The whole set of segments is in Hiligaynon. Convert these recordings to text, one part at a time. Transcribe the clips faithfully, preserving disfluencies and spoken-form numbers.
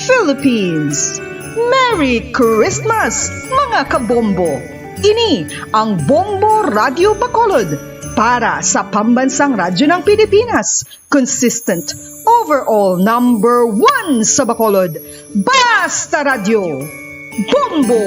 Philippines. Merry Christmas, mga kabombo! Ini ang Bombo Radyo Bacolod para sa Pambansang Radyo ng Pilipinas. Consistent, overall number one sa Bacolod. Basta Radyo, Bombo!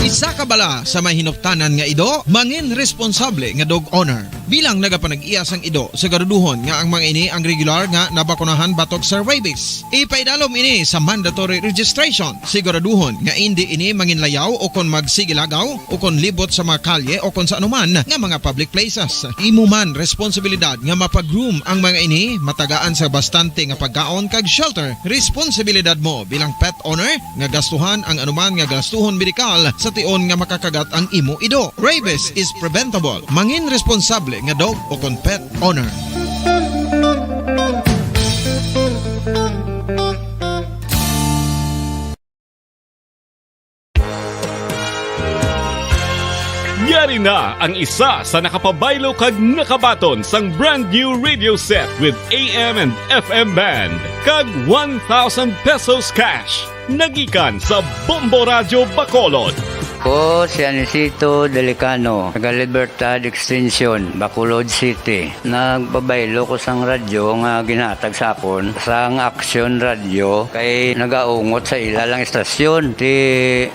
Isa ka bala sa may hinuptanan nga ido, mangin responsable nga dog owner. Bilang nagapanag-iya sang ido, siguraduhon nga ang mga ini ang regular nga nabakunahan batok sa rabies. Ipaidalom ini sa mandatory registration. Siguraduhon nga indi ini manginlayaw o kon magsigilagaw o kon libot sa mga kalye o kon sa anuman nga mga public places. Imo man responsibilidad nga mapag-groom ang mga ini, matagaan sa bastante nga pagkaon kag shelter. Responsibilidad mo bilang pet owner nga gastuhan ang anuman nga gastuhon medikal sa tion nga makakagat ang imo ido. Rabies is preventable. Mangin responsable nga dog o kon pet owner. Yari na ang isa sa nakapabaylo kag nakabaton sang brand new radio set with A M and F M band kag one thousand pesos cash. Nagikan sa Bombo Radyo Bacolod. Ko si Anisito Delicano, taga Libertad Extension, Bacolod City. Nagpabaylo ko sang radyo nga ginhatag sa akon sang Aksyon Radyo kay nagaungot sa ila lang istasyon. Ti,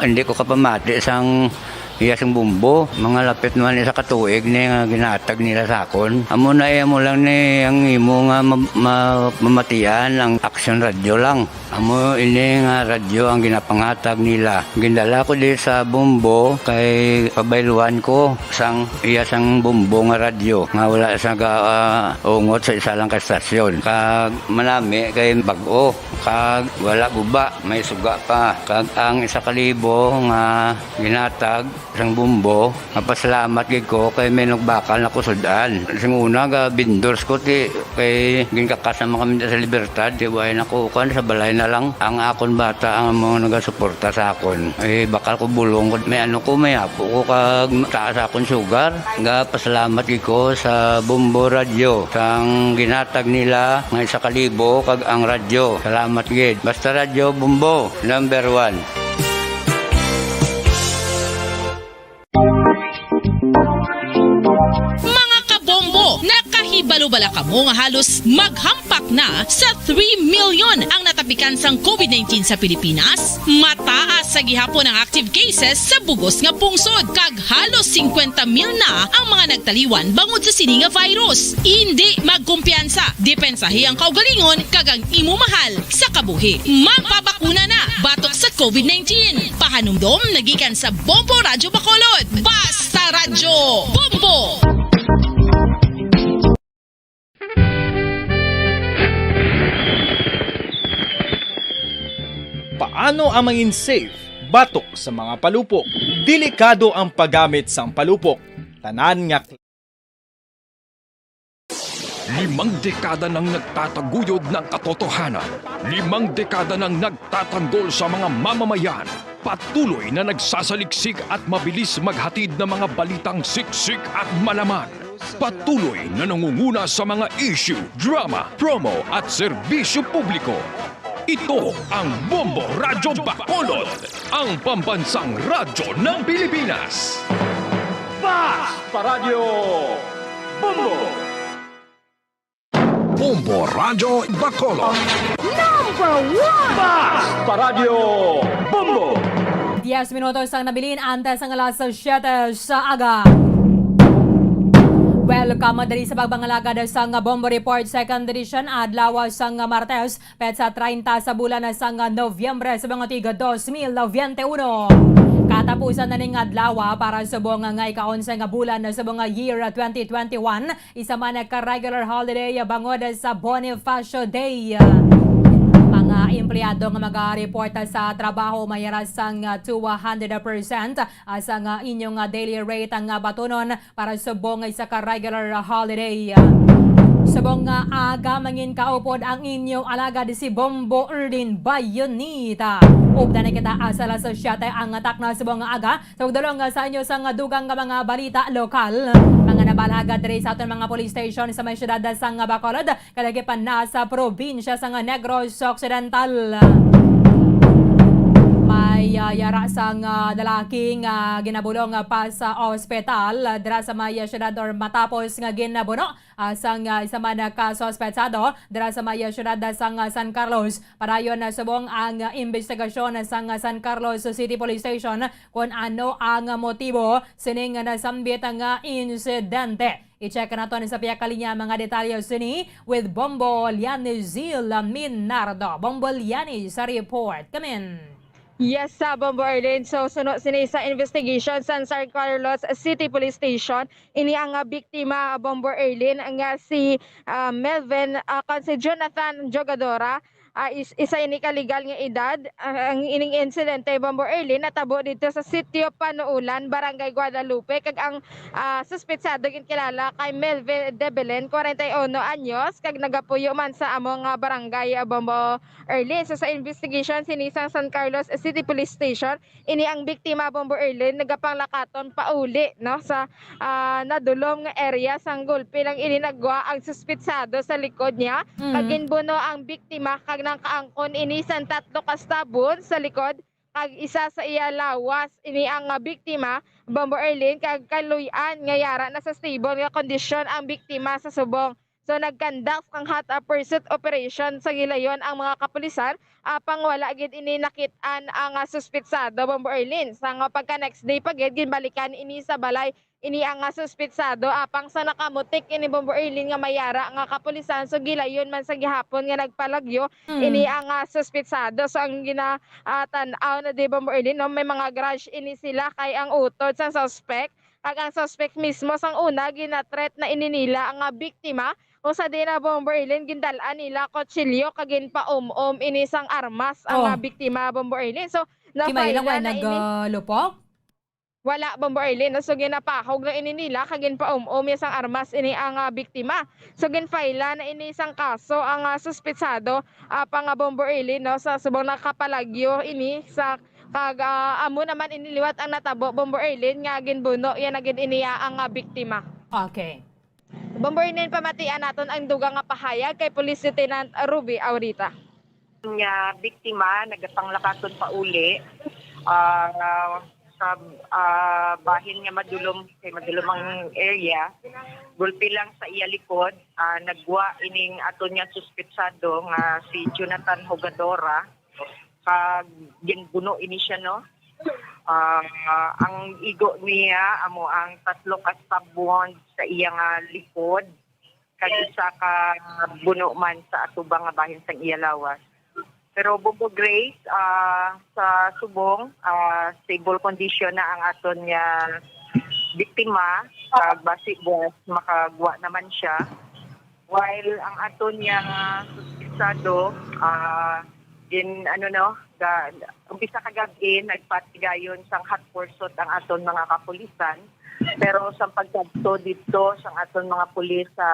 hindi ko kapamati sang iya sing Bombo. Mga lapit naman isa ka tuig ni nga ginhatag nila sa akon. Amo na, eh, amo lang ni ang imo nga ma-, ma-, mamatian ang Aksyon Radyo lang. Amo ini nga radyo ang ginapanghatag nila. Gindala ko di sa Bombo kay pabayluan ko sang iya sang Bombo nga radyo nga wala sa ga, ah, ungot sa isa lang ka stasyon. Kag manami kay bag-o, kag wala guba, may suga pa. Kag ang isa ka libo nga ginhatag sang Bombo, mapasalamat gid ko kay may nagbakal na ko sud-an. Sing una, ga vendors ko, ti, kay ginkakas naman kami sa Libertad, ti, way na ko kuan, sa balay na lang. Ang akon bata ang mga nagasuporta sa akon. Eh, bakal ko bulong ko, may ano ko, may apo ko, kag taas akon sugar. Ga pasalamat gid ko sa Bombo Radyo, sang ginhatag nila nga isa ka libo, kag ang radyo. Salamat gid. Basta Radyo Bombo, number one. Mga kabombo, nakahibalo bala kamo nga halos maghampak na sa three million ang natapikan sang covid nineteen sa Pilipinas? Mataas sa gihapon ang active cases sa bugos nga pungsod, kag halos singkwenta mil na ang mga nagtaliwan bangod sa sini nga virus. Indi magkumpiyansa, depensahi ang kaugalingon kag ang imo mahal sa kabuhi. Magpabakuna na batok sa covid nineteen. Pahanumdom nagikan sa Bombo Radyo Bacolod. Basta Radyo Bombo! Paano ang mangin safe batok sa mga palupok? Delikado ang paggamit sang palupok. Tanan nga Limang dekada nang nagtataguyod ng katotohanan. Limang dekada nang nagtatanggol sa mga mamamayan. Patuloy na nagsasaliksik at mabilis maghatid ng mga balitang siksik at malaman. Patuloy na nangunguna sa mga issue, drama, promo at serbisyo publiko. Ito ang Bombo Radyo Bacolod, ang pambansang radyo ng Pilipinas. Basta Radyo Bombo. Bombo Radyo Bacolod. Number one! Basta Radyo Bombo. Diez minutos ang nabilin antes ang alas siyete sa aga. Welcome diri sa pagpangalagad sang Bombo Report, second edition, adlaw sang Martes, petsa treinta sa bulan sang Nobyembre sa mga tig dos mil bente uno. Katapusan na ning adlaw para subong nga ikaonse nga bulan subong nga year twenty twenty-one. Isa man ka regular holiday bangod sa Bonifacio Day. Mga empleyado nga magareport sa trabaho may hira sang two hundred percent sang inyong daily rate ang batunon para subong nga isa ka regular holiday. Subong nga aga, mangin kaupod ang inyo alagad si Bombo Erlin Bayonita. Updan na kita asa alas siyete ang takna subong nga aga. Sa pagdulong sa inyo sang dugang nga mga balita lokal, mga Palagad diri sa aton mga police station sa may siyudad sang Bacolod, kalagip na sa probinsya sang Negros Occidental. May, ah, yara sang, ah, lalaki nga ginabulong, ah, pa sa ospital, ah, dira sa may, ah, siyudad or matapos nga ginabuno, ah, sang, ah, isa man ka suspetsado dira sa may, ah, siyudad sang, ah, San Carlos. Padayon na subong ang, ah, imbestigasyon sang, ah, San Carlos City Police Station kon ano ang motibo sining nasambit nga insidente. I-check naton sa pihak linya mga detalye sini with Bombo Liani Zil Minardo. Bombo Liani sa report. Kamin. Yes, sa Bombo Erlin. So, suno sini sa investigation sa San Carlos City Police Station, ini ang, ah, biktima, Bombo Erlin, nga si, ah, Melvin, ah, kon si Jonathan Jogadora. Ah, is-, isa ini ka legal nga edad. Ah, ang ining insidente, Bombo Erlin, natabo dito sa Sitio Panuulan, Barangay Guadalupe, kag ang, ah, suspetsado ginkilala kay Melvin Debelen, kwarenta y uno anyos, kag nagapuyo man sa amo nga barangay, ah, Bombo Erlin. So, sa investigation sini sang San Carlos City Police Station, ini ang biktima, Bombo Erlin, nagapanglakaton pauli, no, sa, ah, nadulom nga area sang gulpi lang ini nagwa ang suspitsado sa likod niya. Mm. Kag ginbuno ang biktima kag nakaangkon ini sang tatlo ka stab wounds sa likod kag isa sa iya lawas. Ini ang, ah, biktima, Bombo Erlin, kag kaluy-an nga yara na sa stable nga kondisyon ang biktima sa subong. So, nag-conduct sang hot, ah, pursuit operation sa gilayon ang mga kapulisan, apang wala gid ini nakit-an ang, ah, suspitsado, Bombo Erlin. Sang pagka next day pa gid, ginbalikan ini sa balay ini ang, ah, suspitsado, apang sa nakamutik ini, Bombo Erlin, nga may yara nga kapulisan. So, gilayon man sa gihapon nga nagpalagyo Mm. ini ang, ah, suspitsado. So, ang gina-, ah, tan-aw na di, Bombo Erlin, no, may mga grudge ini sila kay ang utod sang suspect kag ang suspect mismo sang una gina-threat na ini nila ang, ah, biktima. Kung sa di na, Bombo Erlin, gindal-an nila kutsilyo kag ginpaum-om ini sang armas ang, Oh. ah, biktima, Bombo Erlin. So, Kimay lang nafile na way na ini. Nagalupok? Wala, Bombo Erlin. So, ginapahog na ini nila kag ginpaum-om ya sang armas ini ang, ah, biktima. So, ginfile na ini sang kaso ang, ah, suspitsado, ah, pa nga, Bombo Erlin, no, sa subong nakapalagyo ini sa kag, ah, amo naman ini liwat ang natabo, Bombo Erlin, nga ginbuno ya na gid iniya ang, ah, biktima. Okay. Bombo Erlin, pamatian naton ang dugang nga pahayag kay Police Lieutenant Ruby Aurita. Nga biktima nagapanglakaton pauli, ah, sa, ah, bahin nga madulom, kay madulom ang area. Gulpi lang sa iya likod, ah, nagwa ining aton nga suspitsado nga si Jonathan Hogadora, kag ginbuno ini siya, no? Ah, ang igo niya amo ang tatlo ka stab wound sa iya nga likod, kag isa ka buno man sa atubang nga bahin sang iya lawas. Pero, Bombo Grace, ah, sa subong, ah, stable condition na ang aton nga biktima, kag basi buwas makagwa naman siya. While ang aton nga suspitsado, ah, gin-, ano, no, ga-, umpisa ka gab-i, nagpatigayon sang hot pursuit ang aton mga kapulisan. Pero sa pagkadto dito sang aton mga pulis sa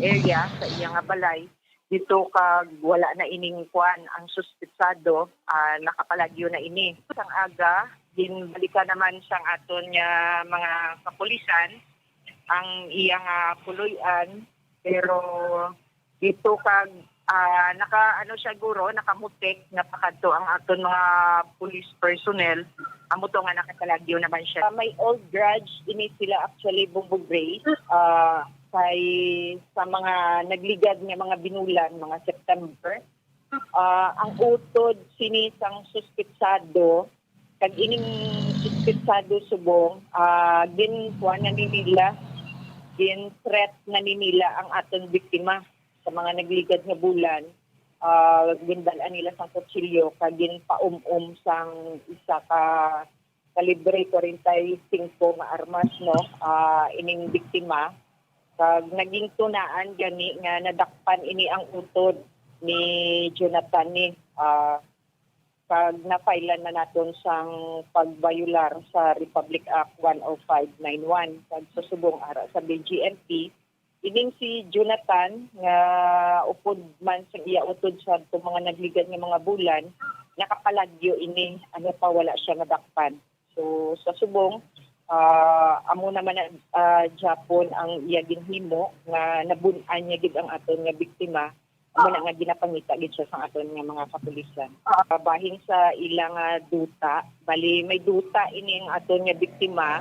area, sa iya nga balay, dito kag wala na ining kuan ang suspitsado, ah, nakapalagyo na ini. Sang aga, ginbalikan naman sang aton nga mga kapulisan ang iya nga puloy-an, pero dito kag, ah, naka, ano siya, guro, nakamutik nga pakadto ang aton mga police personnel, amo to nga nakapalagyo naman siya. Ah, may old grudge ini sila actually, Bombo Grace, ah, kay sa mga nagligad nga mga binulan, mga September, ah, ang utod sini sang suspitsado kag ining suspitsado subong, ah, ginkuan na ni nila, gin-threat na ni nila ang aton biktima sa mga nagligad nga bulan. Ah, gindal-an nila sang kutsilyo kag ginpaum-om sang isa ka kalibre kwarenta y singko nga armas, no, ah, ining biktima. Kag naging tunaan gani nga nadakpan ini ang utod ni Jonathan ni, ah, kag na-file-an na naton sang pagbayolar sa Republic Act one oh five nine one. Kag sa subong ara sa B J M P, ining si Jonathan nga upod man sa iya utod sa mga nagligad nga mga bulan, nakapalagyo ini, ano pa, wala siya nadakpan. So, sa subong, Ah, amo naman na, ah, gyapon ang iya ginhimo nga nabun-an niya gid ang aton nga biktima, amo na nga ginapangita gid siya sa aton nga mga kapulisan. Ah, bahin sa ila nga duta, bali may duta ini ang aton nga biktima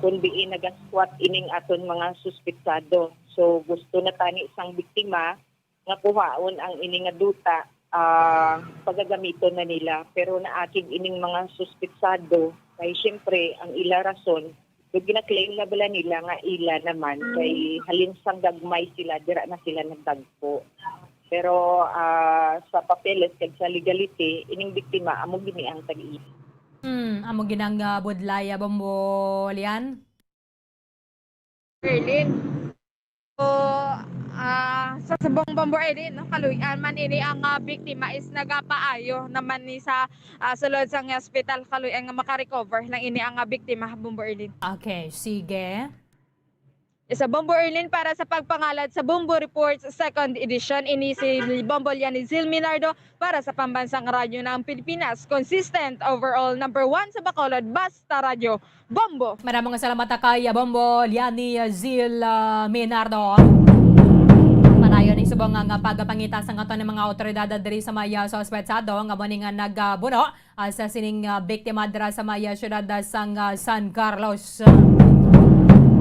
kung diin nagaskwat ining aton mga suspetsado. So, gusto na tani sang biktima nga kuhaon ang ini nga duta, ah, pagagamiton na nila. Pero naakig ining mga suspetsado kay siyempre ang ila rason, so gina-claim na bala nila nga ila naman kay halin sang gagmay sila, dira na sila nagdagko. Pero, ah, sa papeles kag sa legality, ining biktima amo gini ang tag-iya. Hmm, amo ginang ah, budlaya, Bombo Lian? Berlin. So, ah, sa subong Bombo Erlin, no, kaluy-an man ini ang ah, biktima is nagapaayo naman ni sa ah, sulod sa nga hospital, kaluy-an nga makarecover lang ini ang ah, biktima, Bombo Erlin. Okay, sige. Sa Bombo Erlin para sa pagpangalad sa Bombo Reports second edition, ini si Bombo Lianizil Minardo para sa Pambansang Radyo ng Pilipinas, consistent overall number one sa Bacolod, Basta Radyo, Bombo. Maraming salamat kay Bombo Liani Zil ah, Minardo. Padayon ni subong nga pagpangita sa aton mga awtoridad diri sa may ah, suspetsado nga mo ni nga nagabuno ah, sa sining ah, biktima dira sa may ah, siyudad ah, sang ah, San Carlos.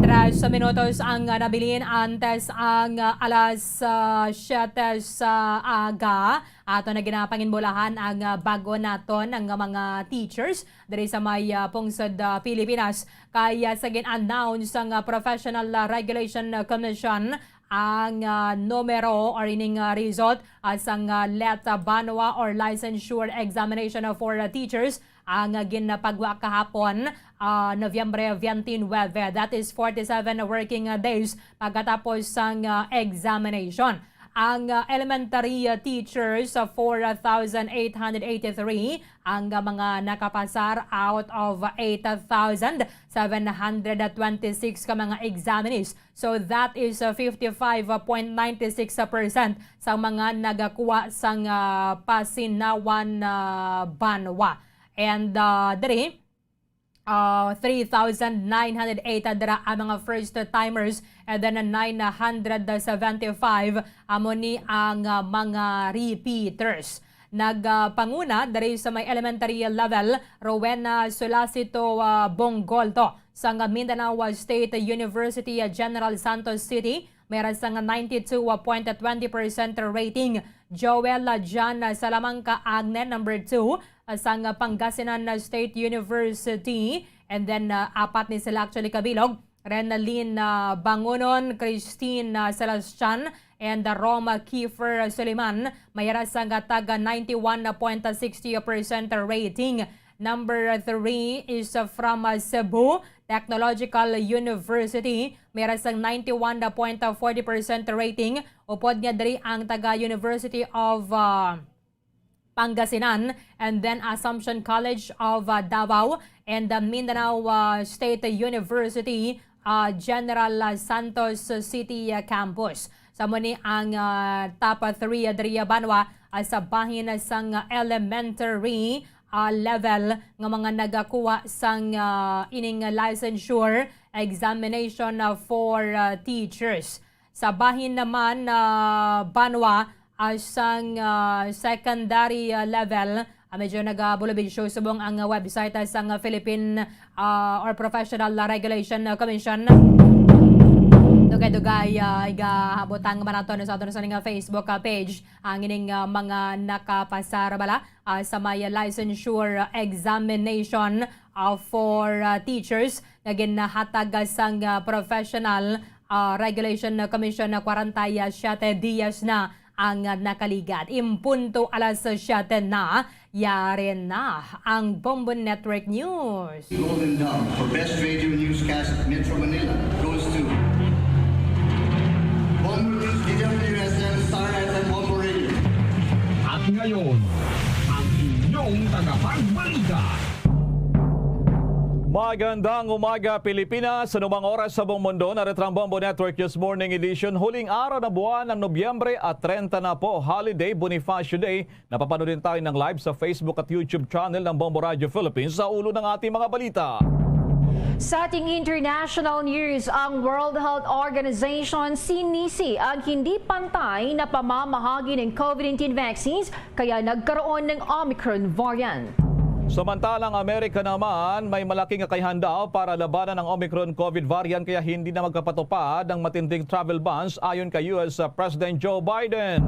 Tres minutos ang ah, nabilin antes ang ah, alas ah, siyete sa aga. Ato na ginapanginbulahan ang ah, bago naton ang ah, mga teachers diri sa may ah, pungsod ah, Pilipinas. Kaya sa gin-announce sang ah, Professional ah, Regulation ah, Commission ang ah, numero or ining ah, result ah, sang ah, LET ah, Banwa or Licensure Examination ah, for ah, Teachers ang ah, ginapagwa kahapon, ah, Nobyembre twenty-nine. That is forty-seven working ah, days pagkatapos sang ah, examination. Ang ah, elementary ah, teachers, ah, four thousand eight hundred eighty-three ang ah, mga nakapasar out of eight thousand seven hundred twenty-six ka mga examinees. So that is ah, fifty-five point nine six percent sa mga nagakuha sang ah, Pasinawan ah, Banwa. And ah, diri, ah, three thousand nine hundred eight dira ang mga first timers, and then nine hundred seventy-five amo ni ang ah, mga repeaters. Nagpanguna diri sa may elementary level, Rowena Solasito ah, Bongolto sang Mindanao State University ah, General Santos City, may ra sang ninety-two point twenty percent rating. Joel ah, John ah, Salamanca Agne, number two, ah, sang Pangasinan ah, State University. And then, ah, apat ni sila actually kabilog. Renalyn ah, Bangunon, Christine ah, Celestian, and ah, Roma Kiefer Suliman. May ra sang tag ninety-one point sixty percent rating. Number three is ah, from ah, Cebu Technological University. May ra sang ninety-one point forty percent rating. Upod niya diri ang taga University of ah, Pangasinan, and then Assumption College of ah, Davao, and the Mindanao ah, State University ah, General ah, Santos City ah, Campus. Sa mo ni ang ah, top three ah, diri ah, Banwa ah, sa bahin sang ah, elementary ah, level nga mga nagakuha sang ah, ining licensure examination ah, for ah, teachers. Sa bahin naman na Banwa ah, sang ah, secondary ah, level, ah, medyo nagabulubid show subong ang ah, website ah, sang ah, Philippine ah, or Professional ah, Regulation ah, Commission. Dugay-dugay ah, igahabot ang marathon sa aton sa nga Facebook ah, page ang ining ah, mga nakapasar bala ah, sa may licensure examination ah, for ah, teachers nga ginahatag sang ah, Professional ah, Regulation Commission na kwarenta y siete dias na ang ah, nakaligad. Impunto alas siyete na, yari na ang Bombo Network News. Golden Dove for Best Radio Newscast Metro Manila goes to Bombo News, D W S M, Star F M, Bombo Radio. At ngayon, ang inyong tagapagbalita. Magandang umaga, Pilipinas. Sa anumang oras sa buong mundo, narito ang Bombo Network News Morning Edition. Huling araw na buwan ng Nobyembre at treinta na po, Holiday Bonifacio Day. Napapanood din tayo ng live sa Facebook at YouTube channel ng Bombo Radio Philippines sa ulo ng ating mga balita. Sa ating international news, ang World Health Organization sinisi ang hindi pantay na pamamahagi ng COVID nineteen vaccines, kaya nagkaroon ng Omicron variant. Samantalang Amerika naman, may malaki nga kahihandao para labanan ang Omicron COVID variant, kaya hindi na magkapatupad ang matinding travel bans, ayon kay U S President Joe Biden.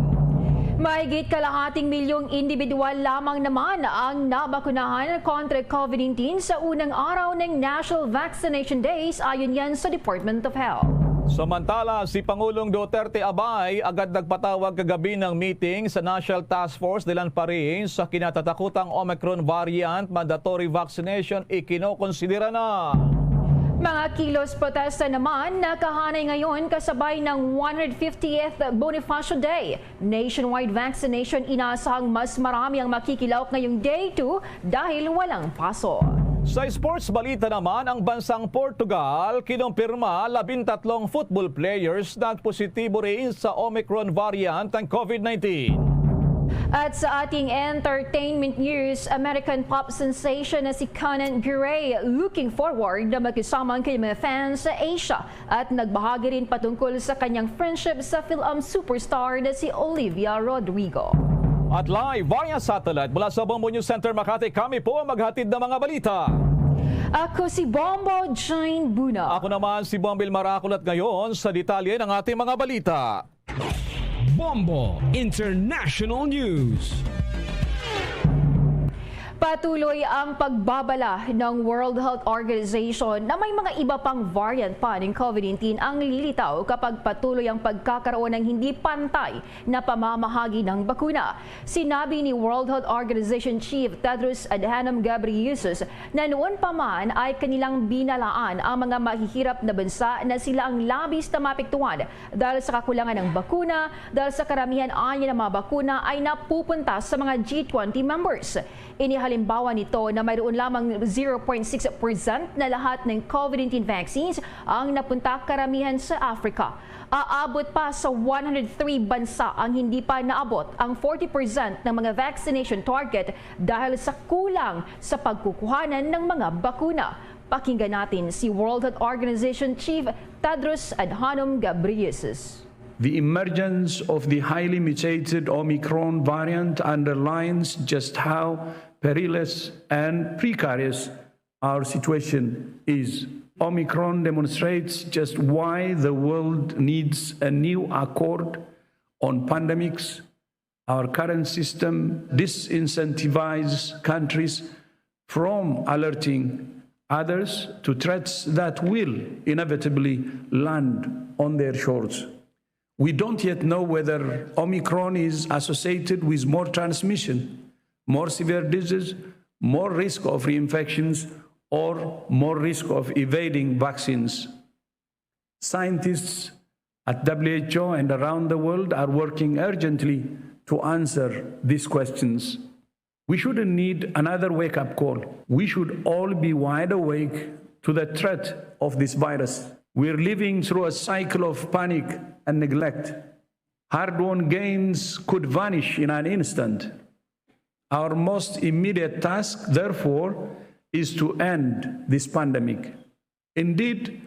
Mahigit kalahating milyong individual lamang naman ang nabakunahan kontra COVID nineteen sa unang araw ng National Vaccination Days, ayon yan sa Department of Health. Samantala, si Pangulong Duterte Abay agad nagpatawag kagabi ng meeting sa National Task Force dahilan pa rin sa kinatatakutang Omicron variant, mandatory vaccination ikinokonsidera na. Mga kilos protesta naman nakahanay ngayon kasabay ng one hundred fiftieth Bonifacio Day. Nationwide vaccination, inaasahang mas marami ang makikilahok ngayong day two dahil walang paso. Sa sports balita naman, ang bansang Portugal kinumpirma labing tatlong football players nagpositibo rin sa Omicron variant ng COVID nineteen. At sa ating entertainment news, American pop sensation na si Conan Gray looking forward na makisama ang kanyang mga fans sa Asia at nagbahagi rin patungkol sa kanyang friendship sa film superstar na si Olivia Rodrigo. At live via satellite mula sa Bombo News Center Makati, kami po ang maghatid ng mga balita. Ako si Bombo Jane Buna. Ako naman si Bombil Marakol at ngayon sa detalye ng ating mga balita. Bombo International News. Patuloy ang pagbabala ng World Health Organization na may mga iba pang variant pa ng COVID nineteen ang lilitaw kapag patuloy ang pagkakaroon ng hindi pantay na pamamahagi ng bakuna. Sinabi ni World Health Organization Chief Tedros Adhanom Ghebreyesus na noon pa man ay kanilang binalaan ang mga mahihirap na bansa na sila ang labis na maapektuhan dahil sa kakulangan ng bakuna, dahil sa karamihan anya ng mga bakuna ay napupunta sa mga G twenty members. Inihalimbawa nito na mayroon lamang zero point six percent na lahat ng COVID nineteen vaccines ang napunta karamihan sa Africa. Aabot pa sa one hundred three bansa ang hindi pa naabot ang forty percent ng mga vaccination target dahil sa kulang sa pagkukuhanan ng mga bakuna. Pakinggan natin si World Health Organization Chief Tedros Adhanom Ghebreyesus. The emergence of the highly mutated Omicron variant underlines just how perilous and precarious our situation is. Omicron demonstrates just why the world needs a new accord on pandemics. Our current system disincentivizes countries from alerting others to threats that will inevitably land on their shores. We don't yet know whether Omicron is associated with more transmission, more severe disease, more risk of reinfections, or more risk of evading vaccines. Scientists at W H O and around the world are working urgently to answer these questions. We shouldn't need another wake-up call. We should all be wide awake to the threat of this virus. We're living through a cycle of panic and neglect. Hard-won gains could vanish in an instant. Our most immediate task, therefore, is to end this pandemic. Indeed,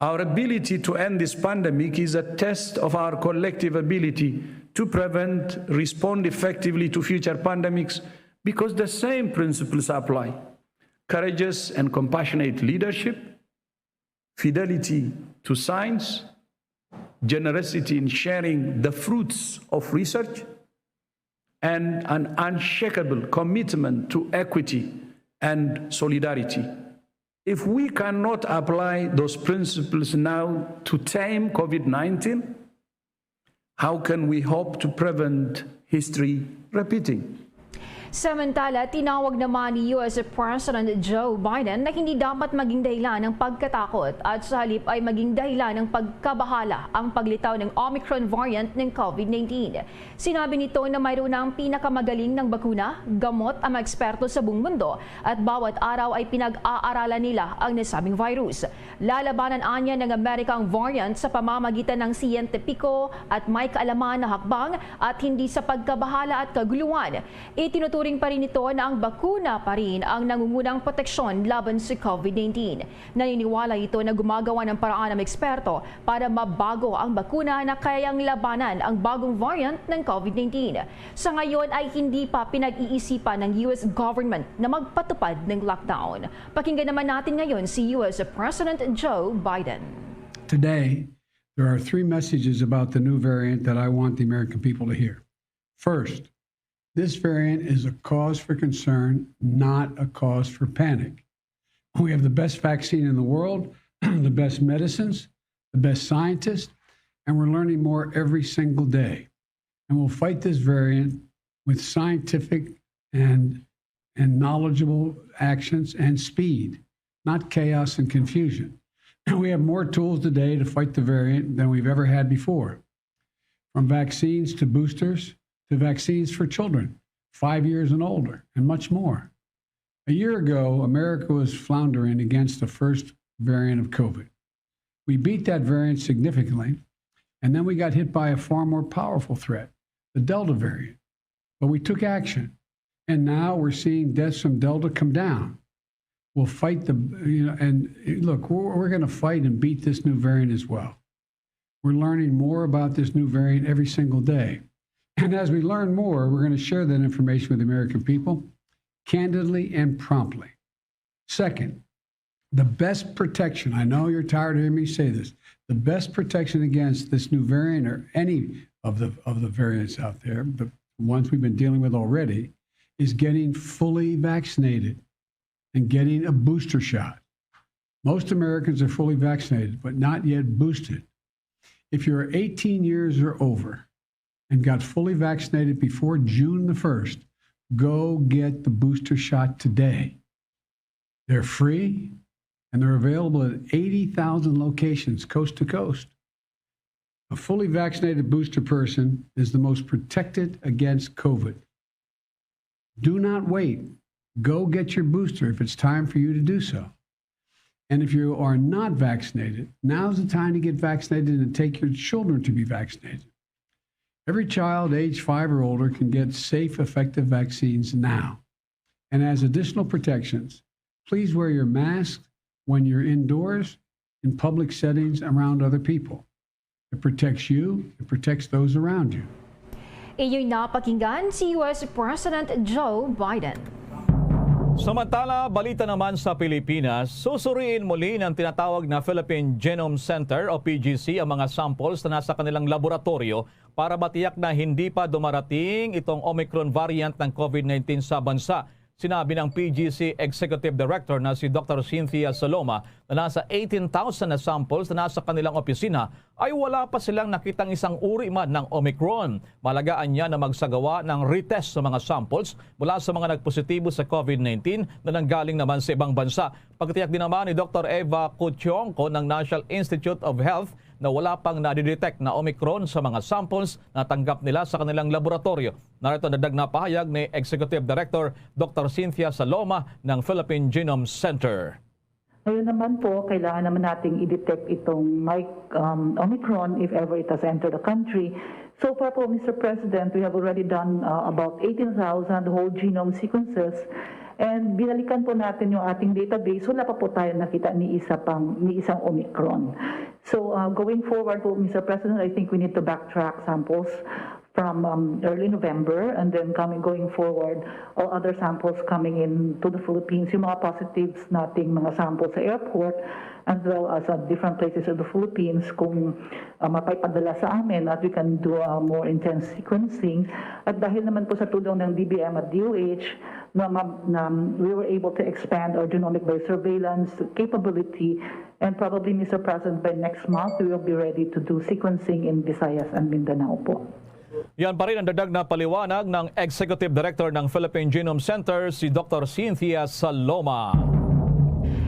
our ability to end this pandemic is a test of our collective ability to prevent, respond effectively to future pandemics, because the same principles apply. Courageous and compassionate leadership, fidelity to science, generosity in sharing the fruits of research, and an unshakable commitment to equity and solidarity. If we cannot apply those principles now to tame COVID nineteen, how can we hope to prevent history repeating? Samantala, tinawag naman ni U S President Joe Biden na hindi dapat maging dahilan ng pagkatakot at sa halip ay maging dahilan ng pagkabahala ang paglitaw ng Omicron variant ng COVID nineteen. Sinabi nito na mayroon na ang pinakamagaling ng bakuna, gamot ang mga eksperto sa buong mundo at bawat araw ay pinag-aaralan nila ang nasabing virus. Lalabanan anya ng Amerika ang variant sa pamamagitan ng siyente piko at may kaalaman na hakbang at hindi sa pagkabahala at kaguluhan. Itinuturing Turing pa rin ito na ang bakuna pa rin ang nangungunang proteksyon laban sa COVID nineteen. Naniniwala ito na gumagawa ng paraan ang eksperto para mabago ang bakuna na kayang labanan ang bagong variant ng COVID nineteen. Sa ngayon ay hindi pa pinag-iisipan ng U S government na magpatupad ng lockdown. Pakinggan naman natin ngayon si U S President Joe Biden. Today, there are three messages about the new variant that I want the American people to hear. First, this variant is a cause for concern, not a cause for panic. We have the best vaccine in the world, the best medicines, the best scientists, and we're learning more every single day. And we'll fight this variant with scientific and, and knowledgeable actions and speed, not chaos and confusion. We have more tools today to fight the variant than we've ever had before, from vaccines to boosters to vaccines for children five years and older, and much more. A year ago, America was floundering against the first variant of COVID. We beat that variant significantly, and then we got hit by a far more powerful threat, the Delta variant. But we took action, and now we're seeing deaths from Delta come down. We'll fight the, you know, and look, we're, we're going to fight and beat this new variant as well. We're learning more about this new variant every single day. And as we learn more, we're going to share that information with the American people candidly and promptly. Second, the best protection, I know you're tired of hearing me say this, the best protection against this new variant or any of the, of the variants out there, the ones we've been dealing with already, is getting fully vaccinated and getting a booster shot. Most Americans are fully vaccinated, but not yet boosted. If you're eighteen years or over and got fully vaccinated before June the first, go get the booster shot today. They're free and they're available at eighty thousand locations coast to coast. A fully vaccinated booster person is the most protected against COVID. Do not wait. Go get your booster if it's time for you to do so. And if you are not vaccinated, now's the time to get vaccinated and take your children to be vaccinated. Every child age five or older can get safe, effective vaccines now. And as additional protections, please wear your mask when you're indoors, in public settings, around other people. It protects you, it protects those around you. Iyo'y napakinggan si U S President Joe Biden. Samantala, balita naman sa Pilipinas, susuriin muli ng tinatawag na Philippine Genome Center o P G C ang mga samples na nasa kanilang laboratoryo para matiyak na hindi pa dumarating itong Omicron variant ng COVID nineteen sa bansa. Sinabi ng P G C Executive Director na si Doctor Cynthia Saloma na nasa eighteen thousand na samples na nasa kanilang opisina ay wala pa silang nakitang isang uri man ng Omicron. Mahalaga anya na magsagawa ng retest sa mga samples mula sa mga nagpositibo sa COVID nineteen na nanggaling naman sa ibang bansa. Pagtiyak din naman ni Doctor Eva Kuchionco ng National Institute of Health na wala pang nadidetect na Omicron sa mga samples na tanggap nila sa kanilang laboratoryo. Narito ang dagdag na pahayag ni Executive Director Doctor Cynthia Saloma ng Philippine Genome Center. Ngayon naman po, kailangan naman nating i-detect itong mic-, um, Omicron if ever it has entered the country. So far po, Mister President, we have already done uh, about eighteen thousand whole genome sequences. And binalikan po natin yung ating database, wala pa po tayo nakita ni isa pang ni isang Omicron. So uh, going forward po, Mister President, I think we need to backtrack samples from um, early November, and then coming going forward, all other samples coming in to the Philippines, yung mga positives nating mga samples sa airport, as well as at different places of the Philippines, kung uh, mapaipadala sa amin, at we can do a more intense sequencing. At dahil naman po sa tulong ng D B M at D O H, na, ma- na we were able to expand our genomic biosurveillance capability, and probably, Mister President, by next month, we will be ready to do sequencing in Visayas and Mindanao po. Yan pa rin ang dagdag na paliwanag ng Executive Director ng Philippine Genome Center, si Doctor Cynthia Saloma.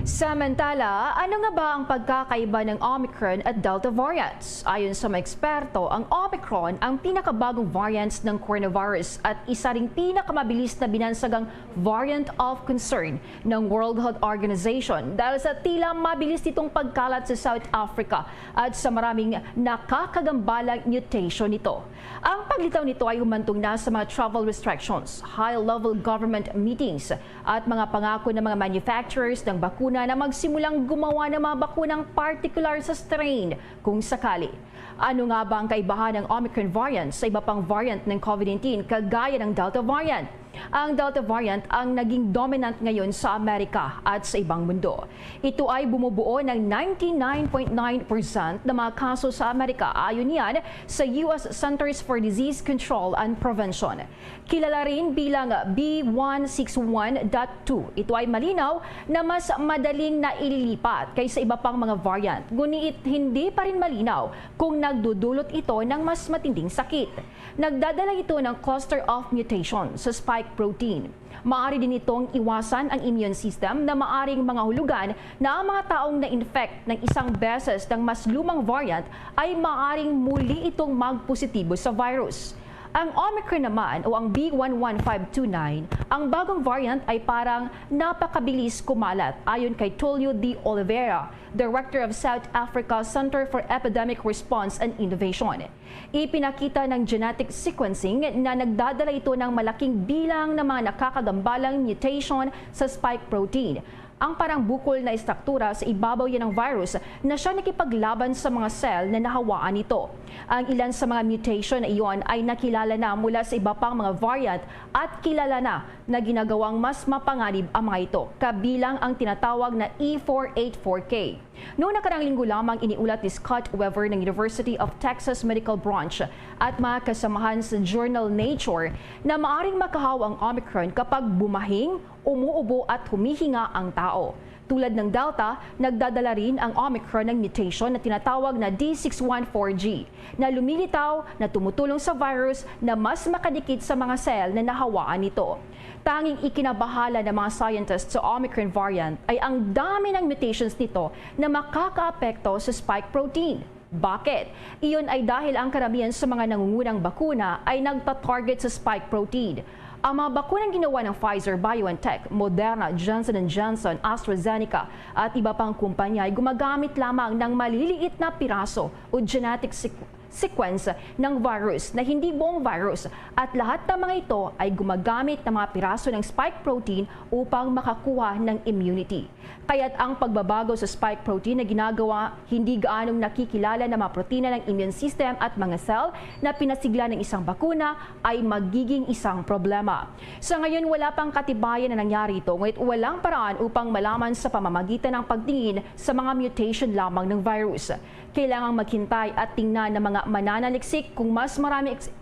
Samantala, ano nga ba ang pagkakaiba ng Omicron at Delta variants? Ayon sa mga eksperto, ang Omicron ang pinakabagong variants ng coronavirus at isa ring pinakamabilis na binansagang variant of concern ng World Health Organization dahil sa tila mabilis nitong pagkalat sa South Africa at sa maraming nakakagambalang mutation nito. Ang paglitaw nito ay humantong na sa mga travel restrictions, high-level government meetings, at mga pangako ng mga manufacturers ng bakuna na magsimulang gumawa ng mga bakunang partikular sa strain kung sakali. Ano nga ba ang kaibahan ng Omicron variant sa iba pang variant ng COVID nineteen kagaya ng Delta variant? Ang Delta variant ang naging dominant ngayon sa Amerika at sa ibang mundo. Ito ay bumubuo ng ninety-nine point nine percent ng mga kaso sa Amerika, ayon niyan sa U S Centers for Disease Control and Prevention. Kilala rin bilang B one six one dot two. Ito ay malinaw na mas madaling naililipat kaysa iba pang mga variant, ngunit hindi pa rin malinaw kung nagdudulot ito ng mas matinding sakit. Nagdadala ito ng cluster of mutation sa spike protein. Maaari din itong iwasan ang immune system na maaring mga hulugan na ang mga taong na-infect ng isang beses ng mas lumang variant ay maaring muli itong magpositibo sa virus. Ang Omicron naman o ang B one one five two nine, ang bagong variant ay parang napakabilis kumalat, ayon kay Tulio de Oliveira, Director of South Africa Center for Epidemic Response and Innovation. Ipinakita ng genetic sequencing na nagdadala ito ng malaking bilang ng mga nakakagambalang mutation sa spike protein, ang parang bukol na estruktura sa ibabaw yan ng virus na siya nakipaglaban sa mga cell na nahawaan nito. Ang ilan sa mga mutation na iyon ay nakilala na mula sa iba pang mga variant at kilala na na ginagawang mas mapanganib ang mga ito, kabilang ang tinatawag na E four eight four K. Noong nakaraang linggo lamang, iniulat ni Scott Wever ng University of Texas Medical Branch at mga kasamahan sa journal Nature na maaring makahawa ang Omicron kapag bumahing, umuubo at humihinga ang tao. Tulad ng Delta, nagdadala rin ang Omicron ng mutation na tinatawag na D six one four G na lumilitaw na tumutulong sa virus na mas makadikit sa mga cell na nahawaan nito. Tanging ikinabahala ng mga scientists sa Omicron variant ay ang dami ng mutations nito na makakaapekto sa spike protein. Bakit? Iyon ay dahil ang karamihan sa mga nangungunang bakuna ay nagta-target sa spike protein. Ang mga bakunang ginawa ng Pfizer-BioNTech, Moderna, Johnson and Johnson, AstraZeneca, at iba pang kumpanya ay gumagamit lamang ng maliliit na piraso o genetic sequ-, sequence ng virus na hindi buong virus, at lahat ng mga ito ay gumagamit ng mga piraso ng spike protein upang makakuha ng immunity. Kaya't ang pagbabago sa spike protein na ginagawa hindi gaanong nakikilala ng mga protina ng immune system at mga cell na pinasigla ng isang bakuna ay magiging isang problema. Sa ngayon, wala pang katibayan na nangyari ito, ngunit walang paraan upang malaman sa pamamagitan ng pagtingin sa mga mutation lamang ng virus. Kailangang maghintay at tingnan ng mga mananaliksik kung mas marami ex-,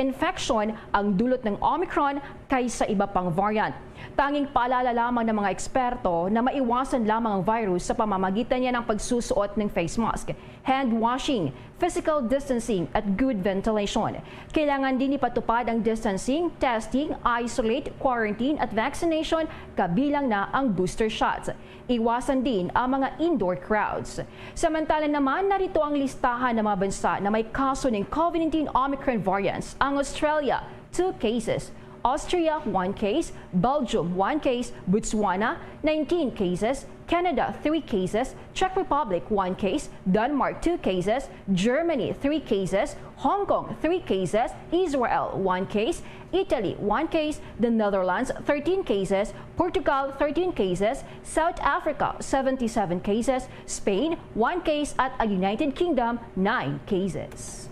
infection ang dulot ng Omicron kaysa iba pang variant. Tanging paalala lamang ng mga eksperto na maiwasan lamang ang virus sa pamamagitan niya ng pagsusuot ng face mask, hand washing, physical distancing, at good ventilation. Kailangan din ipatupad ang distancing, testing, isolate, quarantine, at vaccination, kabilang na ang booster shots. Iwasan din ang mga indoor crowds. Samantala naman, narito ang listahan ng mga bansa na may kaso ng COVID nineteen Omicron variants: ang Australia, two cases; Austria, one case; Belgium, one case; Botswana, nineteen cases; Canada, three cases; Czech Republic, one case; Denmark, two cases; Germany, three cases; Hong Kong, three cases; Israel, one case; Italy, one case; the Netherlands, thirteen cases; Portugal, thirteen cases; South Africa, seventy-seven cases; Spain, one case; at ang United Kingdom, nine cases.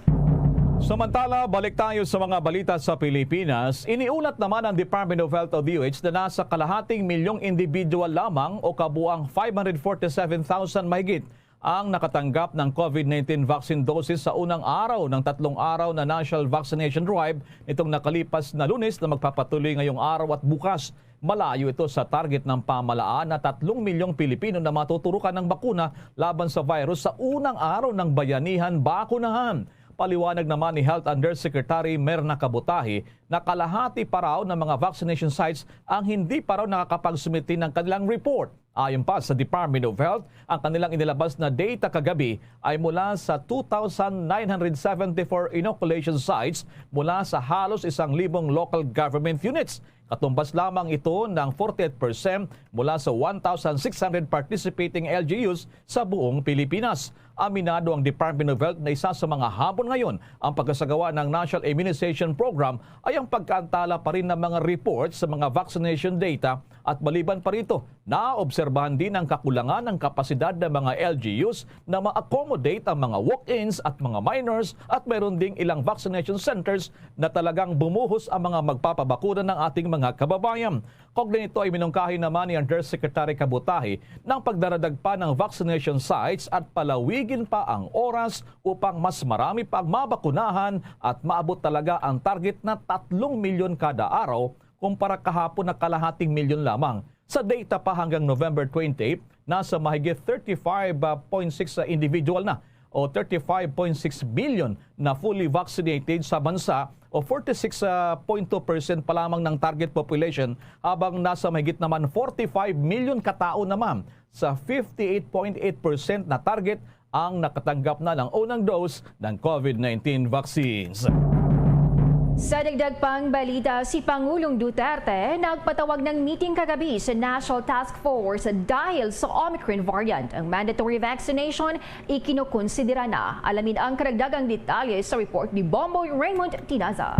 Samantala, balik tayo sa mga balita sa Pilipinas. Iniulat naman ng Department of Health o D O H na nasa kalahating milyong individual lamang o kabuang five hundred forty-seven thousand mahigit ang nakatanggap ng COVID nineteen vaccine doses sa unang araw ng tatlong araw na national vaccination drive nitong nakalipas na Lunes na magpapatuloy ngayong araw at bukas. Malayo ito sa target ng pamahalaan na tatlong milyong Pilipino na matuturukan ng bakuna laban sa virus sa unang araw ng bayanihan bakunahan. Paliwanag naman ni Health Undersecretary Merna Kabutahi na kalahati pa raw ng mga vaccination sites ang hindi pa raw nakakapagsumiti ng kanilang report. Ayon pa sa Department of Health, ang kanilang inilabas na data kagabi ay mula sa two thousand nine hundred seventy-four inoculation sites mula sa halos isang libong local government units. Katumbas lamang ito ng forty-eight percent mula sa one thousand six hundred participating L G Us sa buong Pilipinas. Aminado ang Department of Health na isa sa mga hamon ngayon ang pagkasagawa ng National Immunization Program ay ang pagkaantala pa rin ng mga report sa mga vaccination data at maliban pa rito, naobserbahan din ang kakulangan ng kapasidad ng mga L G Us na ma-accommodate ang mga walk-ins at mga minors at mayroon ding ilang vaccination centers na talagang bumuhos ang mga magpapabakuna ng ating mga kababayan. Kaugnay nito ay minungkahi naman ni Undersecretary Kabutahi ng pagdaradagpa ng vaccination sites at palawigin pa ang oras upang mas marami pa ang mabakunahan at maabot talaga ang target na tatlong milyon kada araw kumpara kahapon na kalahating milyon lamang. Sa data pa hanggang November twenty-eight, nasa mahigit thirty-five point six individual na o thirty-five point six billion na fully vaccinated sa bansa o forty-six point two percent pa lamang ng target population, habang nasa mahigit naman forty-five million katao naman sa fifty-eight point eight percent na target ang nakatanggap na ng unang dose ng COVID nineteen vaccines. Sa dagdag pang balita, si Pangulong Duterte nagpatawag ng meeting kagabi sa National Task Force dahil sa Omicron variant. Ang mandatory vaccination ikinokonsidera na. Alamin ang karagdagang detalye sa report ni Bomboy Raymond Tinaza.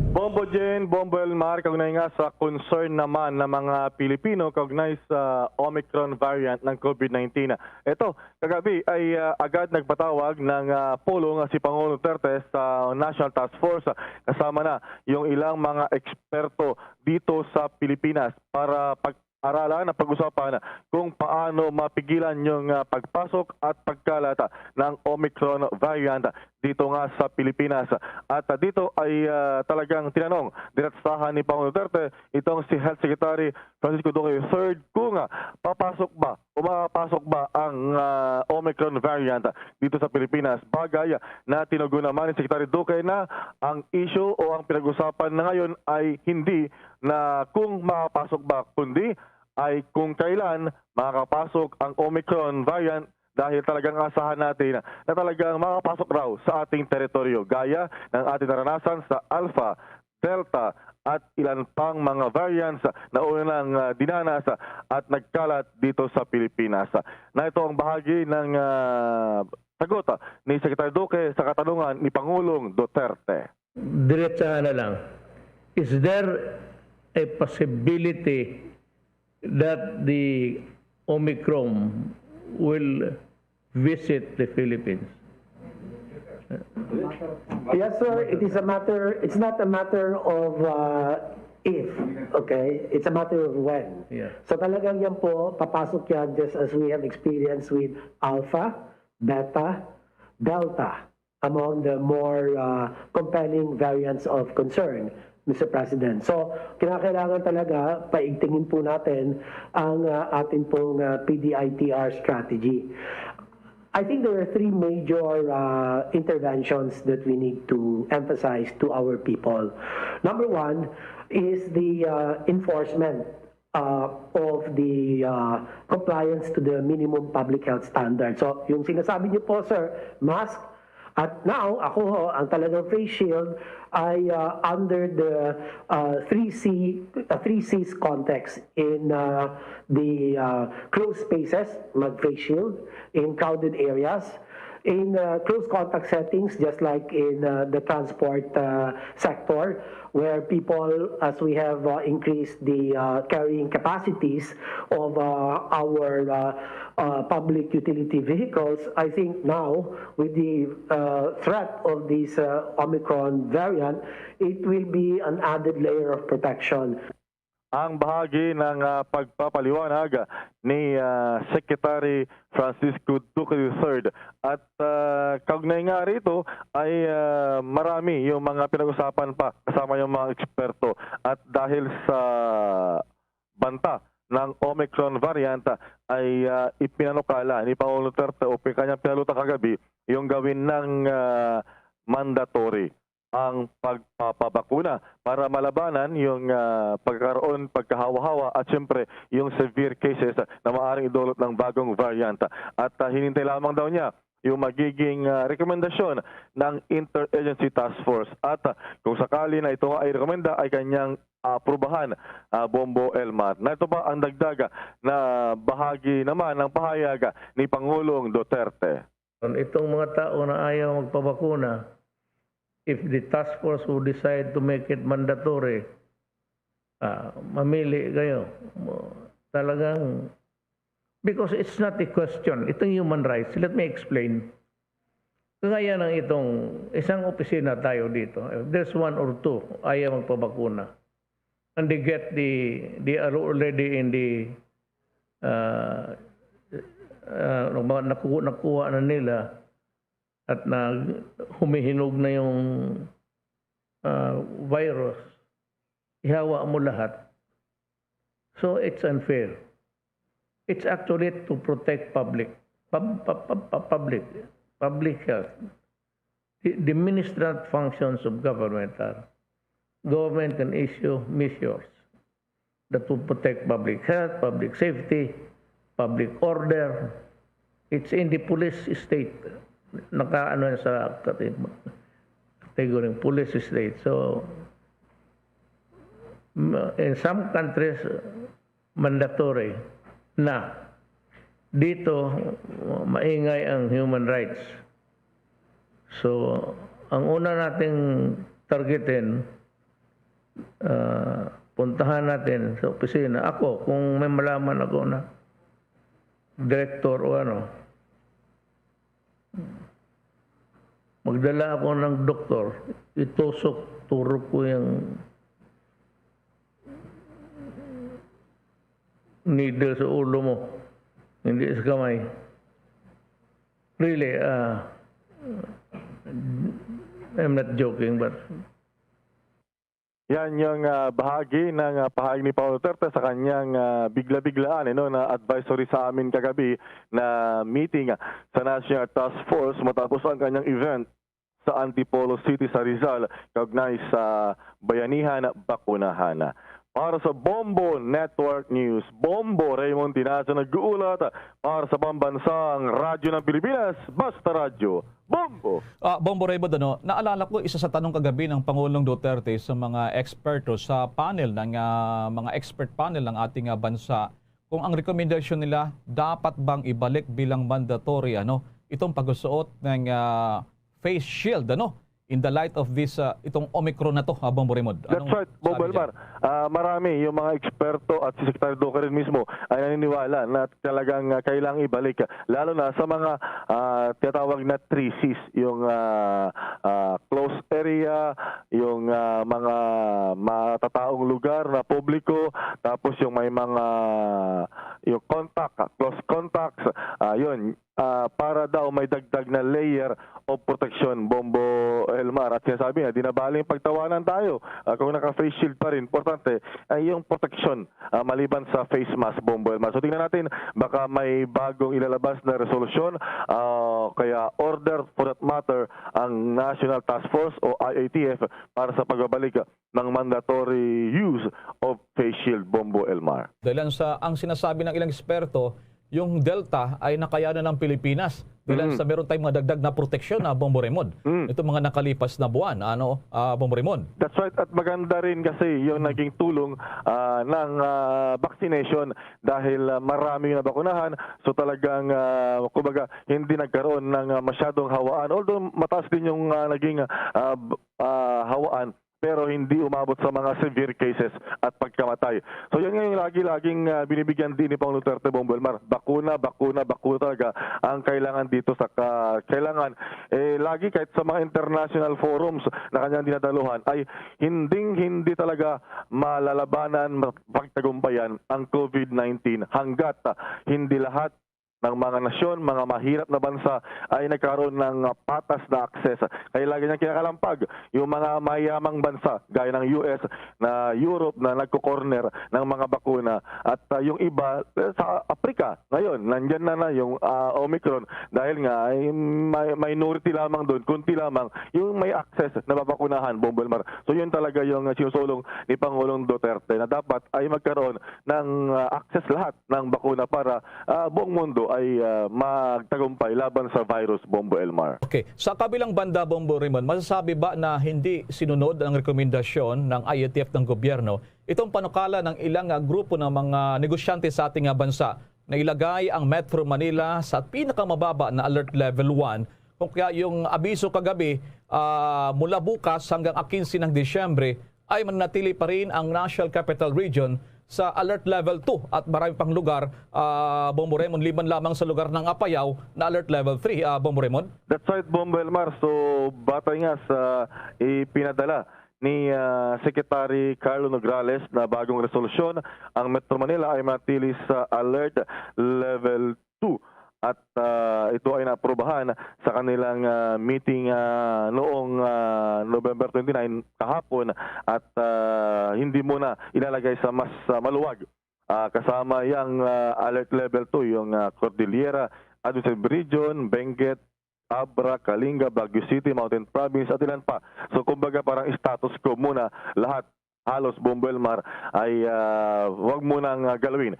Bombo Jane, Bombo Elmar, kaugnay nga sa concern naman ng mga Pilipino kaugnay sa Omicron variant ng COVID nineteen. Ito, kagabi ay ah, agad nagpatawag ng ah, pulong si Pangulong Duterte sa National Task Force, kasama na yung ilang mga eksperto dito sa Pilipinas para pag-aralan at pag-usapan kung paano mapigilan yung ah, pagpasok at pagkalat ng Omicron variant dito nga sa Pilipinas. At ah, dito ay ah, talagang tinanong diretsahan ni Pangulong Duterte itong si Health Secretary Francisco Duque the third kung ah, papasok ba o makapasok ba ang ah, Omicron variant dito sa Pilipinas. Bagay na tinugon naman ni Secretary Duque na ang issue o ang pinag-usapan na ngayon ay hindi na kung makapasok ba, kundi ay kung kailan makakapasok ang Omicron variant, dahil talagang asahan natin na talagang makapasok raw sa ating teritoryo gaya ng ating naranasan sa Alpha, Delta at ilan pang mga variants na unang ah, dinanas at nagkalat dito sa Pilipinas. Na ito ang bahagi ng ah, sagot ni Secretary Duque sa katanungan ni Pangulong Duterte. Diretsahan na lang. Is there a possibility that the Omicron will visit the Philippines? Yes, sir. It is a matter, it's not a matter of uh, if, okay? It's a matter of when. Yeah. So talagang yan po, papasok yan just as we have experienced with Alpha, Beta, Delta, among the more uh, compelling variants of concern, Mister President. So, kinakailangan talaga paigtingin po natin ang uh, ating pong uh, P D I T R strategy. I think there are three major uh, interventions that we need to emphasize to our people. Number one is the uh, enforcement uh, of the uh, compliance to the minimum public health standard. So, yung sinasabi niyo po, sir, mask, at now, ako ho, ang talagang face shield ay uh, under the uh, three C, uh, three C's context in uh, the uh, closed spaces, mag-face shield, in crowded areas, in uh, close contact settings, just like in uh, the transport uh, sector, where people, as we have uh, increased the uh, carrying capacities of uh, our uh, uh, public utility vehicles, I think now with the uh, threat of this uh, Omicron variant, it will be an added layer of protection. Ang bahagi ng ah, pagpapaliwanag ni ah, Secretary Francisco Duque the third. At ah, kaugnay nga rito ay ah, marami yung mga pinag-usapan pa kasama yung mga eksperto. At dahil sa banta ng Omicron variant ay ah, ipinanukala ni Pangulong Duterte o pi- kanyang pinaluta kagabi yung gawin ng ah, mandatory. ang pagpapabakuna para malabanan yung, ah, pagkakaroon, pagkahawa-hawa at siyempre yung severe cases na maaaring idulot ng bagong variant. At, ah, hinintay lamang daw niya yung magiging, ah, rekomendasyon ng Interagency Task Force. At, ah, kung sakali na ito nga ay rekomenda, ay kanyang aprubahan, ah, Bombo Elmar. Na ito pa ang dagdag na bahagi naman ng pahayag ni Pangulong Duterte. Itong mga tao na ayaw magpabakuna, if the task force would decide to make it mandatory, ah, mamili kayo. Mo-, talagang, because it's not a question, itong human rights. Let me explain. Kagaya ng itong isang opisina tayo dito, if there's one or two ayaw magpabakuna, and they get the, they are already in the, ah, ah, naku-, nakuha na nila at na humihinog na yung, ah, virus, ihawa mo lahat. So, it's unfair. It's actually to protect public, pub-, pub-, pub-, pub-, public, public health. The, the ministerial functions of government are, government can issue measures that will protect public health, public safety, public order. It's in the police state. Nakaano yan sa kate-, category ng police state. So, ma-, in some countries, mandatory na. Dito, maingay ang human rights. So, ang una nating targetin, ah, puntahan natin sa opisina. Ako, kung may malaman ako na director o ano, magdala ako ng doktor, itusok, turok ko yung needle sa ulo mo, hindi sa kamay. Really, ah, I'm not joking, but Yan yung, ah, bahagi ng, ah, pahayag ni Pangulong Duterte sa kanyang, ah, bigla-biglaan, you know, na advisory sa amin kagabi na meeting, ah, sa National Task Force matapos ang kanyang event sa Antipolo City sa Rizal, kaugnay sa Bayanihan Bakunahan. Para sa Bombo Network News, Bombo Raymond Tinazo nag-uulat para sa Pambansang Radyo ng Pilipinas, Basta Radyo, Bombo! Ah, Bombo Raymond, ano, naalala ko, isa sa tanong kagabi ng Pangulong Duterte sa mga eksperto sa panel ng, ah, mga expert panel ng ating, ah, bansa, kung ang rekomendasyon nila dapat bang ibalik bilang mandatory, ano, itong pagsusuot ng, ah, face shield, ano, in the light of this, ah, itong Omicron na to, ah, Bombo Raymond. That's right, Bombo Elmar. Ah, marami yung mga eksperto at si Secretary Duque rin mismo ay naniniwala na talagang, ah, kailangang ibalik, lalo na sa mga, ah, tinatawag na three Cs, yung, ah, ah, close area, yung, ah, mga matataong lugar na publiko, tapos yung may mga, yung contact, close contacts, ah, yun, ah, para daw may dagdag na layer of protection, Bombo Elmar. At sinasabi niya, di na baling pagtawanan tayo, ah, kung naka-face shield pa rin. Importante ay yung protection, ah, maliban sa face mask, Bombo Elmar. So tingnan natin, baka may bagong ilalabas na resolusyon, ah, kaya order for that matter, ang National Task Force o I A T F para sa pagbabalik ng mandatory use of face shield, Bombo Elmar. Dahilan sa, ang sinasabi ng ilang eksperto, yung Delta ay nakayanan ng Pilipinas. Dahilan Mm. sa meron tayong mga dagdag na proteksyon na, Bombo Raymond. Mm. Itong mga nakalipas na buwan, ano, ah, Bombo Raymond. That's right. At maganda rin kasi yung Mm. naging tulong, ah, ng, ah, vaccination dahil, ah, marami yung nabakunahan. So talagang, ah, kumbaga, hindi nagkaroon ng, ah, masyadong hawaan. Although mataas din yung, ah, naging, ah, b-, ah, hawaan, pero hindi umabot sa mga severe cases at pagkamatay. So yan nga yung lagi-laging, ah, binibigyan din ni Pangulong Duterte, Bombo Elmar. Bakuna, bakuna, bakuna talaga ang kailangan dito sa ka-, kailangan. Eh, lagi kahit sa mga international forums na kanyang dinadaluhan ay hinding-hindi talaga malalabanan, mapagtagumpayan ang COVID nineteen hanggat, ah, hindi lahat ng mga nasyon, mga mahirap na bansa, ay nagkaroon ng, ah, patas na akses. Kaya lagi niyang kinakalampag yung mga mayamang bansa, gaya ng U S, na Europe, na nagko-corner ng mga bakuna. At, ah, yung iba, eh, sa Africa, ngayon, nandyan na na yung, ah, Omicron. Dahil nga, ay may, minority lamang doon, kunti lamang yung may access na mabakunahan, Bombo Elmar. So, yun talaga yung, ah, sinusulong ni Pangulong Duterte, na dapat ay magkaroon ng, ah, access lahat ng bakuna para, ah, buong mundo ay, ah, magtagumpay laban sa virus, Bombo Elmar. Okay. Sa kabilang banda, Bombo Raymond, masasabi ba na hindi sinunod ang rekomendasyon ng I A T F ng gobyerno itong panukala ng ilang, ah, grupo ng mga negosyante sa ating, ah, bansa na ilagay ang Metro Manila sa pinakamababa na Alert Level one, kung kaya yung abiso kagabi, ah, mula bukas hanggang kinse ng Disyembre, ay mananatili pa rin ang National Capital Region sa Alert Level two at marami pang lugar, ah, Bombo Raymond, liban lamang sa lugar ng Apayao na Alert Level three, ah, Bombo Raymond? That's right, Bombo Elmar. So, batay nga sa ipinadala ni, ah, Secretary Carlo Nograles na bagong resolusyon, ang Metro Manila ay manatili sa Alert Level two. At, ah, ito ay naaprubahan sa kanilang, ah, meeting, ah, noong, ah, November twenty-nine, kahapon, at, ah, hindi muna ilalagay sa mas, ah, maluwag. Ah, kasama yang, ah, Alert Level two, yung, ah, Cordillera, Administrative Region, Benguet, Abra, Kalinga, Baguio City, Mountain Province, at ilan pa. So, kumbaga, parang status quo muna lahat, halos, Bombo Elmar, ay, ah, wag mo nang, ah, galawin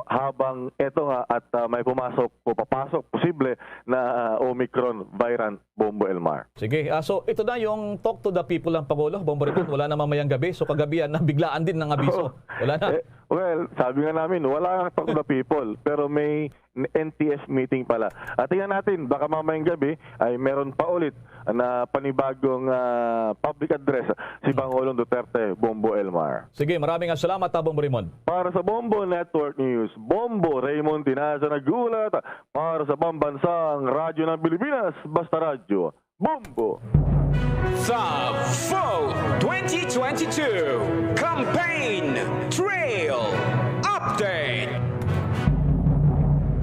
habang eto nga at, ah, may pumasok o papasok, posible na, ah, Omicron variant, Bombo Elmar. Sige, ah, so ito na yung talk to the people ng Pangulo, Bombo Raymond. Wala na mamayang gabi, so kagabi yan, nabiglaan din ng abiso. Wala na. Eh, well, sabi nga namin, wala ang talk to the people, pero may N T F meeting pala. At tingnan natin, baka mamayang gabi ay meron pa ulit na panibagong, ah, public address si Pangulong Duterte, Bombo Elmar. Sige, maraming salamat, ah, Bombo Raymond. Para sa Bombo Network News, Bombo Raymond Tinaza nag-uulat para sa Pambansang Radyo ng Pilipinas, Basta Radyo, Bombo. The Vote twenty twenty-two Campaign Trail Update.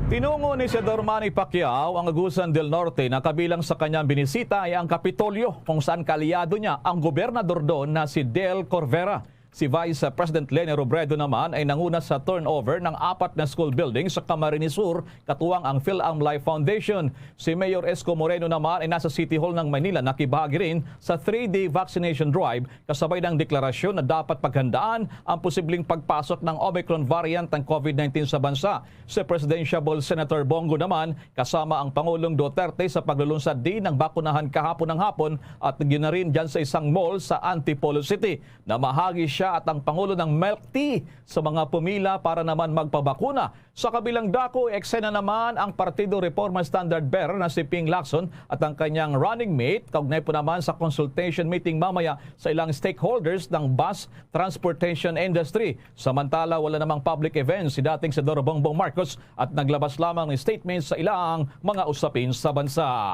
Tinungo ni Senador Manny Pacquiao ang Agusan del Norte na kabilang sa kanyang binisita ay ang Kapitolyo, kung saan kaalyado niya ang gobernador doon na si Del Corvera. Si Vice President Leni Robredo naman ay nanguna sa turnover ng apat na school building sa Camarines Sur, katuwang ang PhilAmLife Foundation. Si Mayor Isko Moreno naman ay nasa City Hall ng Manila, nakibahagi rin sa three-day vaccination drive, kasabay ng deklarasyon na dapat paghandaan ang posibleng pagpasok ng Omicron variant ng COVID nineteen sa bansa. Si Presidentiable Senator Bong Go naman kasama ang Pangulong Duterte sa paglulunsad din ng bakunahan kahapon ng hapon at yun na rin dyan sa isang mall sa Antipolo City. Namahagi siya at ang Pangulo ng milk tea sa mga pumila para naman magpabakuna. Sa kabilang dako, eksena naman ang Partido Reforma standard bearer na si Ping Lacson at ang kanyang running mate, kaugnay po naman sa consultation meeting mamaya sa ilang stakeholders ng bus transportation industry. Samantala, wala namang public events si dating Senador Bongbong Marcos at naglabas lamang ng statement sa ilang mga usapin sa bansa.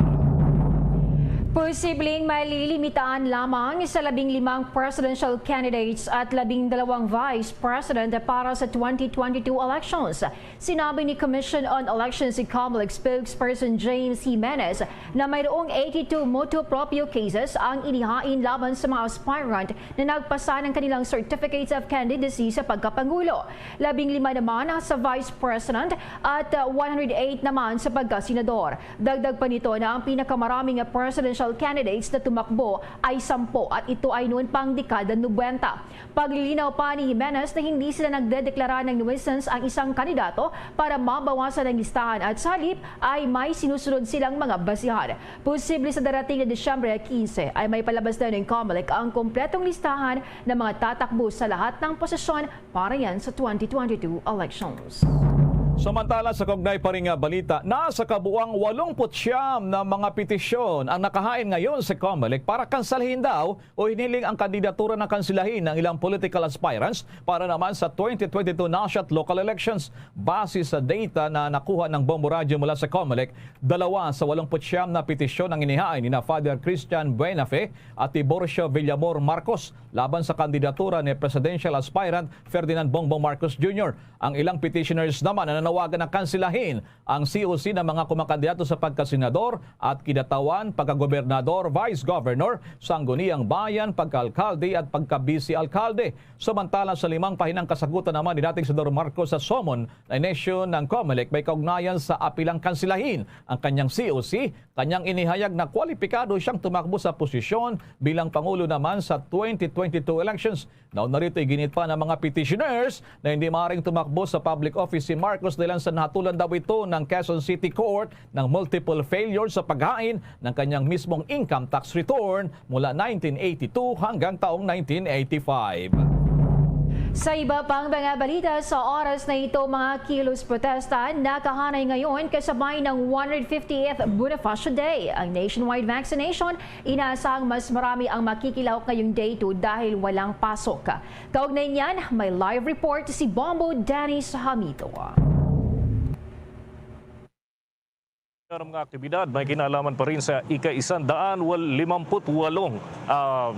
Posibleng malilimitaan lamang sa labing limang presidential candidates at labing dalawang vice president para sa twenty twenty-two elections. Sinabi ni Commission on Elections COMELEC spokesperson James Jimenez na mayroong eighty-two motu proprio cases ang inihain laban sa mga aspirant na nagpasa ng kanilang certificates of candidacy sa pagkapangulo. Labing lima naman sa vice president at, uh, one hundred eight naman sa pagkasenador. Dagdag pa nito na ang pinakamaraming presidential candidates na tumakbo ay sampo at ito ay noon pang dekada nobenta. Paglilinaw pa ni Jimenez na hindi sila nagdedeklara ng nuisance ang isang kandidato para mabawasan ang listahan at sa halip ay may sinusunod silang mga basihan. Posible sa darating na Disyembre quince ay may palabas na ng COMELEC ang kompletong listahan ng mga tatakbo sa lahat ng posisyon para yan sa twenty twenty-two elections. Samantala, sa kaugnay pa rin nga balita, nasa kabuang walongput siyam na mga petisyon ang nakahain ngayon sa COMELEC para kansalhin daw o hiniling ang kandidatura na kansilahin ng ilang political aspirants para naman sa twenty twenty-two national at local elections. Base sa data na nakuha ng Bombo Radyo mula sa COMELEC, dalawa sa walongput siyam na petisyon ang inihain nina Father Christian Buenafe at Tiburcio Villamor Marcos laban sa kandidatura ni presidential aspirant Ferdinand Bongbong Marcos Junior. Ang ilang petitioners naman na Tawagan na kansilahin ang C O C ng mga kumakandidato sa pagkasenador at kidatawan, pagkagobernador, vice governor, sangguniang bayan, pagkaalkalde at pagkabisi-alkalde. Samantala, sa limang pahinang kasagutan naman ni dating Senador Marcos sa summon na inisyu ng Comelec may kaugnayan sa apilang kansilahin ang kanyang C O C, kanyang inihayag na kwalipikado siyang tumakbo sa posisyon bilang Pangulo naman sa twenty twenty-two elections. Nauna rito, iginit pa ng mga petitioners na hindi maaaring tumakbo sa public office si Marcos dahil sa nahatulan daw ito ng Quezon City Court ng multiple failure sa paghain ng kanyang mismong income tax return mula nineteen eighty-two hanggang taong nineteen eighty-five. Sa iba pang mga balita, sa oras na ito, mga kilos protesta nakahanay ngayon kasabay ng one hundred fiftieth Bonifacio Day. Ang nationwide vaccination, inaasahang mas marami ang makikilahok ngayong day two dahil walang pasok. Kaugnay niyan, may live report si Bombo Dennis Hamito. Ang mga aktibidad may kinalaman pa rin sa ika-isandaan wal-, limamput walong, um,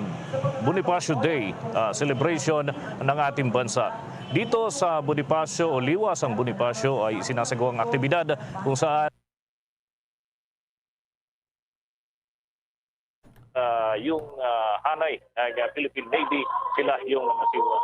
Bonifacio Day, ah, celebration ng ating bansa. Dito sa Bonifacio o Liwa sang Bonifacio ay sinasagawa ang aktibidad kung saan ah, yung, ah, hanay ng, ah, Philippine Navy, sila yung nasiwa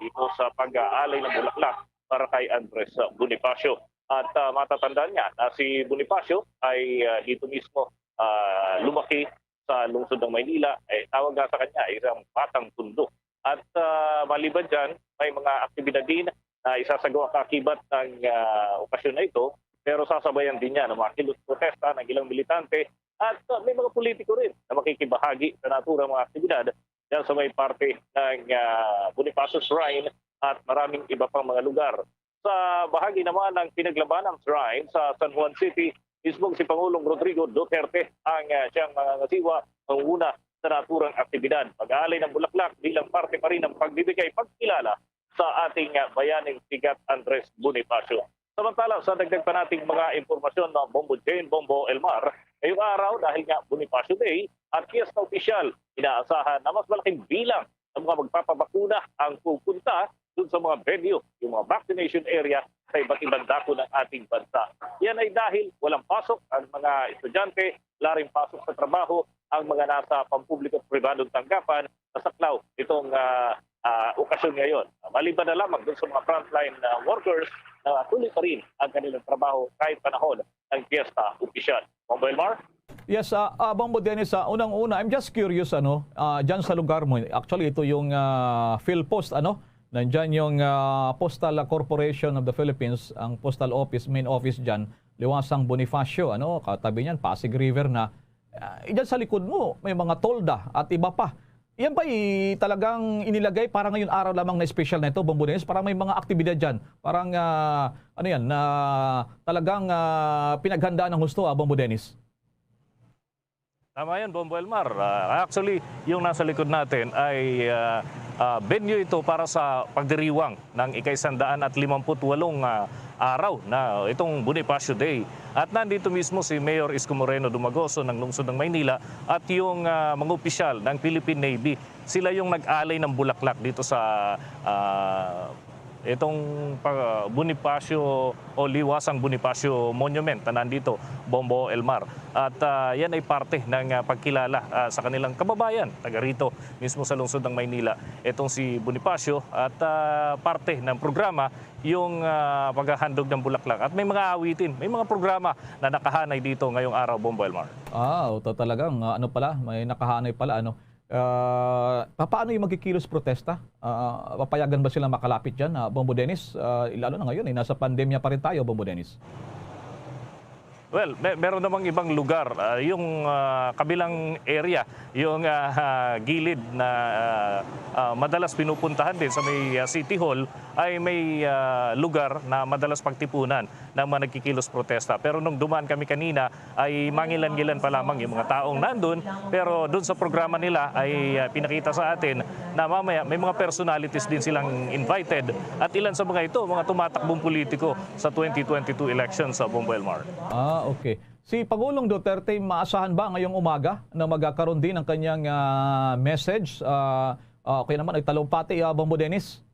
dito sa pag-aalay ng bulaklak para kay Andres, ah, Bonifacio. At, ah, matatandaan niya na si Bonifacio ay, ah, dito mismo, ah, lumaki sa lungsod ng Maynila. Eh, tawag nga sa kanya ay isang batang Tondo. At, ah, maliban dyan, may mga aktibidad din na isasagawa kaakibat ng, ah, okasyon na ito, pero sasabayan din niya ng mga kilos protesta ng ilang militante at, ah, may mga politiko rin na makikibahagi sa naturang mga aktibidad dyan sa may parte ng, ah, Bonifacio Shrine at maraming iba pang mga lugar. Sa bahagi naman ng pinaglabanang shrine sa San Juan City, mismo si Pangulong Rodrigo Duterte ang, ah, siyang mangangasiwa, mangunguna sa naturang aktibidad. Pag-aalay ng bulaklak bilang parte pa rin ng pagbibigay pagkilala sa ating, ah, bayaning sikat Andres Bonifacio. Samantala, sa dagdag pa nating mga impormasyon, na Bombo Jane, Bombo Elmar, ngayong araw, dahil nga Bonifacio Day at Fiesta Oficial, inaasahan na mas malaking bilang ng mga magpapabakuna ang pupunta dun sa mga venue, yung mga vaccination area sa iba't ibang dako ng ating bansa. Yan ay dahil walang pasok ang mga estudyante, wala ring pasok sa trabaho ang mga nasa pampubliko at pribadong tanggapan, nasaklaw itong, ah, ah, okasyon ngayon. Maliban na lamang dun sa mga frontline, ah, workers na tuloy pa rin ang kanilang trabaho kahit panahon ng piyesta opisyal. Bombo Elmar? Yes, ah, ah, Bombo Dennis, ah, unang-una, I'm just curious, ano, ah, dyan sa lugar mo, actually, ito yung, ah, PhilPost, ano, nandyan yung, ah, Postal Corporation of the Philippines, ang postal office, main office dyan, Liwasang Bonifacio, ano, katabi niyan, Pasig River na. Ah, dyan sa likod mo, may mga tolda at iba pa. Yan ba talagang inilagay para ngayon araw lamang na espesyal na ito, Bombo Dennis? Parang may mga aktibidad dyan. Parang, ah, ano yan, na talagang, ah, pinaghandaan ng husto, ah, Bombo Dennis? Tama yan, Bombo Elmar. Ah, actually, yung nasa likod natin ay, ah, ah, venue ito para sa pagdiriwang ng ika-isandaan at limamput walong, ah, araw na itong Bonifacio Day. At nandito mismo si Mayor Isko Moreno Dumagoso ng Lungsod ng Maynila at yung, ah, mga opisyal ng Philippine Navy. Sila yung nag-alay ng bulaklak dito sa, ah, itong pa-, Bonifacio o Liwasang Bonifacio Monument na nandito, Bombo Elmar. At, ah, yan ay parte ng, ah, pagkilala, ah, sa kanilang kababayan, taga rito mismo sa lungsod ng Maynila. Itong si Bonifacio at, ah, parte ng programa yung, ah, paghahandog ng bulaklak. At may mga awitin, may mga programa na nakahanay dito ngayong araw, Bombo Elmar. Ah, o, ta-, talagang, ah, ano pala, may nakahanay pala, ano. Ah, pa-, paano yung magkikilos protesta? Ah, papayagan ba sila makalapit dyan, ah, Bombo Dennis? Ah, lalo na ngayon, eh, nasa pandemya pa rin tayo, Bombo Dennis. Well, me-, meron namang ibang lugar, ah, yung, ah, kabilang area, yung, ah, gilid na, ah, ah, madalas pinupuntahan din sa may, ah, City Hall, ay may, ah, lugar na madalas pagtipunan ng mga nagkikilos protesta. Pero nung dumaan kami kanina, ay mangilan-ngilan pa lamang yung mga taong nandun. Pero dun sa programa nila ay, ah, pinakita sa atin na mamaya may mga personalities din silang invited. At ilan sa mga ito, mga tumatakbong politiko sa twenty twenty-two election sa Bombo Elmar. Ah, okay. Si Pangulong Duterte, maasahan ba ngayong umaga na magkakaroon din ang kanyang, ah, message? Ah, ah, okay naman, ay talumpati, ah, Bombo Dennis?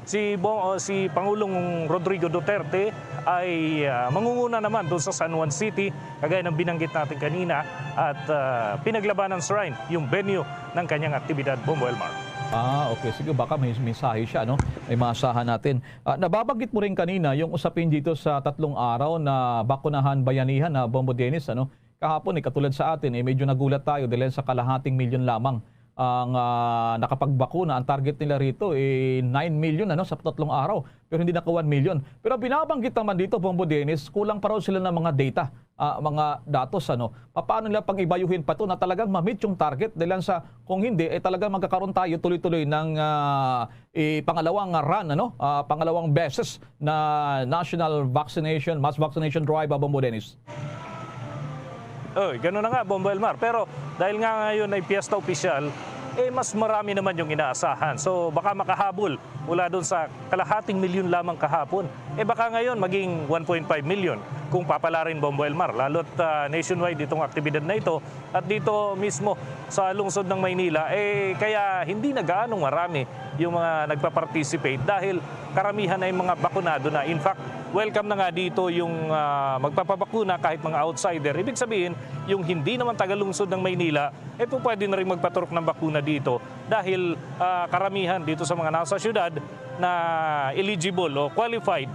Si Bo-, o si Pangulong Rodrigo Duterte ay, ah, mangunguna naman doon sa San Juan City, kagaya ng binanggit natin kanina, at, ah, Pinaglabanan Shrine, yung venue ng kanyang aktibidad, Bombo Elmar. Ah, okay. Sige, baka may mensahe siya, no? May maasahan natin. Ah, nababanggit mo rin kanina yung usapin dito sa tatlong araw na bakunahan bayanihan na Bombo Dennis, ano? Kahapon, eh, katulad sa atin, eh, medyo nagulat tayo dahil sa kalahating milyon lamang ang, ah, nakapagbakuna. Ang target nila rito, eh, nine million, ano, sa tatlong araw. Pero hindi naka one million. Pero binabanggit naman dito, Bombo Dennis, kulang pa raw sila ng mga data, ah, mga datos, ano. Paano nila pag-ibayuhin pa to na talagang ma-meet yung target? Dahil sa, kung hindi, eh, talagang magkakaroon tayo tuloy-tuloy ng, ah, eh, pangalawang run, ano, ah, pangalawang beses na national vaccination, mass vaccination drive, ah, Bombo Dennis. Oy, gano'n na nga, Bombo Elmar. Pero dahil nga ngayon ay piyesta opisyal, eh, mas marami naman yung inaasahan. So baka makahabol mula doon sa kalahating milyon lamang kahapon. Eh, baka ngayon maging one point five million kung papalarin, Bombo Elmar. Lalo't, ah, nationwide itong aktibidad na ito. At dito mismo sa lungsod ng Maynila, eh, kaya hindi na gaanong marami yung mga nagpa-participate dahil karamihan ay mga bakunado na. In fact, welcome na nga dito yung, ah, magpapabakuna kahit mga outsider. Ibig sabihin, yung hindi naman taga-lungsod ng Maynila, eh, po pwede na rin magpaturok ng bakuna dito dahil, ah, karamihan dito sa mga nasa syudad na eligible o qualified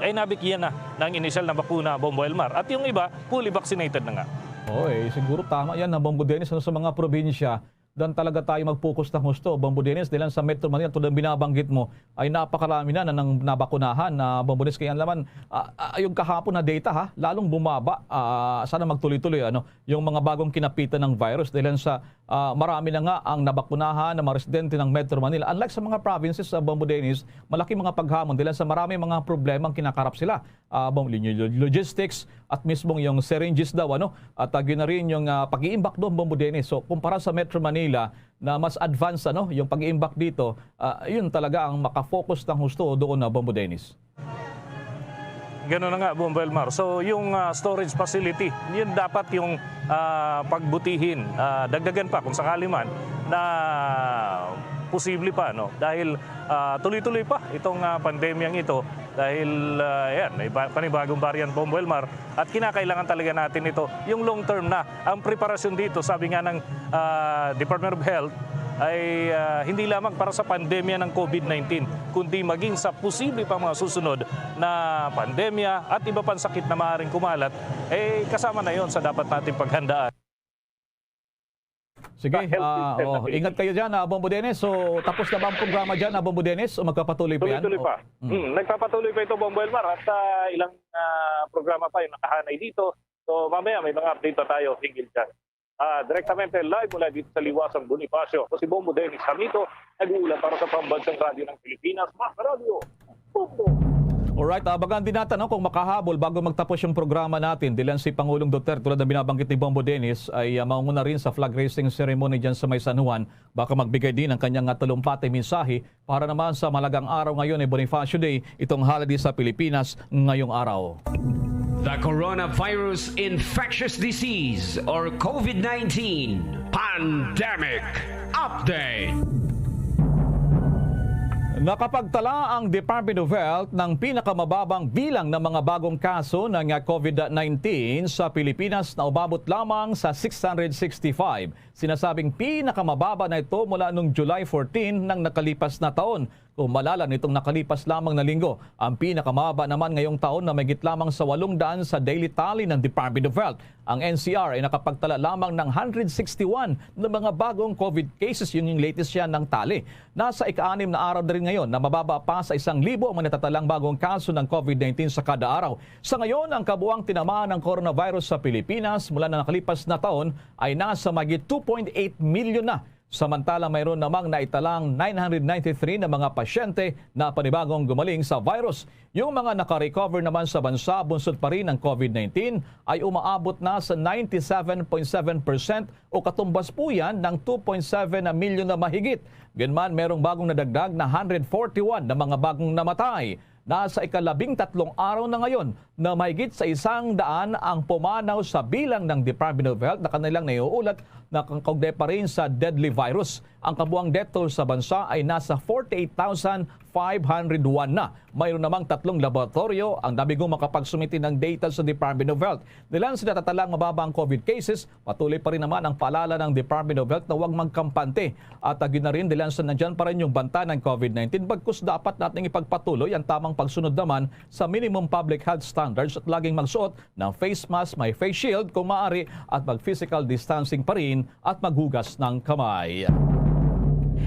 ay nabigyan na ng inisyal na bakuna, Bombo Elmar. At yung iba, fully vaccinated na nga. Oo, eh, siguro tama yan, ha, Bombo Dennis, ano, sa mga probinsya, doon talaga tayo mag-focus ng husto, Bombo Dennis, dahil sa Metro Manila, tulad ng binabanggit mo, ay napakarami na, na nang nabakunahan, na Bombo Dennis, kaya naman, ah, ah, yung kahapon na data, ha, lalong bumaba. Ah, sana magtuloy-tuloy, ano, yung mga bagong kinapitan ng virus, dahil sa, ah, marami na nga ang nabakunahan ng mga residente ng Metro Manila. Unlike sa mga provinces sa, Bombo Dennis, malaki mga paghamon, dahil sa marami mga problemang kinakarap sila, ah, bang lin-, logistics at mismong yung syringes daw, ano, at, ah, yun na rin yung, ah, pag-iimbak doon, Bombo Dennis. So, kumpara sa Metro Manila na mas advanced, ano, yung pag-iimbak dito, ah, yun talaga ang makafocus ng husto doon na, Bombo Dennis. Gano'n na nga, Bombo Elmar. So, yung, ah, storage facility, yun dapat yung, ah, pagbutihin, ah, dagdagan pa kung sakali man na posible pa, no? Dahil, ah, tuloy-tuloy pa itong, ah, pandemyang ito. Dahil, ah, yan, may ba-, panibagong variant, Bombo Elmar, at kinakailangan talaga natin ito, yung long term na ang preparasyon dito. Sabi nga ng, ah, Department of Health, ay, ah, hindi lamang para sa pandemya ng COVID nineteen, kundi maging sa posible pang mga susunod na pandemya at iba pang sakit na maaaring kumalat, eh, kasama na yon sa dapat nating paghandaan. Sige, ah, oh, ingat kayo dyan, ah, Bombo Dennis. So, tapos na ba ang programa dyan, ah, Bombo Dennis? O magpapatuloy pa yan? Tuloy-tuloy pa. Hmm, nagpapatuloy pa ito, Bombo Elmar, at, ah, ilang, ah, programa pa yung nakahanay dito. So, mamaya may mga update pa tayo hinggil dyan. Ah, direktamente live mula dito sa Liwasan Bonifacio. Ako si Bombo Dennis Hamito, nag-uulat para sa Pambansang Radyo ng Pilipinas, Mas Radyo. Bombo! Alright, abangan din natin, no, kung makahabol bago magtapos yung programa natin. Dilan si Pangulong Duterte, tulad ng binabanggit ni Bombo Dennis, ay, ah, mauna rin sa flag raising ceremony dyan sa may San Juan. Baka magbigay din ang kanyang, ah, talumpati mensahe para naman sa mahalagang araw ngayon ay Bonifacio Day, itong holiday sa Pilipinas ngayong araw. The Coronavirus Infectious Disease or COVID nineteen Pandemic Update. Nakapagtala ang Department of Health ng pinakamababang bilang ng mga bagong kaso ng COVID nineteen sa Pilipinas na umabot lamang sa six hundred sixty-five. Sinasabing pinakamababa na ito mula nung July fourteen ng nakalipas na taon. Kung malala nitong nakalipas lamang na linggo, ang pinakamababa naman ngayong taon na mahigit lamang sa walong daan sa daily tally ng Department of Health. Ang N C R ay nakapagtala lamang ng hundred sixty-one na mga bagong COVID cases. Yun yung latest yan ng tally. Nasa ika-anim na araw na rin ngayon na mababa pa sa isang libo ang mga natatalang bagong kaso ng COVID nineteen sa kada araw. Sa ngayon, ang kabuang tinamaan ng coronavirus sa Pilipinas mula na nakalipas na taon ay nasa mahigit two point eight million na. Samantala, mayroon namang naitalang nine hundred ninety-three na mga pasyente na panibagong gumaling sa virus. Yung mga naka-recover naman sa bansa bunsod pa rin ng COVID nineteen ay umaabot na sa ninety-seven point seven percent o katumbas po yan ng two point seven na milyon na mahigit. Gayunman, merong bagong nadagdag na hundred forty-one na mga bagong namatay. Nasa ikalabing tatlong araw na ngayon na mahigit sa isang daan ang pumanaw sa bilang ng Department of Health na kanilang naiuulat na kaugnay pa rin sa deadly virus. Ang kabuang death toll sa bansa ay nasa forty-eight thousand five hundred one na. Mayroon namang tatlong laboratoryo ang nabigong makapagsumiti ng data sa Department of Health. Dahilan sa natatalang mababa ang COVID cases, patuloy pa rin naman ang paalala ng Department of Health na huwag magkampante. At agyo na rin, dahilan sa nandyan pa rin yung banta ng COVID nineteen, bagkus dapat nating ipagpatuloy ang tamang pagsunod naman sa minimum public health standards at laging magsuot ng face mask, may face shield kung maaari, at mag-physical distancing pa rin at maghugas ng kamay.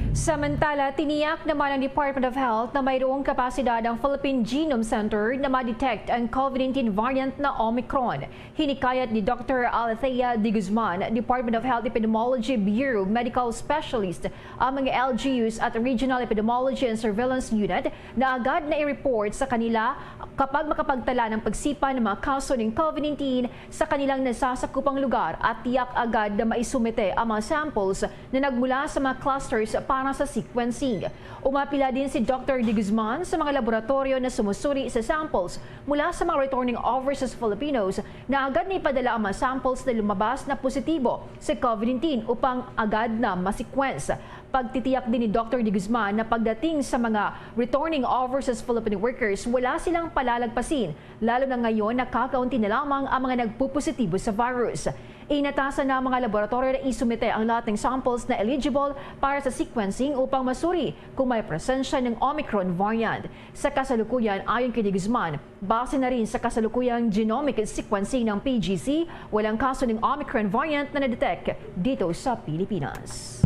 Samantala, tiniyak naman ng Department of Health na mayroong kapasidad ang Philippine Genome Center na ma-detect ang COVID nineteen variant na Omicron. Hinikayat ni Doctor Alethea de Guzman, Department of Health Epidemiology Bureau Medical Specialist, ang mga L G Us at Regional Epidemiology and Surveillance Unit na agad na i-report sa kanila kapag makapagtala ng pagsipa ng mga kaso ng COVID nineteen sa kanilang nasasakupang lugar at tiyak agad na maisumite ang mga samples na nagmula sa mga clusters para sa sequencing. Umapila din si Doctor De Guzman sa mga laboratoryo na sumusuri sa samples mula sa mga returning overseas Filipinos na agad na ipadala ang mga samples na lumabas na positibo sa COVID nineteen upang agad na ma-sequence. Pagtitiyak din ni Doctor De Guzman na pagdating sa mga returning overseas Filipino workers, wala silang palalagpasin, lalo na ngayon na kakaunti na lamang ang mga nagpupositibo sa virus. Inatasan na ang mga laboratoryo na isumite ang lahat ng samples na eligible para sa sequencing upang masuri kung may presensya ng Omicron variant. Sa kasalukuyan, ayon kay De Guzman, base na rin sa kasalukuyang genomic sequencing ng P G C, walang kaso ng Omicron variant na na-detect dito sa Pilipinas.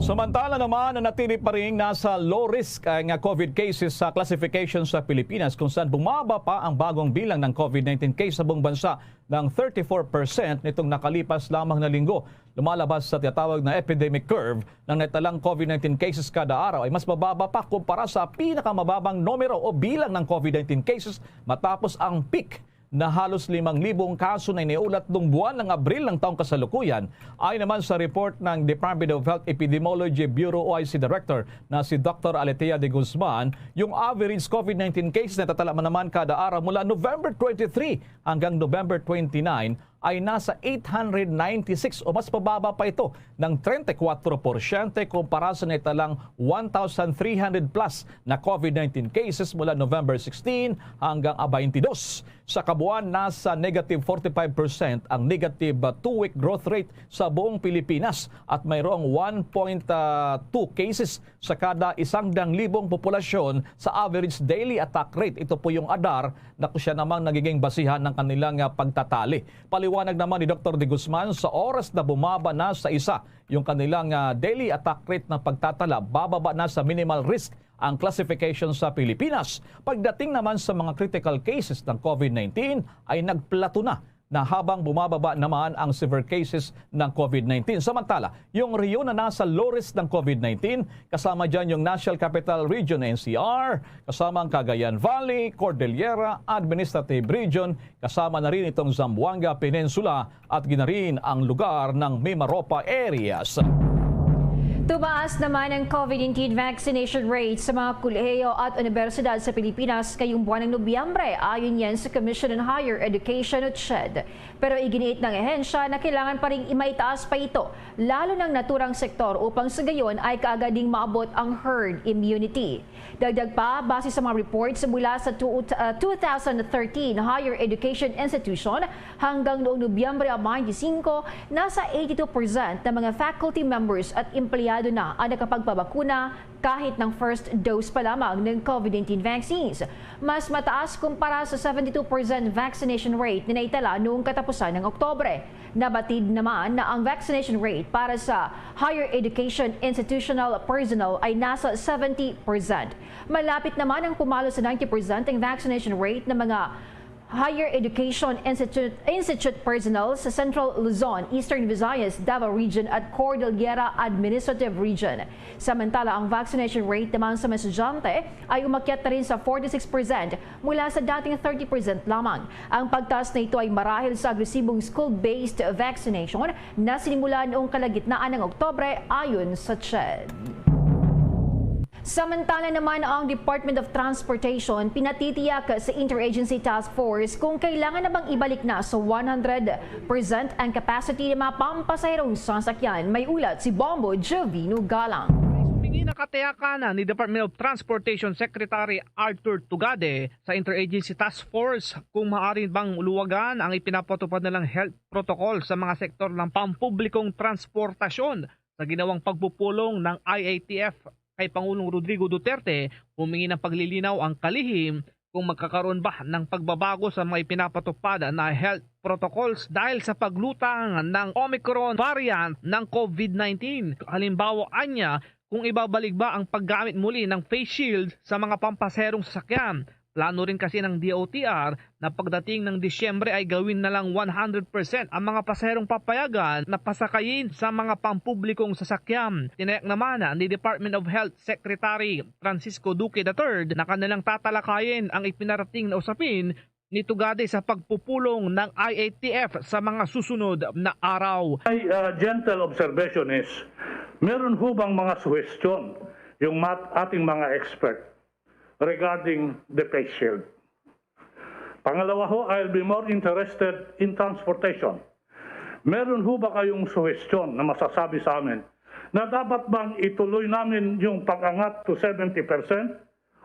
Samantala naman, nanatili pa rin nasa low risk ang COVID cases sa classification sa Pilipinas, kung saan bumaba pa ang bagong bilang ng COVID nineteen case sa buong bansa ng thirty-four percent nitong nakalipas lamang na linggo. Lumalabas sa tinatawag na epidemic curve ng naitalang COVID nineteen cases kada araw ay mas mababa pa kumpara sa pinakamababang numero o bilang ng COVID nineteen cases matapos ang peak na halos limang libong kaso na iniulat noong buwan ng Abril ng taong kasalukuyan. Ayon naman sa report ng Department of Health Epidemiology Bureau o I C Director na si Doctor Aletea de Guzman, yung average COVID nineteen cases na natatala naman kada araw mula November twenty-three hanggang November twenty-nine ay nasa eight hundred ninety-six o mas mababa pa ito ng treinta y cuatro porsyento kumpara sa naitalang one thousand three hundred plus na COVID nineteen cases mula November sixteen hanggang twenty-two. Sa kabuuan, nasa negative forty-five percent ang negative, ah, two-week growth rate sa buong Pilipinas at mayroong one point two cases sa kada isang dang libong populasyon sa average daily attack rate. Ito po yung ADAR na siya namang nagiging basihan ng kanilang, ah, pagtatali. Paliwanag naman ni Doktor De Guzman, sa oras na bumaba na sa isa yung kanilang, ah, daily attack rate na pagtatala, bababa na sa minimal risk ang classification sa Pilipinas. Pagdating naman sa mga critical cases ng COVID nineteen, ay nagplato na na habang bumababa naman ang severe cases ng COVID nineteen. Samantala, yung rehiyon na nasa low risk ng COVID nineteen, kasama dyan yung National Capital Region, N C R, kasama ang Cagayan Valley, Cordillera Administrative Region, kasama na rin itong Zamboanga Peninsula at ginarin ang lugar ng Mimaropa areas. Tumaas naman ang COVID nineteen vaccination rate sa mga kolehiyo at unibersidad sa Pilipinas ngayong buwan ng Nobyembre, ayon yan sa Commission on Higher Education o CHED. Pero iginiit ng ahensya na kailangan pa ring imaitaas pa ito, lalo ng naturang sektor, upang sa gayon ay kaagad ding maabot ang herd immunity. Dagdag pa, base sa mga reports mula sa two, uh, two thousand thirteen Higher Education Institution, hanggang noong Nobyembre twenty-five, nasa eighty-two percent ng mga faculty members at empleyado na ang nakapagpabakuna kahit ng first dose pa lamang ng COVID nineteen vaccines. Mas mataas kumpara sa seventy-two percent vaccination rate na naitala noong katapusan ng Oktubre. Nabatid naman na ang vaccination rate para sa higher education institutional personnel ay nasa seventy percent. Malapit naman ang pumalo sa ninety percent ang vaccination rate ng mga higher education institute, institute personnel sa Central Luzon, Eastern Visayas, Davao Region at Cordillera Administrative Region. Samantala, ang vaccination rate naman sa mga estudyante ay umakyat na rin sa forty-six percent mula sa dating thirty percent lamang. Ang pagtaas na ito ay marahil sa agresibong school-based vaccination na sinimulan noong kalagitnaan ng Oktubre, ayon sa CHED. Samantala naman, ang Department of Transportation pinatitiyak sa Interagency Task Force kung kailangan na bang ibalik na sa one hundred percent ang capacity ng mga pampasaherong sasakyan. May ulat si Bombo Jovino Galang. Humingi na katayakan ni Department of Transportation Secretary Arthur Tugade sa Interagency Task Force kung maaari bang luwagan ang ipinapatupad nilang health protocol sa mga sektor ng pampublikong transportasyon sa ginawang pagpupulong ng I A T F kay Pangulong Rodrigo Duterte. Humingi ng paglilinaw ang kalihim kung magkakaroon ba ng pagbabago sa mga ipinapatupad na health protocols dahil sa paglutang ng Omicron variant ng COVID nineteen. Halimbawa, anya, kung ibabalik ba ang paggamit muli ng face shield sa mga pampaserong sasakyan. Plano rin kasi ng D O T R na pagdating ng Disyembre ay gawin na lang one hundred percent ang mga paserong papayagan na pasakayin sa mga pampublikong sasakyan. Tinayak naman ni Department of Health Secretary Francisco Duque the third na kanilang tatalakayin ang ipinarating na usapin ni Tugade sa pagpupulong ng I A T F sa mga susunod na araw. My uh, gentle observation is, meron ho bang mga suhestyon yung mat ating mga expert regarding the face shield? Pangalawa ho, I'll be more interested in transportation. Meron ho ba kayong suhestyon na masasabi sa amin na dapat bang ituloy namin yung pag-angat to seventy percent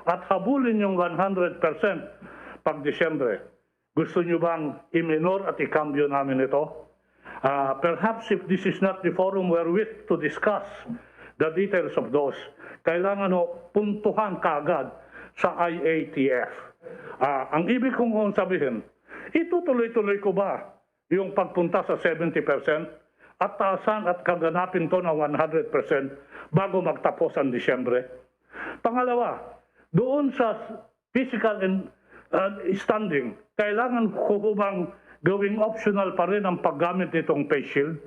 at habulin yung one hundred percent pag Disyembre? Gusto nyo bang i-minor at ikambyo namin ito? Uh, perhaps if this is not the forum wherewith to discuss the details of those, kailangan ho puntuhan kaagad sa I A T F. Uh, ang ibig kong sabihin, itutuloy-tuloy ko ba yung pagpunta sa seventy percent at taasan at kaganapin to ng one hundred percent bago magtapos ang Disyembre? Pangalawa, doon sa physical and uh, standing, kailangan ko bang gawing optional pa rin ang paggamit nitong face shield?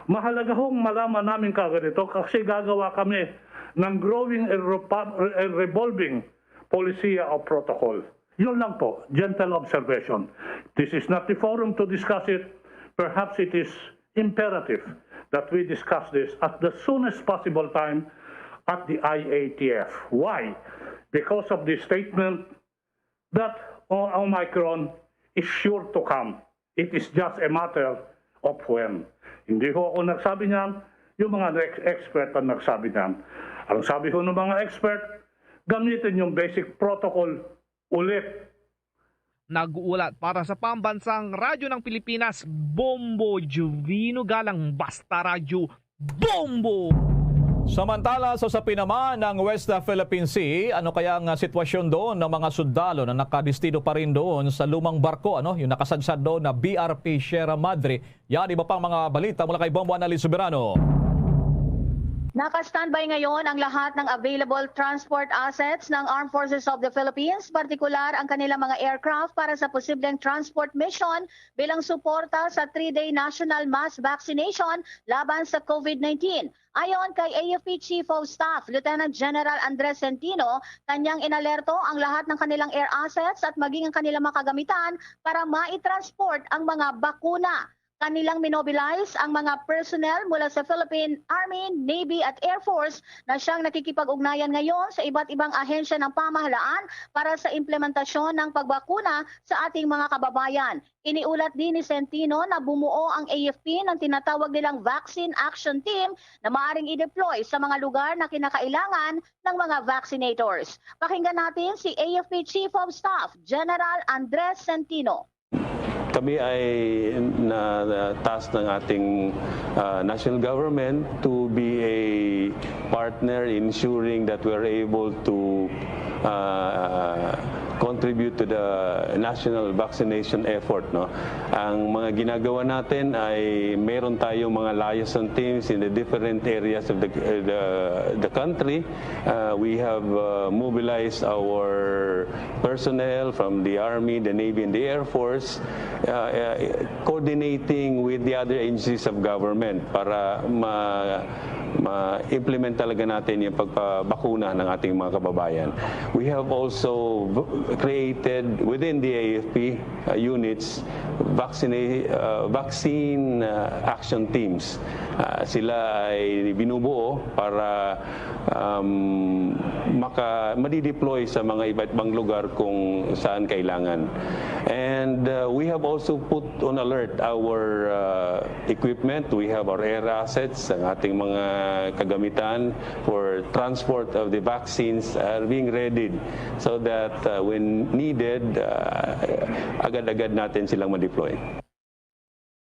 Mahalaga hong malaman namin kagad ito kasi gagawa kami ng growing and revolving policy of protocol. Yun lang po, gentle observation. This is not the forum to discuss it. Perhaps it is imperative that we discuss this at the soonest possible time at the I A T F. Why? Because of the statement that Omicron is sure to come. It is just a matter of when. Hindi ho ako nagsabi niyan, yung mga expert ang nagsabi niyan. Ang sabi ho ng mga expert, gamitin yung basic protocol ulit. Nag-uulat para sa Pambansang Radyo ng Pilipinas, Bombo Jovino Galang, Basta Radyo, Bombo! Samantala, sa usapin naman ng West Philippine Sea, ano kaya ang sitwasyon doon ng mga sundalo na nakadestino pa rin doon sa lumang barko, ano, yung nakasadsad doon na B R P Sierra Madre? Yan, iba pang mga balita mula kay Bombo Annalyn Soberano. Naka-standby ngayon ang lahat ng available transport assets ng Armed Forces of the Philippines, partikular ang kanilang mga aircraft para sa posibleng transport mission bilang suporta sa three-day national mass vaccination laban sa COVID nineteen. Ayon kay A F P Chief of Staff Lieutenant General Andres Centino, kanyang inalerto ang lahat ng kanilang air assets at maging ang kanilang mga kagamitan para mai-transport ang mga bakuna. Kanilang minobilize ang mga personnel mula sa Philippine Army, Navy at Air Force na siyang nakikipag-ugnayan ngayon sa iba't ibang ahensya ng pamahalaan para sa implementasyon ng pagbakuna sa ating mga kababayan. Iniulat din ni Centino na bumuo ang A F P ng tinatawag nilang Vaccine Action Team na maaring i-deploy sa mga lugar na kinakailangan ng mga vaccinators. Pakinggan natin si A F P Chief of Staff General Andres Centino. Kami ay na, na task ng ating uh, national government to be a partner in ensuring that we're able to uh, contribute to the national vaccination effort. No? Ang mga ginagawa natin ay meron tayong mga liaison teams in the different areas of the, the, the country. Uh, we have uh, mobilized our personnel from the Army, the Navy, and the Air Force, uh, uh, coordinating with the other agencies of government para ma ma-implement talaga natin yung pagpabakuna ng ating mga kababayan. We have also created within the A F P uh, units vaccine, uh, vaccine uh, action teams. Uh, sila ay binubuo para um, maka, madideploy sa mga iba't ibang lugar kung saan kailangan. And uh, we have also put on alert our uh, equipment. We have our air assets, ang ating mga kagamitan for transport of the vaccines are being readied so that uh, when needed, uh, agad-agad natin silang ma-deploy.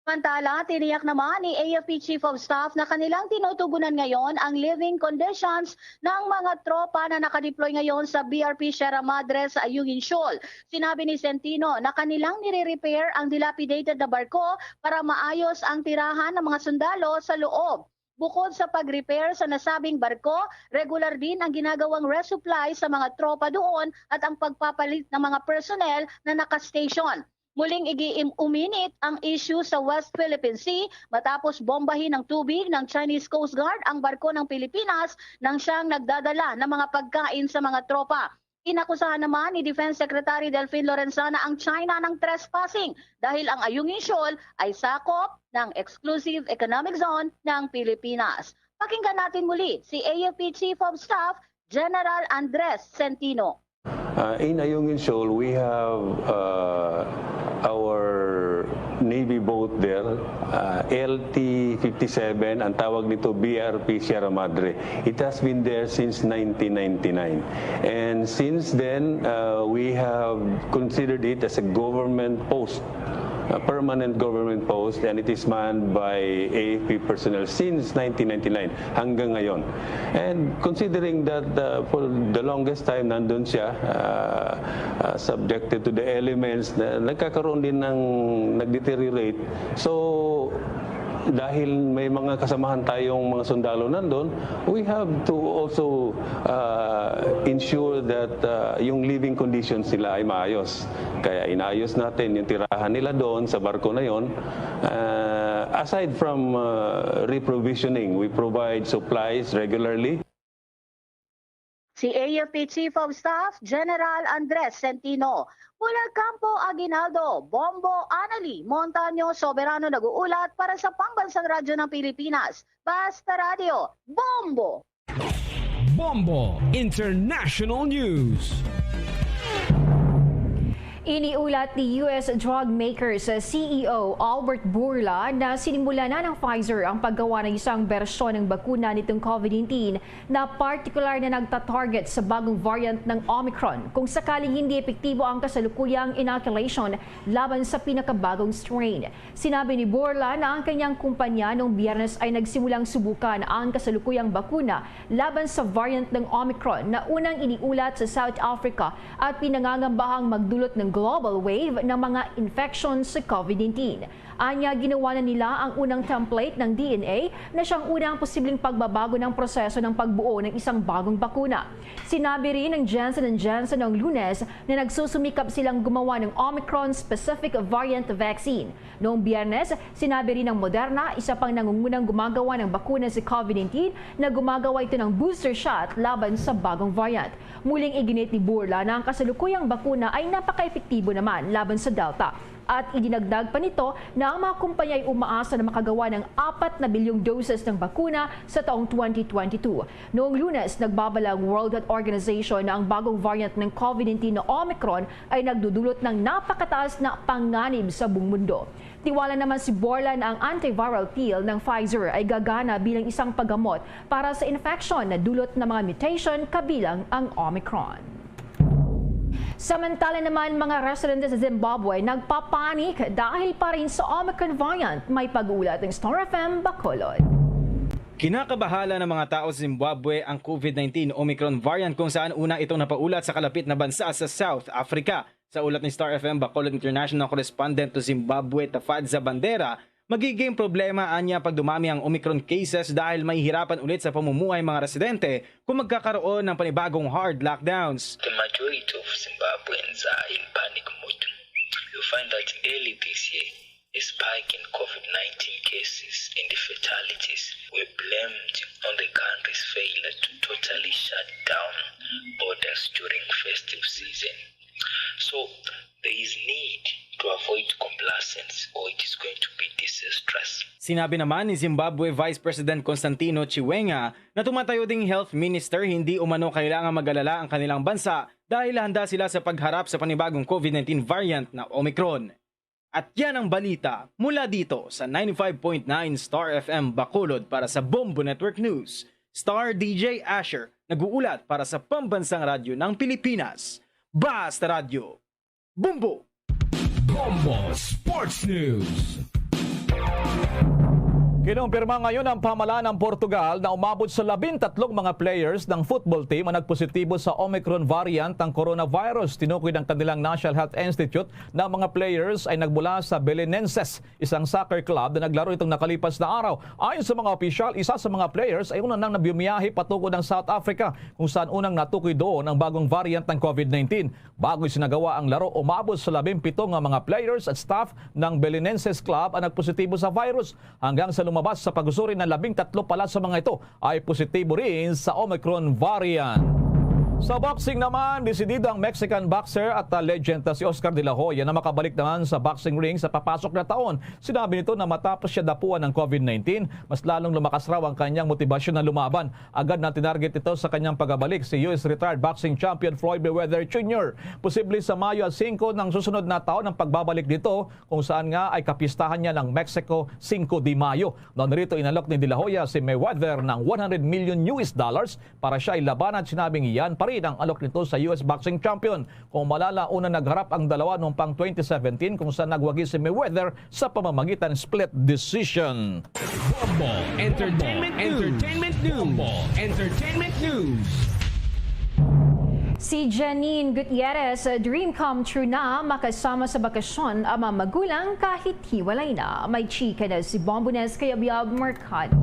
Samantala, tiniyak naman ni A F P Chief of Staff na kanilang tinutugunan ngayon ang living conditions ng mga tropa na nakadeploy ngayon sa B R P Sierra Madre sa Ayungin Shoal. Sinabi ni Centino na kanilang nire-repair ang dilapidated na barko para maayos ang tirahan ng mga sundalo sa loob. Bukod sa pag-repair sa nasabing barko, regular din ang ginagawang resupply sa mga tropa doon at ang pagpapalit ng mga personnel na naka-station. Muling igi-, uminit ang issue sa West Philippine Sea matapos bombahin ng tubig ng Chinese Coast Guard ang barko ng Pilipinas nang siyang nagdadala ng mga pagkain sa mga tropa. Inakusahan naman ni Defense Secretary Delfin Lorenzana ang China ng trespassing dahil ang Ayungin Shoal ay sakop ng exclusive economic zone ng Pilipinas. Pakinggan natin muli si A F P Chief of Staff General Andres Centino. Uh, in Ayungin Shoal, we have uh, our Navy boat there, uh, L T fifty-seven, ang tawag nito B R P Sierra Madre. It has been there since nineteen ninety-nine. And since then, uh, we have considered it as a government post, a permanent government post, and it is manned by A F P personnel since nineteen ninety-nine hanggang ngayon. And considering that uh, for the longest time nandun siya, uh, uh, subjected to the elements, na nagkakaroon din ng nag-deteriorate. So, dahil may mga kasamahan tayong mga sundalo nandun, we have to also uh, ensure that uh, yung living conditions nila ay maayos. Kaya inayos natin yung tirahan nila doon sa barko na yon. Uh, aside from uh, reprovisioning, we provide supplies regularly. Si A F P Chief of Staff General Andres Centino. Mula Campo Aguinaldo, Bombo Anali Montaño Soberano nag-uulat para sa Pambansang Radyo ng Pilipinas. Basta Radyo, Bombo! Bombo International News. Iniulat ni U S drug makers C E O Albert Bourla na sinimula na ng Pfizer ang paggawa ng isang bersyon ng bakuna nitong COVID nineteen na partikular na nagta-target sa bagong variant ng Omicron kung sakaling hindi epektibo ang kasalukuyang inoculation laban sa pinakabagong strain. Sinabi ni Bourla na ang kanyang kumpanya noong Biyernes ay nagsimulang subukan ang kasalukuyang bakuna laban sa variant ng Omicron na unang iniulat sa South Africa at pinangangambahang magdulot ng global wave ng mga infection sa COVID nineteen. Anya, ginawa na nila ang unang template ng D N A na siyang unang posibleng pagbabago ng proseso ng pagbuo ng isang bagong bakuna. Sinabi rin ng Johnson and Johnson noong Lunes na nagsusumikap silang gumawa ng Omicron-specific variant vaccine. Noong Biyernes, sinabi rin ng Moderna, isa pang nangungunang gumagawa ng bakuna sa COVID nineteen, na gumagawa ito ng booster shot laban sa bagong variant. Muling iginit ni Bourla na ang kasalukuyang bakuna ay napakaepektibo naman laban sa Delta. At idinagdag pa nito na ang mga kumpanya ay umaasa na makagawa ng apat na bilyong doses ng bakuna sa taong twenty twenty-two. Noong Lunes, nagbabala ang World Health Organization na ang bagong variant ng COVID nineteen na Omicron ay nagdudulot ng napakataas na panganib sa buong mundo. Tiwala naman si Bourla na ang antiviral pill ng Pfizer ay gagana bilang isang paggamot para sa infection na dulot ng mga mutation kabilang ang Omicron. Samantala naman, mga residente sa Zimbabwe nagpapanik dahil pa rin sa Omicron variant. May pag-uulat ng Star F M Bacolod. Kinakabahala ng mga tao sa Zimbabwe ang COVID nineteen Omicron variant kung saan una itong napaulat sa kalapit na bansa sa South Africa. Sa ulat ni Star F M Bacolod International Correspondent to Zimbabwe, Tafadza Bandera, magiging problema anya pag dumami ang Omicron cases dahil mahihirapan ulit sa pamumuhay mga residente kung magkakaroon ng panibagong hard lockdowns. The majority of Zimbabweans are in panic mode. You find that early this year, a spike in COVID nineteen cases and fatalities were blamed on the country's failure to totally shut down borders during festive season. Sinabi naman ni Zimbabwe Vice President Constantino Chiwenga na tumatayo ding health minister, hindi umano kailangan mag-alala ang kanilang bansa dahil handa sila sa pagharap sa panibagong COVID nineteen variant na Omicron. At yan ang balita mula dito sa ninety-five point nine Star F M Bacolod. Para sa Bombo Network News, Star D J Asher nag-uulat para sa Pambansang Radyo ng Pilipinas, Basta Radyo. Bombo! Bombo Sports News. Kinumpirma ngayon ang pamahalaan ng Portugal na umabot sa labintatlong mga players ng football team ang nagpositibo sa Omicron variant ng coronavirus. Tinukoy ng kanilang National Health Institute na ang mga players ay nagmula sa Belenenses, isang soccer club na naglaro itong nakalipas na araw. Ayon sa mga opisyal, isa sa mga players ay una nang nabiyahe patungo ng South Africa, kung saan unang natukoy doon ang bagong variant ng COVID nineteen. Bago isinagawa ang laro, umabot sa labing pito nga mga players at staff ng Belenenses Club ang nagpositibo sa virus, hanggang sa lumabas sa pag-usuri na labing tatlo pala sa mga ito ay positibo rin sa Omicron variant. Sa boxing naman, desidido ang Mexican boxer at, ah, legend na si Oscar De La Hoya na makabalik naman sa boxing ring sa papasok na taon. Sinabi nito na matapos siya dapuan ng COVID nineteen, mas lalong lumakas raw ang kanyang motibasyon na lumaban. Agad na tinarget nito sa kanyang pagabalik si U S retired boxing champion Floyd Mayweather Junior. Posible sa Mayo singko ng susunod na taon ang pagbabalik nito, kung saan nga ay kapistahan niya ng Mexico Cinco de Mayo. Noon rito, inalok ni De La Hoya si Mayweather ng one hundred million U S dollars para siya ay labanan. Sinabing yan pa rin ang alok nito sa U S boxing champion. Kung malala, una nagharap ang dalawa noong pang twenty seventeen, kung saan nagwagi si Mayweather sa pamamagitan ng split decision. Bombo Entertainment News. Entertainment News. Bombo Entertainment News. Si Janine Gutierrez, dream come true na makasama sa bakasyon ang mga magulang kahit hiwalay na. May chika na si Bombones kay Abiab Mercado.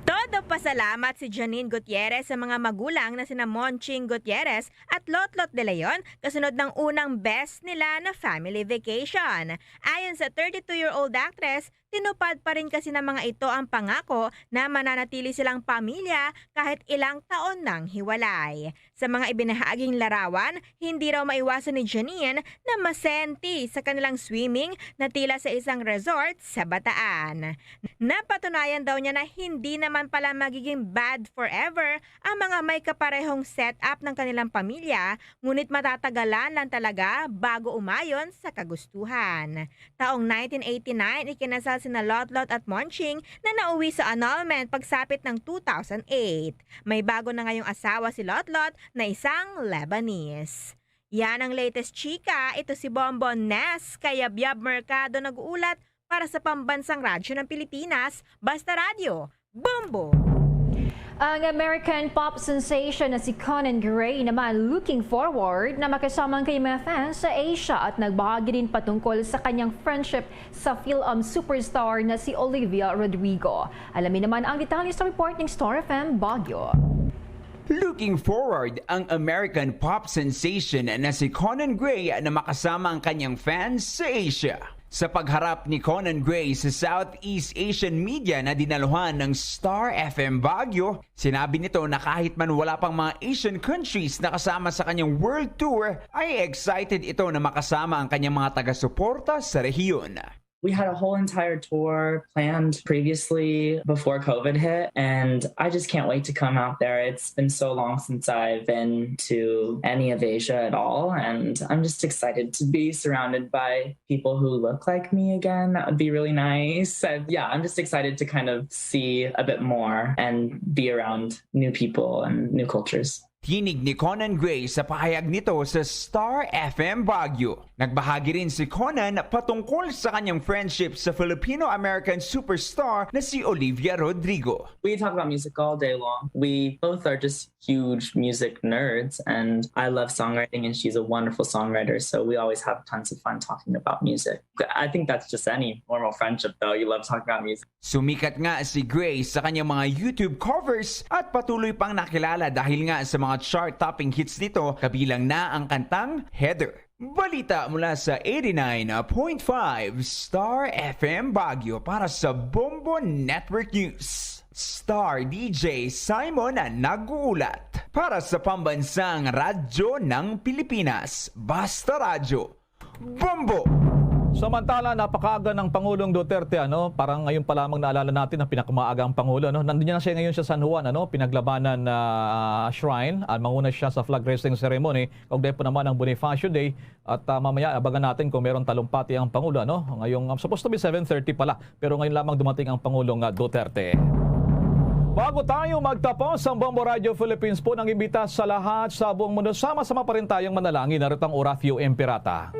Todo pasalamat si Janine Gutierrez sa mga magulang na sina Monching Gutierrez at Lotlot de Leon kasunod ng unang best nila na family vacation. Ayon sa thirty-two-year-old actress, tinupad pa rin kasi ng mga ito ang pangako na mananatili silang pamilya kahit ilang taon nang hiwalay. Sa mga ibinahaging larawan, hindi raw maiwasan ni Janine na masenti sa kanilang swimming na tila sa isang resort sa Bataan. Napatunayan daw niya na hindi naman pala magiging bad forever ang mga may kaparehong setup ng kanilang pamilya, ngunit matatagalan lang talaga bago umayon sa kagustuhan. Taong nineteen eighty-nine, ikinasal sina Lotlot at Monching na nauwi sa annulment pagsapit ng two thousand eight. May bago na ngayong asawa si Lotlot na isang Lebanese. Yan ang latest chika. Ito si Bombo Nes, kay Abiab Mercado nag-uulat para sa Pambansang Radyo ng Pilipinas, Basta Radyo, Bombo! Ang American pop sensation na si Conan Gray naman looking forward na makasama ang kanyang mga fans sa Asia at nagbahagi din patungkol sa kanyang friendship sa film superstar na si Olivia Rodrigo. Alamin naman ang detalye sa report ng Star F M Baguio. Looking forward ang American pop sensation na si Conan Gray na makasama ang kanyang fans sa Asia. Sa pagharap ni Conan Gray sa Southeast Asian media na dinaluhan ng Star F M Baguio, sinabi nito na kahit man wala pang mga Asian countries na kasama sa kanyang world tour, ay excited ito na makasama ang kanyang mga taga-suporta sa rehiyon. We had a whole entire tour planned previously before COVID hit, and I just can't wait to come out there. It's been so long since I've been to any of Asia at all, and I'm just excited to be surrounded by people who look like me again. That would be really nice. And yeah, I'm just excited to kind of see a bit more and be around new people and new cultures. Tinig ni Conan Gray sa pahayag nito sa Star F M Baguio. Nagbahagi rin si Conan patungkol sa kanyang friendship sa Filipino-American superstar na si Olivia Rodrigo. We talk about music all day long. We both are just huge music nerds, and I love songwriting, and she's a wonderful songwriter, so we always have tons of fun talking about music. I think that's just any normal friendship, though. You love talking about music. Sumikat nga si Gray sa kanyang mga YouTube covers at patuloy pang nakilala dahil nga sa mga chart-topping hits nito, kabilang na ang kantang Heather. Balita mula sa eighty-nine point five Star F M Baguio para sa Bombo Network News. Star D J Simon ang nag-uulat para sa Pambansang Radyo ng Pilipinas, Basta Radyo, Bombo! Samantala, napakaaga ng Pangulong Duterte, ano, parang ngayon pa lamang naalala natin ang pinakamaaga ang Pangulo, no? Nandun na siya ngayon sa San Juan, ano, Pinaglabanan na, ah, Shrine. Ah, manguna siya sa flag raising ceremony. Kaugnay po naman ang Bonifacio Day. At, ah, mamaya, abangan natin kung meron talumpati ang Pangulo, ano? Ngayong, um, supposed to be seven thirty pala. Pero ngayon lamang dumating ang Pangulong, ah, Duterte. Bago tayo magtapos, ang Bombo Radio Philippines po nang imbita sa lahat sa buong mundo. Sama-sama pa rin tayong manalangin. Narito ang Horacio Imperata.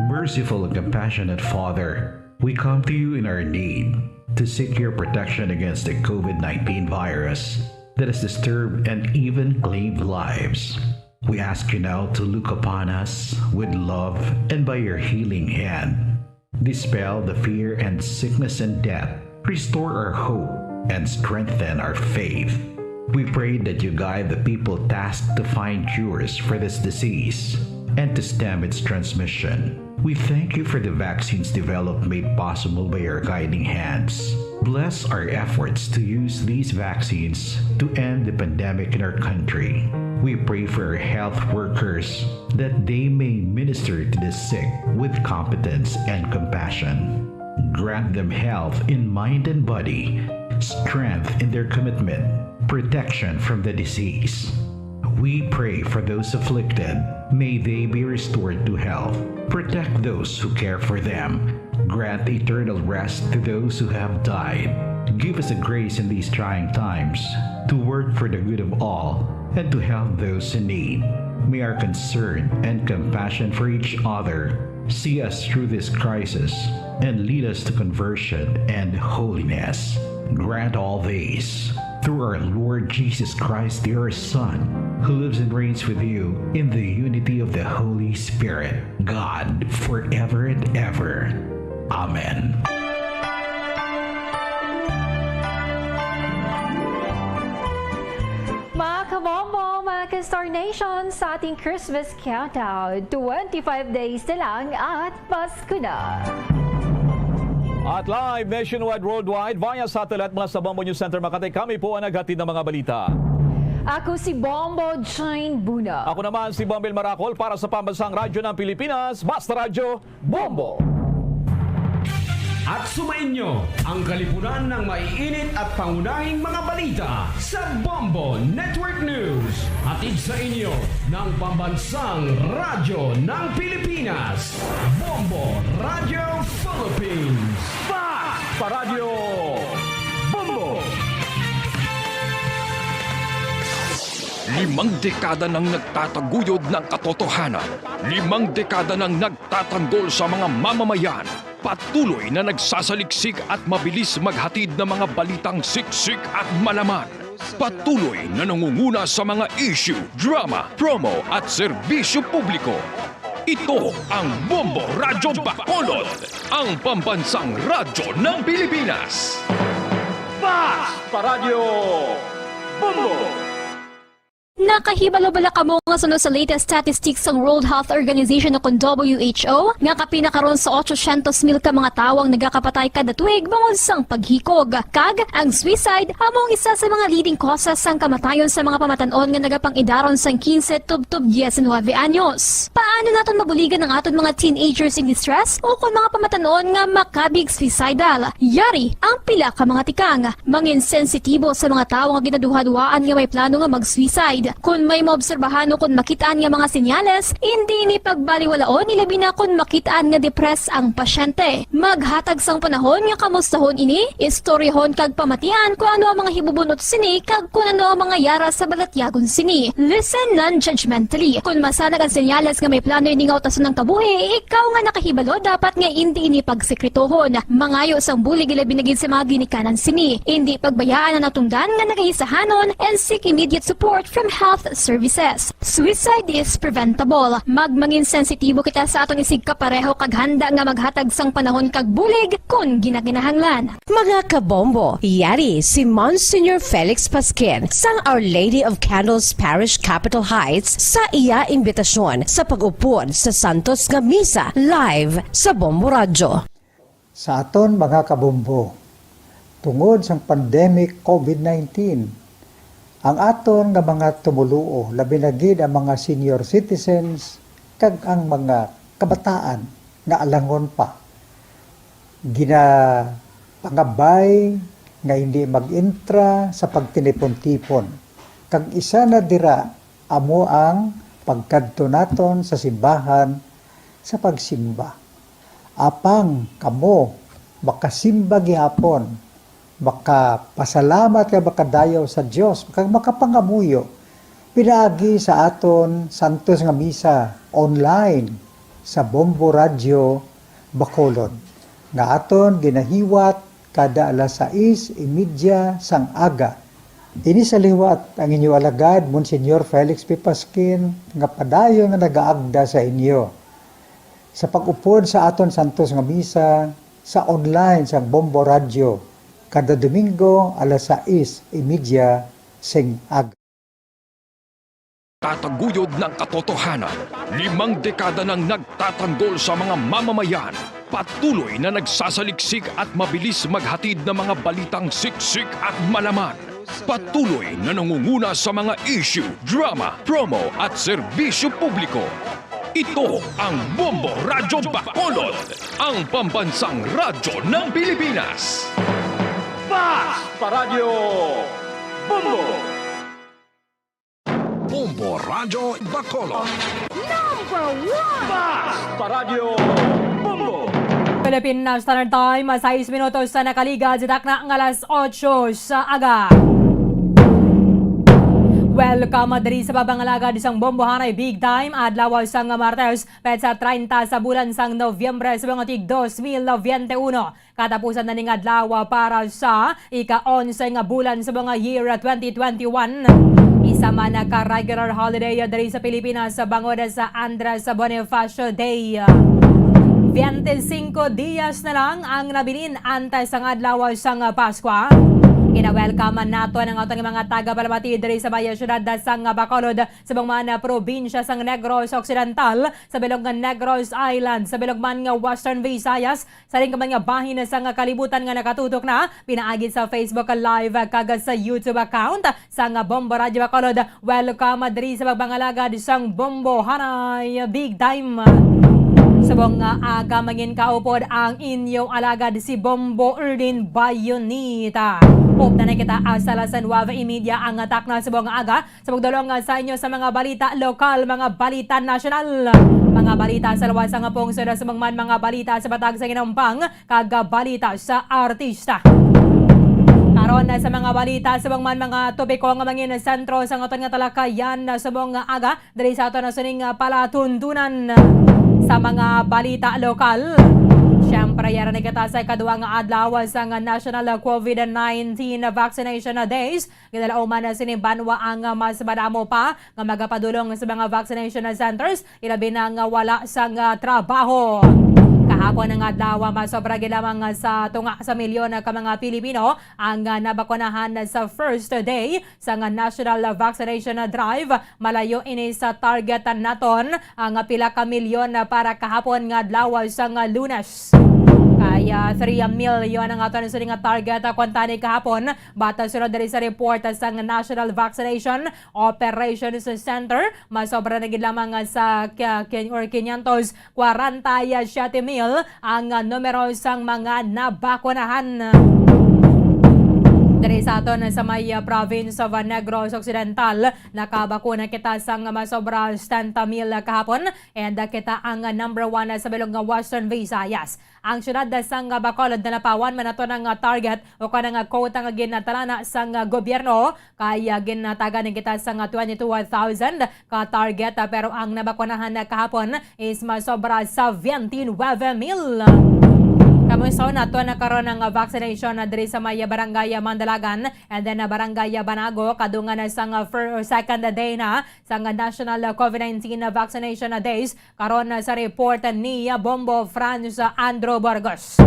Merciful and compassionate Father, we come to you in our need to seek your protection against the COVID nineteen virus that has disturbed and even claimed lives. We ask you now to look upon us with love and by your healing hand, dispel the fear and sickness and death. Restore our hope and strengthen our faith. We pray that you guide the people tasked to find cures for this disease and to stem its transmission. We thank you for the vaccines developed made possible by your guiding hands. Bless our efforts to use these vaccines to end the pandemic in our country. We pray for our health workers that they may minister to the sick with competence and compassion. Grant them health in mind and body, strength in their commitment, protection from the disease. We pray for those afflicted. May they be restored to health. Protect those who care for them. Grant eternal rest to those who have died. Give us a grace in these trying times to work for the good of all and to help those in need. May our concern and compassion for each other see us through this crisis and lead us to conversion and holiness. Grant all these through our Lord Jesus Christ, your Son, who lives and reigns with you in the unity of the Holy Spirit, God, forever and ever. Amen. Mga kabombo, mga ka-Star Nation, sa ating Christmas countdown, twenty-five days na lang at Pasko na. At live nationwide, worldwide, via satellite mula sa Bombo News Center Makati, kami po ang naghatid ng mga balita. Ako si Bombo Jane Buna. Ako naman si Bombil Maracol para sa Pambansang Radyo ng Pilipinas, Basta Radyo, Bombo. At sumainyo ang kalipunan ng maiinit at pangunahing mga balita sa Bombo Network News. Hatid sa inyo ng Pambansang Radyo ng Pilipinas, Bombo Radio Philippines. Fast Paradyo Bombo! Limang dekada nang nagtataguyod ng katotohanan. Limang dekada nang nagtatanggol sa mga mamamayan. Patuloy na nagsasaliksik at mabilis maghatid ng mga balitang siksik at malaman. Patuloy na nangunguna sa mga issue, drama, promo at serbisyo publiko. Ito ang Bombo Radyo Bacolod, ang pambansang radyo ng Pilipinas. Fast Paradyo Bombo! Nakahibalo bala kamo nga suno sa latest statistics sang World Health Organization o kon W H O nga kapin na karon sa otso syentos mil ka mga tawo ang nagakapatay kada tuig bangod sang paghikog, kag ang suicide amo ang isa sa mga leading causes sang kamatayon sa mga pamatan-on nga nagapang-idaron sang quince tubtob diecinuebe anyos. Paano naton mabuligan ang aton mga teenagers in distress o kon mga pamatan-on nga makabig suicidal? Yari ang pila ka mga tikang. Mangin sensitibo sa mga tawo nga ginaduhaduhaan nga may plano nga mag-suicide. Kon may maobserbahan o kon makit-an nga mga senyales, indi ini pagbaliwalaon, ilabi na kon makit-an nga depressed ang pasyente. Maghatag sang panahon nga kamustahon ini, istoryahon kag pamatian kon ano ang mga hibubun-ot sini kag kon ano ang mga yara sa balatyagon sini. Listen non-judgmentally. Kon masanag ang senyales nga may plano ini nga utason ang kabuhi, ikaw nga nakahibalo, dapat nga indi ini pagsekretohon. Mangayo sang bulig, ilabi na gid sa mga ginikanan sini. Indi pagbayaan ang natungdan nga nagahisahanon and seek immediate support from health services. Suicide is preventable. Magmangin sensitibo kita sa aton isigkapareho kag handa nga maghatag sang panahon kag bulig kon ginakinahanglan. Mga kabombo, yari si Monsignor Felix Pasquin sang Our Lady of Candles Parish, Capitol Heights, sa iya imbitasyon sa pag-upod sa santos nga misa live sa Bombo Radyo. Sa aton mga kabombo, tungod sang pandemic COVID nineteen, ang aton nga mga tumoluo, labi na gid ang mga senior citizens kag ang mga kabataan nga alangon pa, ginapangabay nga hindi mag-entra sa pagtinipon-tipon, kag isa na dira amo ang pagkadto naton sa simbahan sa pagsimba. Apang kamo makasimba gihapon, makapasalamat kag makadayaw sa Dios, kag makapangamuyo pinaagi sa aton santos nga misa online sa Bombo Radyo Bacolod, nga aton ginahiwat kada alas sais y media sang aga. Ini sa liwat ang inyo alagad, Monsignor Felix P. Pasquin, nga padayon nga nagaagda sa inyo sa pag-upod sa aton santos nga misa sa online sang Bombo Radyo kada Domingo alas sais y media sing aga. Tataguyod ng katotohanan. Limang dekada nang nagtatanggol sa mga mamamayan. Patuloy na nagsasaliksik at mabilis maghatid ng mga balitang siksik at malaman. Patuloy na nangunguna sa mga issue, drama, promo at serbisyo publiko. Ito ang Bombo Radyo Bacolod, ang pambansang radyo ng Pilipinas. Basta Radyo Bombo! Bombo Radyo Bacolod. Number one! Basta Radyo Bombo! Philippine Standard Time, sais minutos sa nakaligad sa takna nga alas otso sa aga. Welcome diri sa pagpangalagad sang Bombo Hanay Big Time, adlaw sang Martes, petsa treinta sa bulan sang Nobyembre sa mga tig dos mil veintiuno. Katapusan na ning adlaw para sa ika-onse nga bulan sa mga year twenty twenty-one. Isa man ka regular holiday diri sa Pilipinas sa bangod sa Andres Bonifacio Day. Twenty-cinco dias na lang ang nabilin antes sang adlaw sang Paskwa. Gina-welcome naton ang aton mga tagapalamati diri sa may siyudad sang Bacolod, sa bangman probinsya sang Negros Occidental, sa bilog nga Negros Island, sa bilog man nga Western Visayas, sa ring man nga bahin sang kalibutan nga nakatutok na pinaagi sa Facebook Live kag sa YouTube account sang Bombo Radyo Bacolod. Welcome diri sa pagpangalagad sang Bombo Hanay Big Time. Subong nga aga, mangin kaupod ang inyo alagad si Bombo Erlin Bayonita. Updan na kita, ah, sa alas nuwebe y media ang takna subong nga aga. Sa pagdulong, ah, sa inyo sa mga balita lokal, mga balita nasyonal, mga balita sa luwas sang pungsod, subong man mga balita sa patag sa ginampang, kag balita sa artista. Karon, ah, sa mga balita, subong man mga topiko nga mangin sentro sa aton nga talakayan, ah, subong nga aga, diri sa aton nga sining, ah, palatuntunan, ah, sa mga balita lokal. Siyempre, yara na kita sa ikaduha nga adlaw sang National COVID nineteen Vaccination Days. Ginalauman na sini banwa ang mas madamo pa nga magapadulong sa mga vaccination centers, ilabi na nga wala sang trabaho. Kahapon nga adlaw, masobra gid lamang sa tunga sa milyon ka mga Pilipino ang nabakunahan sa first day sang National Vaccination Drive. Malayo ini sa target naton ang pila ka milyon para kahapon nga adlaw sang Lunes. Kaya three million ang aton sini nga target, kuntani kahapon. Bata sunod diri sa report sang National Vaccination Operations Center, masobra na gid lamang sa ki-, kin-, or quinientos kwarenta y siete mil ang numero sang mga nabakunahan. Diri sa aton sa may, uh, province of Negros Occidental, nakabakuna kita sang masobra setenta mil kahapon, and, uh, kita ang number one sa bilog nga Western Visayas. Ang siyudad sang Bacolod nalapawan man ato nga target o kana nga quota nga ginatalana sang gobyerno, kay, ah, ginatagan ni kita sang twenty-two thousand ka target, ah, pero ang nabakunahan na kahapon is masobra sa twenty-nine mil. Kamusta nato na karon ang vaccination na diri sa may barangay Mandalagan and then, ah, barangay Banago, kadungan na sang, ah, fir-, second day na sang National COVID nineteen Vaccination Days. Karon, ah, sa report ni Bombo Franz Andrew Burgos.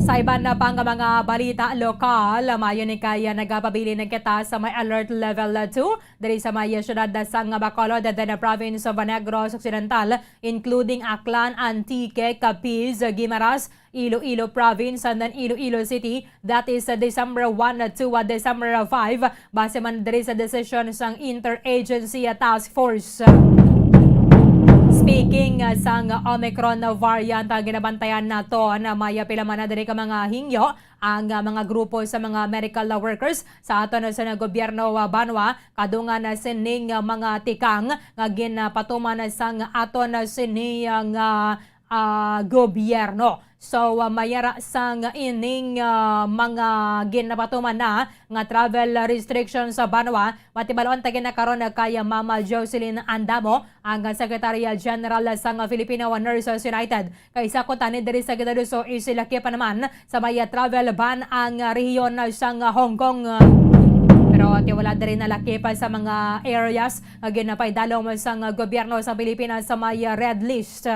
Sa iban na pang mga balita lokal, maayo ni kay nagapabilin kita sa may alert level two diri sa may siyudad sang Bacolod, the province of Negros Occidental, including Aklan, Antique, Capiz, Guimaras, Iloilo Province and then Iloilo City, that is, uh, December one to, uh, December five, base man diri sa desisyon sang Interagency, uh, Task Force. Speaking, ah, sang Omicron variant, ah, ginabantayan naton, ah, may pila man na diri ka mga hingyo ang, ah, mga grupo sa mga medical, ah, workers sa aton, ah, sa gobyerno, ah, banwa, kadungan na sining, ah, mga tikang nga ginapatuman sang aton, ah, sini, ah, nga, ah, gobyerno. So, ah, may ara sang ining, ah, mga ginapatuman na nga travel restrictions sa banwa, matibalon ta gina karon kay Mama Jocelyn Andamo, ang Secretary General sang Filipino Nurses United. Kay sa kuntani diri sa Guinaldo, so, isilaki pa naman sa may travel ban ang rehiyon sang Hong Kong. Pero tiwala diri na lakip sa mga areas nga ginapaidalom sang gobyerno sa Pilipinas sa may red list.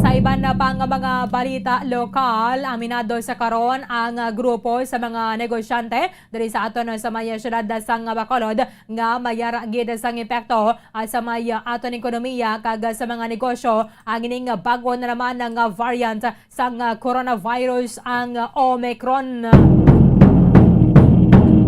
Sa iban na pang mga balita lokal, aminado sa karon ang grupo sa mga negosyante diri sa aton sa may siyudad sang Bacolod nga mayara gid sang epekto, ah, sa may aton ekonomiya kag sa mga negosyo ang ining bag-o na naman nga variant sang, ah, coronavirus, ang, ah, Omicron.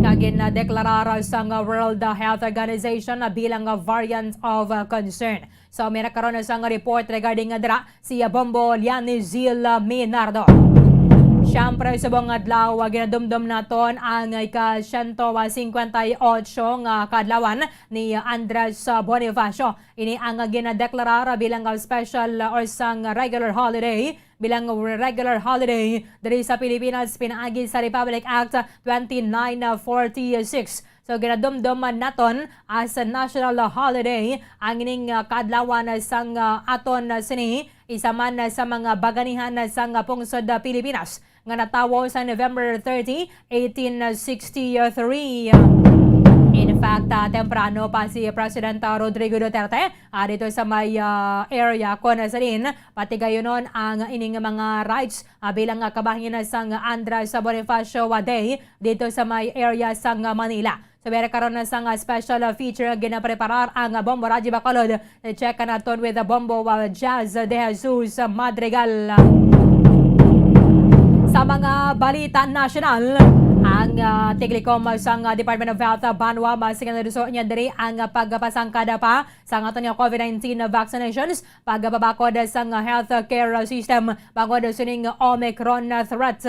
Nga ginadeklarar sang, ah, World Health Organization na bilang, ah, variant of, ah, concern. So, may nagkaroon sang report regarding, ah, dira si, ah, Bombo Lianizil, ah, Minardo. Siyempre, subong adlaw, ah, ginadumdom naton ang ika-siyento singkwenta y otso nga kaadlawan ni, ah, Andres, ah, Bonifacio. Ini ang ginadeklarar bilang special or sang regular holiday, bilang regular holiday diri sa Pilipinas pinaagi sa Republic Act twenty-nine forty-six. So, ginadumdom man naton as a national holiday ang ining, ah, kaadlawan sang, ah, aton, ah, sini, isa man sa mga baganihan sang, ah, pungsod, ah, Pilipinas nga natawo sa November thirty, eighteen sixty-three. In fact, ah, temprano pa si President, ah, Rodrigo Duterte, ah, dito sa may, ah, area kung saan patigayunon ang ining mga rights, ah, bilang, ah, kabahin sang Andres Bonifacio Day dito sa may area sang, ah, Manila. So, meron karon na sang, ah, special, ah, feature nga ginapreparar ang, ah, Bombo Radyo Bacolod. Check naton with the Bombo, ah, Jazz De Jesus Madrigal. Sa mga balita nasyonal, ang, ah, tiglikom sang, ah, Department of Health, ah, Banwa, mas nga naduso niya diri ang, ah, pagpasangkada pa sa aton nga COVID nineteen vaccinations, pagpabakod sang healthcare system bangod sining Omicron threat.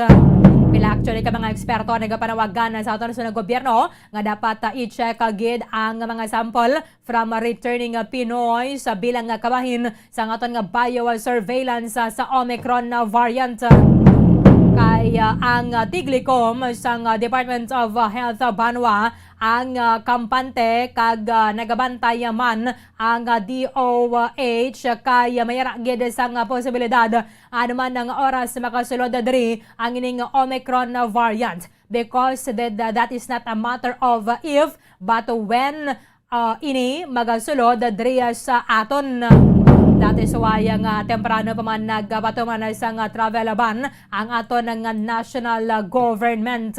Pila actually ka mga eksperto nagapanawagan sa aton sa gobyerno nga dapat, ah, i-check, ah, gid ang mga sample from returning, ah, Pinoy sa bilang nga kabahin sa aton nga biosurveillance, ah, sa Omicron, ah, variant. Kay, ah, ang, ah, tiglikom sang, ah, Department of, ah, Health, ah, Banwa ang, ah, kampante kag, ah, nagabantay man ang, ah, D O H kay, ah, may ara gid sang, ah, posibilidad anuman nga oras makasulod diri ang ining Omicron variant, because that, that is not a matter of if but when, ah, ini magasulod diri sa aton. That is why nga temprano pa man nagpatuman sang travel ban ang aton nga national government.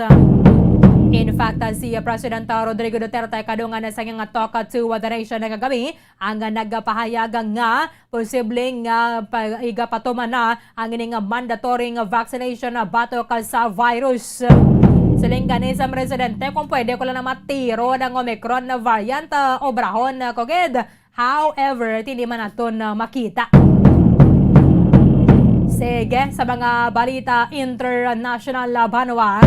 In fact, si President Rodrigo Duterte kadungan sa iyang Talk to the Nation nga kagabi, ang nagapahayag nga posible nga pa-, igapatuman na ang ining mandatory nga vaccination batok sa virus. Siling gani sa presidente, kung pwede ko lang na matiro ng Omicron na variant, ah, obrahon, ah, ko gid. However, hindi man naton, ah, makita. Sige, sa mga balita international, ah, banwa,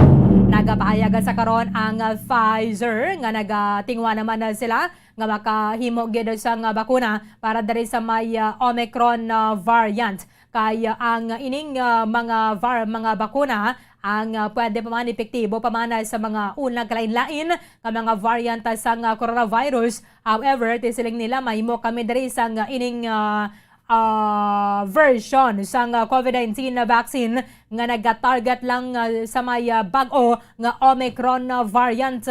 nagapahayag sa karon ang, ah, Pfizer nga nagatingwa naman na sila nga makahimo gid sang bakuna para diri sa may, ah, Omicron, ah, variant. Kay, ah, ang ining, ah, mga var-, mga bakuna ang, ah, pwede pa man epektibo pa man sa mga unang kalain-lain nga mga variant sang, ah, coronavirus. However, ti siling nila, mahimo kami diri sang ining, ah, ah, version sang, ah, COVID nineteen na vaccine nga nagatarget lang, ah, sa may, ah, bag-o nga Omicron, ah, variant.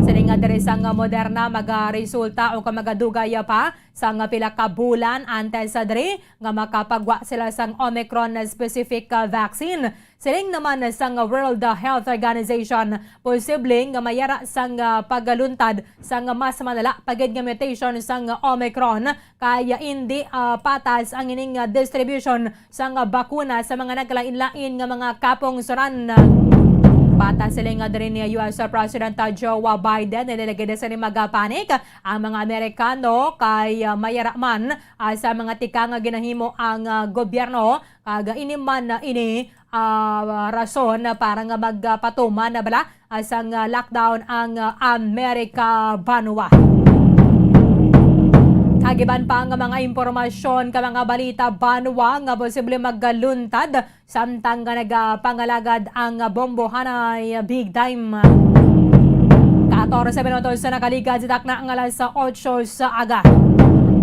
Siling nga diri sang, ah, Moderna, magaresulta o kung magadugay, ah, pa sang, ah, pila ka bulan antes sa diri nga makapagwa sila sang Omicron specific, ah, vaccine. Siling naman sang World Health Organization, posible nga mayara sang, ah, pagluntad sang mas malala pa gid nga mutation sang Omicron, kay hindi, ah, patas ang ining, ah, distribution sang bakuna sa mga nagkalain-lain nga mga kapungsoran. Patas Siling nga diri ni U S President Joe Biden, nililagid sa ni magapanik ang mga Amerikano kay, ah, mayara man, ah, sa mga tikang nga ginahimo ang, ah, gobyerno, kag ini man, ah, ini, ah, rason para nga magpatuman na bala, ah, sang, ah, lockdown ang, ah, Amerika banwa. Kag iban pa nga mga impormasyon ka mga balita banwa nga posible magluntad samtang nga nagapangalagad ang bombohanay big time. Katorse minutos sa nakaligad sa takna nga alas otso sa aga.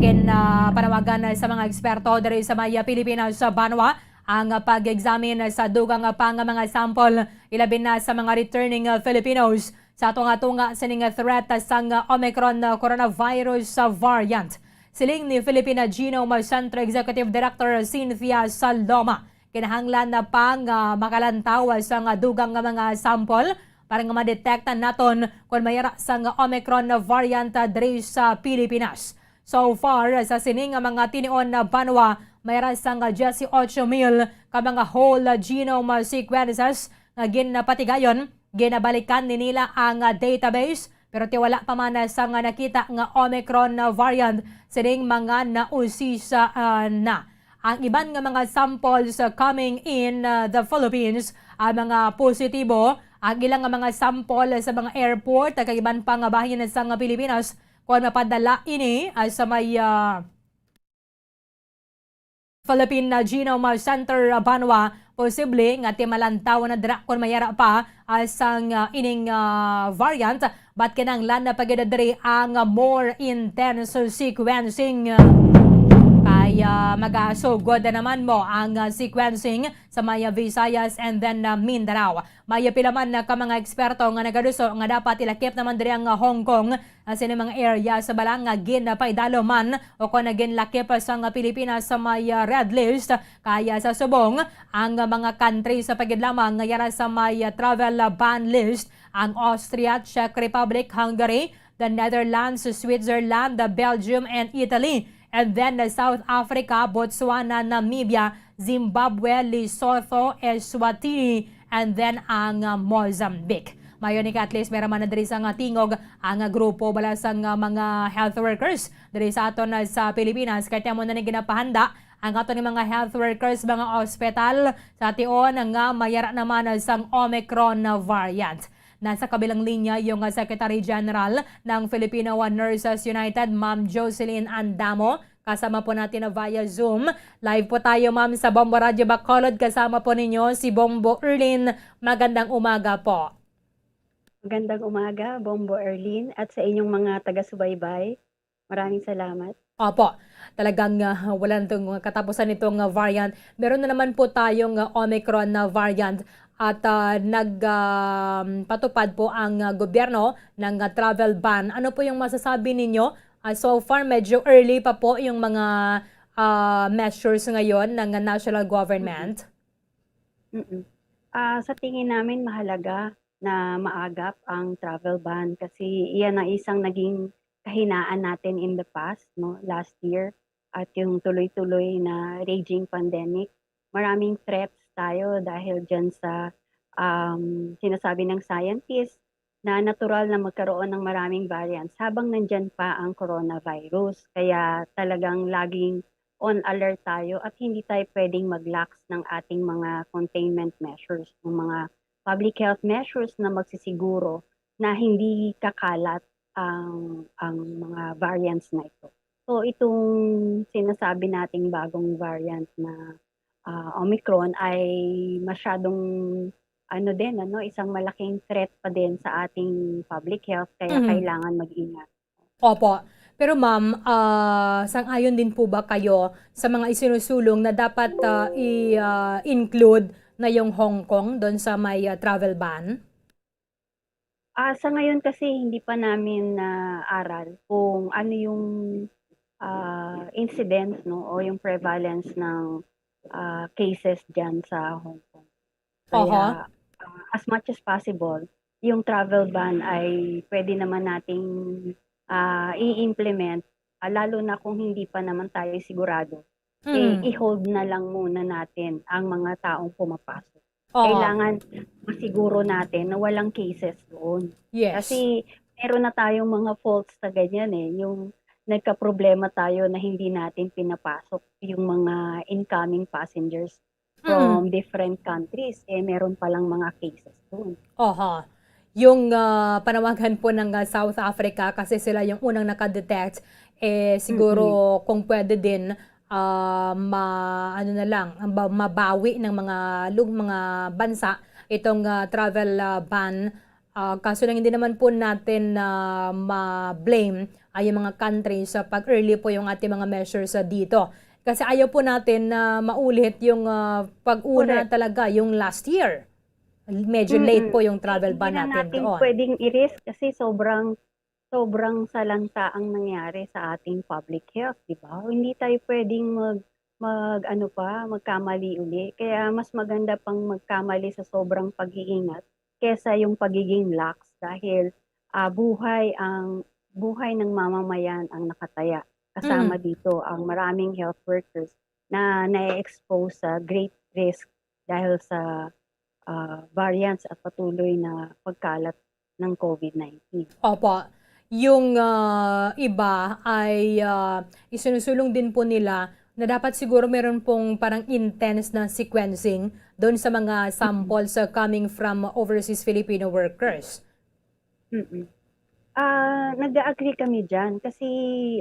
Gin, ah, panawagan sa mga eksperto diri sa may Pilipinas sa banwa ang pag-examine sa dugang pa nga mga sample, ilabi na sa mga returning Filipinos sa tunga-tunga sining threat sang Omicron coronavirus variant. Siling ni Philippine Genome Center Executive Director Cynthia Saloma, kinahanglan na pa nga makalantaw sang dugang nga mga sample para nga ma-detect naton kon may ara sang Omicron variant diri sa Pilipinas. So far, sa sini nga mga tinion na banwa, may ara sang diyesyocho mil ka mga whole genome sequences nga ginapatigayon. Ginabalikan ni nila ang database, pero ti wala pa man sang nakita nga Omicron variant sining mga nausisa, ah, na. Ang iban nga mga samples, ah, coming in, ah, the Philippines, ang mga positibo, ang ilang nga mga sample sa mga airport, kag iban pa nga bahin sa nga Pilipinas, kon mapadala ini, ah, sa may, ah, Philippine, ah, Genome Center, ah, banwa, posible nga ti malantaw na dira kon may ara pa, ah, sang, ah, ining, ah, variant, but kinahanglan na pa gid diri ang, ah, more intense sequencing. Kay, ah, magasugod na naman mo ang, ah, sequencing sa may, ah, Visayas and then, ah, Mindanao. May pila man na ka mga eksperto nga nagaduso nga dapat ilakip naman diri ang, ah, Hong Kong, ah, sini mga area sa bala nga ginpaidalo man o kon ginlakip sang Pilipinas sa may, ah, red list. Kaya sa subong, ang, ah, mga country sa pagid lamang nga yara sa may, ah, travel, ah, ban list, ang Austria, Czech Republic, Hungary, the Netherlands, Switzerland, the Belgium, and Italy. And then, the South Africa, Botswana, Namibia, Zimbabwe, Lesotho, Eswatini, and then ang, uh, Mozambique. Mayo ni ka at least meron man na diri sa nga tingog ang, uh, grupo bala sa nga mga health workers diri sa aton, uh, sa Pilipinas. Kay tamo na ni ginapahanda ang aton nga mga health workers, mga ospital sa tion nga mayara naman sang Omicron variant. Nasa kabilang linya yung, uh, Secretary General ng Filipino Nurses United, Ma'am Jocelyn Andamo. Kasama po natin na via Zoom. Live po tayo, ma'am, sa Bombo Radyo Bacolod. Kasama po ninyo si Bombo Erlin. Magandang umaga po. Magandang umaga, Bombo Erlin, at sa inyong mga taga-subaybay. Maraming salamat. Opo. Talagang, ah, wala na itong katapusan nitong, ah, variant. Meron na naman po tayong, ah, Omicron na variant at, ah, nag, ah, patupad po ang, ah, gobyerno ng, ah, travel ban. Ano po yung masasabi ninyo? Ah, so far, medyo early pa po yung mga, ah, measures ngayon ng national government. Mm-mm. Ah, sa tingin namin, mahalaga na maagap ang travel ban kasi iyan ang isang naging kahinaan natin in the past, no, last year, at yung tuloy-tuloy na raging pandemic. Maraming threats tayo dahil dyan sa, um, sinasabi ng scientists na natural na magkaroon ng maraming variants habang nandyan pa ang coronavirus. Kaya talagang laging on alert tayo at hindi tayo pwedeng mag-lax ng ating mga containment measures, ng mga public health measures na magsisiguro na hindi kakalat ang, ang mga variants na ito. So, itong sinasabi nating bagong variant na, ah, Omicron ay masyadong, ano din, ano, isang malaking threat pa din sa ating public health, kaya Mhm. kailangan mag-ingat. Opo. Pero ma'am, ah, sang-ayon din po ba kayo sa mga isinusulong na dapat, ah, i-, ah, include na yung Hong Kong doon sa may, ah, travel ban? Ah, sa ngayon kasi hindi pa namin naaral kung ano yung, ah, incidence, no, o yung prevalence ng, ah, cases diyan sa Hong Kong. Oho. Kaya, ah, as much as possible, yung travel ban ay pwede naman nating, ah, i-implement, ah, lalo na kung hindi pa naman tayo sigurado, eh, Mm. i-hold na lang muna natin ang mga taong pumapasok. Oo. Kailangan masiguro natin na walang cases doon. Yes. Kasi meron na tayong mga faults sa ganyan eh, yung nagkaproblema tayo na hindi natin pinapasok yung mga incoming passengers Mm. from different countries, eh, meron palang mga cases doon. Oho. Yung, ah, panawagan po ng, ah, South Africa kasi sila yung unang nakadetect, eh, siguro Mm-mm. kung pwede din, ah, ma-, ano na lang, ang ba-, mabawi ng mga lug-, mga bansa itong, ah, travel, ah, ban. Ah, kaso lang hindi naman po natin na ma-blame ay yung mga countries sa pag-early po yung ating mga measures, ah, dito. Kasi ayaw po natin na maulit yung, ah, pag-una Correct. talaga, yung last year. Medyo late Mm-mm. po yung travel Hindi ban na natin natin doon. pwedeng i-risk kasi sobrang, sobrang salanta ang nangyari sa ating public health, di ba? Hindi tayo pwedeng mag-, mag-, ano pa, magkamali uli. Kaya mas maganda pang magkamali sa sobrang pag-iingat kesa yung pagiging lax dahil, ah, buhay ang, buhay ng mamamayan ang nakataya. Kasama Mm. dito ang maraming health workers na na-expose sa great risk dahil sa, ah, variants at patuloy na pagkalat ng covid nineteen. Opo. Yung, ah, iba ay, ah, isinusulong din po nila na dapat siguro meron pong parang intense na sequencing doon sa mga Mm. samples, ah, coming from overseas Filipino workers. Mm. Ah, nag-a-agree kami diyan kasi,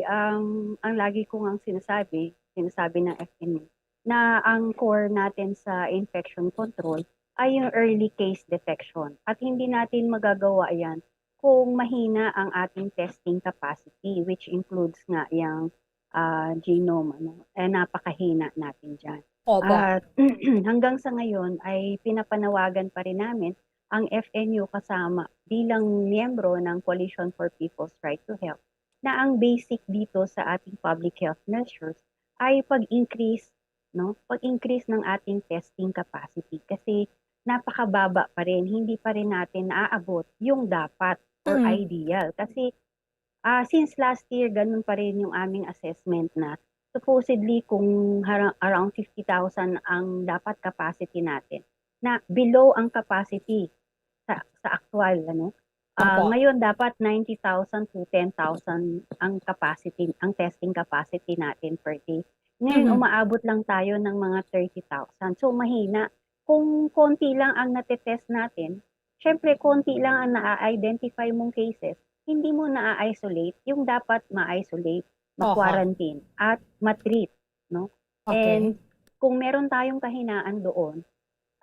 um, ang lagi ko ngang sinasabi, sinasabi ng F N U, na ang core natin sa infection control ay yung early case detection. At hindi natin magagawa yan kung mahina ang ating testing capacity, which includes nga yung, ah, genome, ano, eh, napakahina natin diyan. Opo. At hanggang sa ngayon ay pinapanawagan pa rin namin ang F N U kasama bilang miyembro ng Coalition for People's Right to Health na ang basic dito sa ating public health measures ay pag-increase, no? Pag-increase ng ating testing capacity kasi napakababa pa rin, hindi pa rin natin naaabot yung dapat or Mm. ideal. Kasi, ah, since last year, ganun pa rin yung aming assessment na supposedly kung hara-, around fifty thousand ang dapat capacity natin, na below ang capacity sa, sa aktual, ano? Ah, Opo. ngayon dapat ninety thousand to ten thousand ang capacity, ang testing capacity natin per day. Ngayon, Mhm. umaabot lang tayo ng mga thirty thousand. So, mahina. Kung konti lang ang natetest natin, syempre, konti lang ang na-identify mong cases, hindi mo na-isolate yung dapat ma-isolate, Oho. ma-quarantine, at ma-treat, no? Okay. And kung meron tayong kahinaan doon,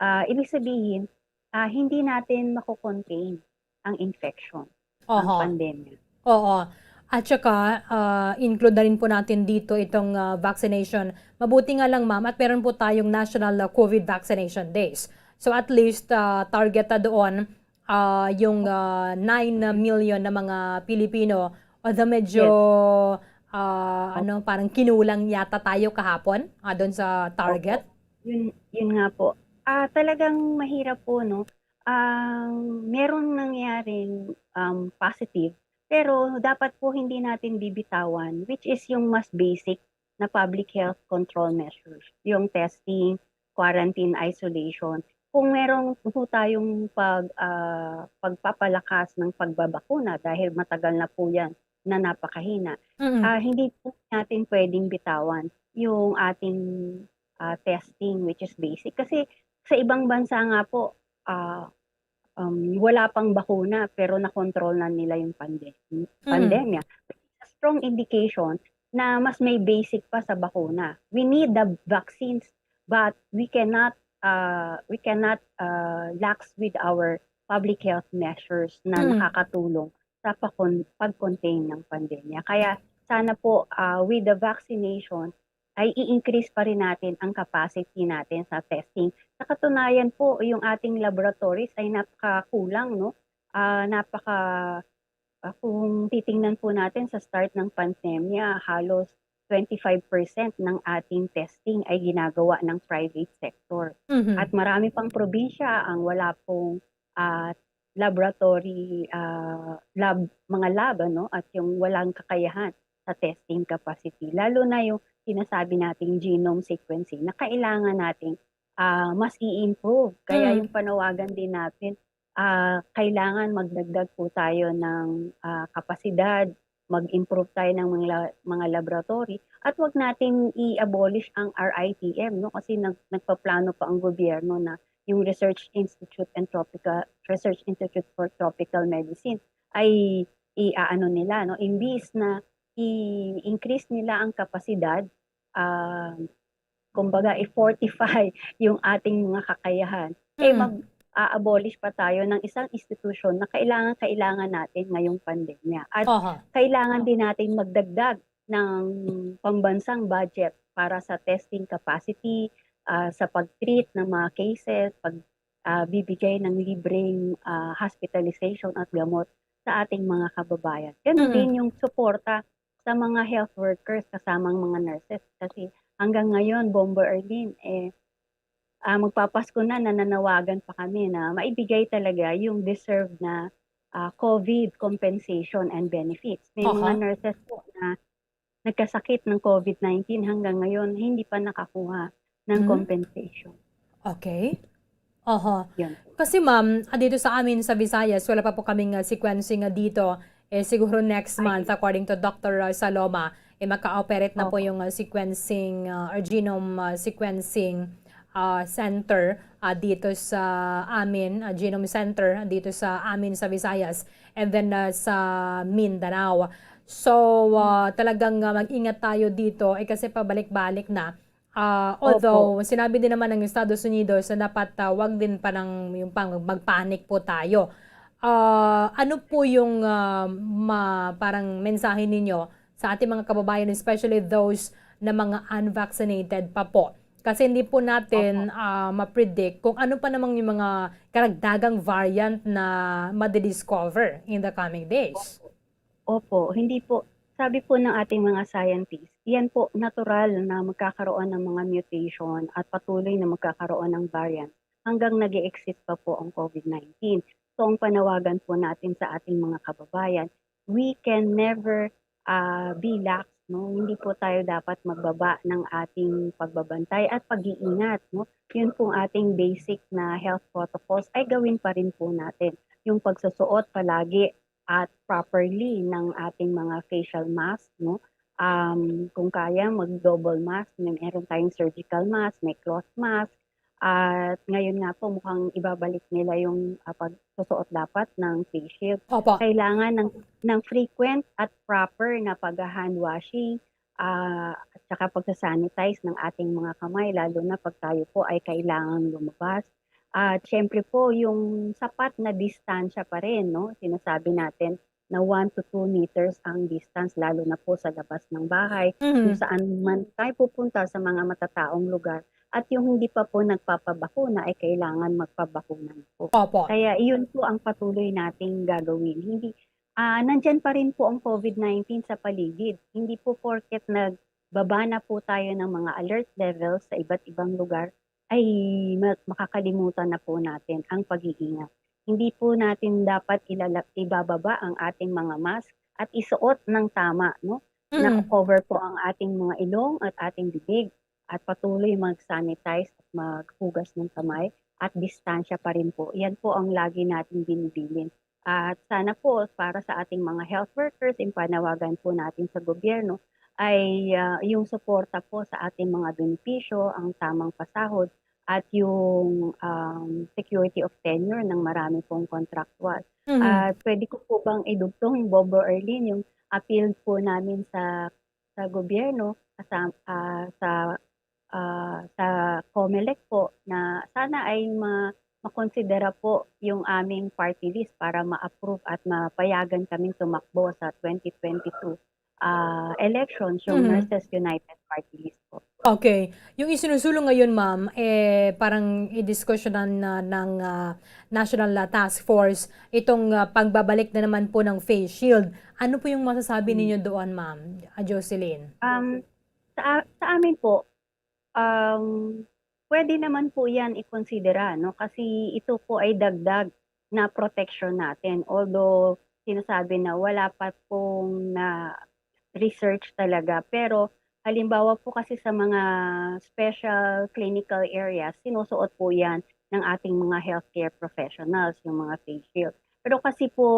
ah, ibig sabihin, ah, hindi natin mako-contain ang infection, ang Oho. pandemya. Oo. At saka, ah, include na rin po natin dito itong, ah, vaccination. Mabuti nga lang, ma'am, at meron po tayong National, ah, covid Vaccination Days. So, at least, ah, target na doon, ah, yung, ah, nine million na mga Pilipino. Although medyo, Yes. ah, Opo. ano, parang kinulang yata tayo kahapon, ah, doon sa target. Opo. Yun, yun nga po. Ah, talagang mahirap po, no? Ang merong nangyaring, um, positive, pero dapat po hindi natin bibitawan, which is yung mas basic na public health control measures, yung testing, quarantine, isolation. Kung meron po tayong pag-, ah, pagpapalakas ng pagbabakuna dahil matagal na po yan na napakahina, Mm. ah, hindi po natin pwedeng bitawan yung ating, ah, testing, which is basic. Kasi sa ibang bansa nga po, ah, um, wala pang bakuna pero na-control na nila yung pande-, Mm. pandemya. It's a strong indication na mas may basic pa sa bakuna. We need the vaccines, but we cannot, uh, we cannot, uh, lax with our public health measures na Mm. nakakatulong sa pakon-, pag-contain ng pandemya. Kaya sana po, uh, with the vaccination, ay i-increase pa rin natin ang capacity natin sa testing. Sa katunayan po, yung ating laboratories ay napakakulang, no? Ah, napaka-, ah, kung titingnan po natin sa start ng pandemya, halos twenty-five percent ng ating testing ay ginagawa ng private sector. Mhm. At marami pang probinsya ang wala pong, ah, laboratory, ah, lab, mga lab, ano, at yung walang kakayahan sa testing capacity. Lalo na yung sinasabi nating genome sequencing na kailangan nating, ah, mas i-improve. Kaya Mm. yung panawagan din natin, ah, kailangan magdagdag po tayo ng, ah, kapasidad, mag-improve tayo ng mga la-, mga laboratory, at wag nating i-abolish ang R I T M, no? Kasi nag-, nagpaplano pa ang gobyerno na yung Research Institute and Tropical, Research Institute for Tropical Medicine ay i-aano nila, no? Imbis na i-increase nila ang kapasidad, ah, kumbaga, i-fortify yung ating mga kakayahan, eh, Mm. mag-a-abolish pa tayo ng isang institusyon na kailangan-kailangan natin ngayong pandemya. At Aha. kailangan din natin magdagdag ng pambansang budget para sa testing capacity, ah, sa pag-treat ng mga cases, pag, ah, bibigay ng libreng, ah, hospitalization at gamot sa ating mga kababayan. Ganun Mm. din yung suporta sa mga health workers, kasamang mga nurses. Kasi hanggang ngayon, Bombo Arlene, eh, ah, magpapasko na, nananawagan pa kami na maibigay talaga yung deserved na, ah, COVID compensation and benefits. May mga Aha. nurses po na nagkasakit ng COVID nineteen hanggang ngayon, hindi pa nakakuha ng Hmm. compensation. Okay. Aha. Yun. Kasi, ma'am, ah, dito sa amin sa Visayas, wala pa po kaming, ah, sequencing, ah, dito. Eh, siguro next Ay. month, according to Doctor, ah, Saloma, eh, maka-operate na po Opo. yung, ah, sequencing, ah, or genome, ah, sequencing, ah, center, ah, dito sa amin, ah, genome center dito sa amin sa Visayas, and then, ah, sa Mindanao. So, ah, talagang, ah, mag-ingat tayo dito, eh, kasi pabalik-balik na. Ah, Opo. Although sinabi din naman ng Estados Unidos na dapat, ah, wag din pa ng yung pang magpanic po tayo. Ah, ano po yung, ah, ma parang mensahe ninyo sa ating mga kababayan, especially those na mga unvaccinated pa po? Kasi hindi po natin, Opo. ah, ma-predict kung ano pa namang yung mga karagdagang variant na madi-discover in the coming days. Opo. Opo, hindi po. Sabi po ng ating mga scientists, yan po, natural na magkakaroon ng mga mutation at patuloy na magkakaroon ng variant hanggang nag-e-exist pa po ang COVID nineteen. So, ang panawagan po natin sa ating mga kababayan, we can never, ah, be lax, no? Hindi po tayo dapat magbaba ng ating pagbabantay at pag-iingat, no? Yun pong ating basic na health protocols ay gawin pa rin po natin. Yung pagsusuot palagi at properly ng ating mga facial mask, no? Um, kung kaya, mag-double mask. May, meron tayong surgical mask, may cloth mask. At ngayon nga po, mukhang ibabalik nila yung, ah, pagsusuot dapat ng face shield. Opo. Kailangan ng, ng frequent at proper na pag-hand washing, ah, at saka pagsasanitize ng ating mga kamay, lalo na pag tayo po ay kailangang lumabas. At syempre po, yung sapat na distansya pa rin, no? Sinasabi natin na one to two meters ang distance, lalo na po sa labas ng bahay, kung Mhm. saan man tayo pupunta sa mga matataong lugar. At yung hindi pa po nagpapabakuna ay kailangan magpabakuna na po. Opo. Kaya iyon po ang patuloy nating gagawin. Hindi, ah, nandyan pa rin po ang COVID nineteen sa paligid. Hindi po porket nagbaba na po tayo ng mga alert levels sa iba't ibang lugar, ay ma-, makakalimutan na po natin ang pag-iingat. Hindi po natin dapat ilala-, ibababa ang ating mga mask at isuot ng tama, no? Mm. Nako-cover po ang ating mga ilong at ating bibig at patuloy mag-sanitize at maghugas ng kamay at distansya pa rin po. Yan po ang lagi nating binibilin. At sana po para sa ating mga health workers, yung panawagan po natin sa gobyerno ay, ah, yung suporta po sa ating mga benepisyo, ang tamang pasahod, at yung, um, security of tenure ng marami pong contractual. Mhm. At pwede ko po bang idugtong, Bobo Arlene, yung appeal po namin sa, sa gobyerno, kasam-, ah, sa, ah, sa COMELEC po, na sana ay ma-, makonsidera po yung aming party list para ma-approve at mapayagan kaming tumakbo sa twenty twenty-two, ah, elections, yung Mhm. Nurses United Party List po. Okay. Yung isinusulong ngayon, ma'am, eh, parang idiskusyonan na ng, ah, National, ah, Task Force itong, ah, pagbabalik na naman po ng face shield. Ano po yung masasabi Hmm. ninyo doon, ma'am, ah, Jocelyn? Um, sa a-, sa amin po, um, pwede naman po yan ikonsidera, no? Kasi ito po ay dagdag na protection natin. Although, sinasabi na wala pa pong na-research talaga, pero Halimbawa po kasi sa mga special clinical areas, sinusuot po yan ng ating mga healthcare professionals, yung mga face shield. Pero kasi po,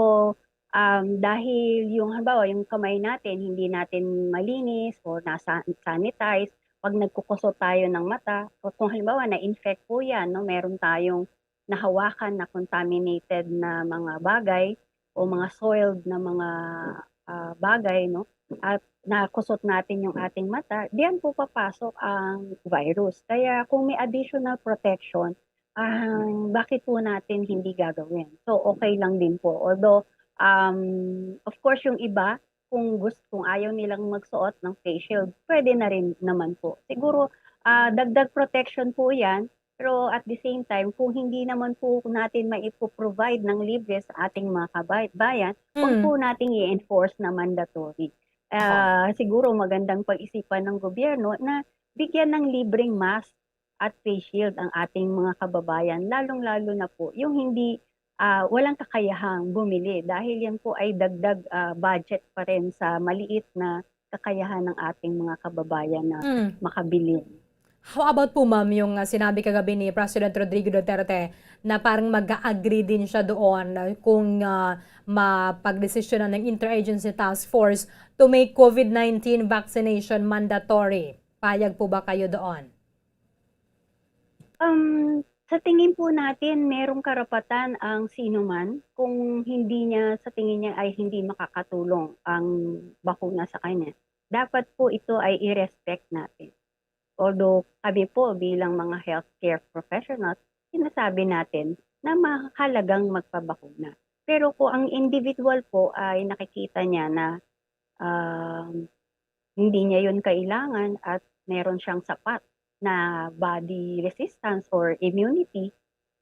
um, dahil yung, halimbawa, yung kamay natin, hindi natin malinis o nasa sanitize, pag nagkukusot tayo ng mata, o kung halimbawa na-infect po yan, no, meron tayong nahawakan na contaminated na mga bagay o mga soiled na mga, ah, bagay, no, at nakusot natin yung ating mata, diyan po papasok ang virus. Kaya kung may additional protection, ah, bakit po natin hindi gagawin? So, okay lang din po. Although, um, of course, yung iba, kung gus-, kung ayaw nilang magsuot ng face shield, pwede na rin naman po. Siguro, ah, dagdag protection po yan, pero at the same time, kung hindi naman po natin maipo-provide ng libre sa ating mga kababayan, wag Mm. po nating i-enforce na mandatory. Aha. Ah, siguro magandang pag-isipan ng gobyerno na bigyan ng libreng mask at face shield ang ating mga kababayan, lalong-lalo na po yung hindi, ah, walang kakayahang bumili dahil yan po ay dagdag, ah, budget pa rin sa maliit na kakayahan ng ating mga kababayan na Mm. makabili. How about po, ma'am, yung, ah, sinabi kagabi ni President Rodrigo Duterte na parang mag-agree din siya doon, ah, kung, ah, mapagdesisyonan ng Interagency Task Force to make covid nineteen vaccination mandatory? Payag po ba kayo doon? Um, sa tingin po natin, merong karapatan ang sino man kung hindi niya, sa tingin niya ay hindi makakatulong ang bakuna sa kanya. Dapat po ito ay i-respect natin. Although kami po bilang mga healthcare professionals, sinasabi natin na mahalagang magpabakuna. Pero kung ang individual po ay nakikita niya na, um, hindi niya yun kailangan at meron siyang sapat na body resistance or immunity,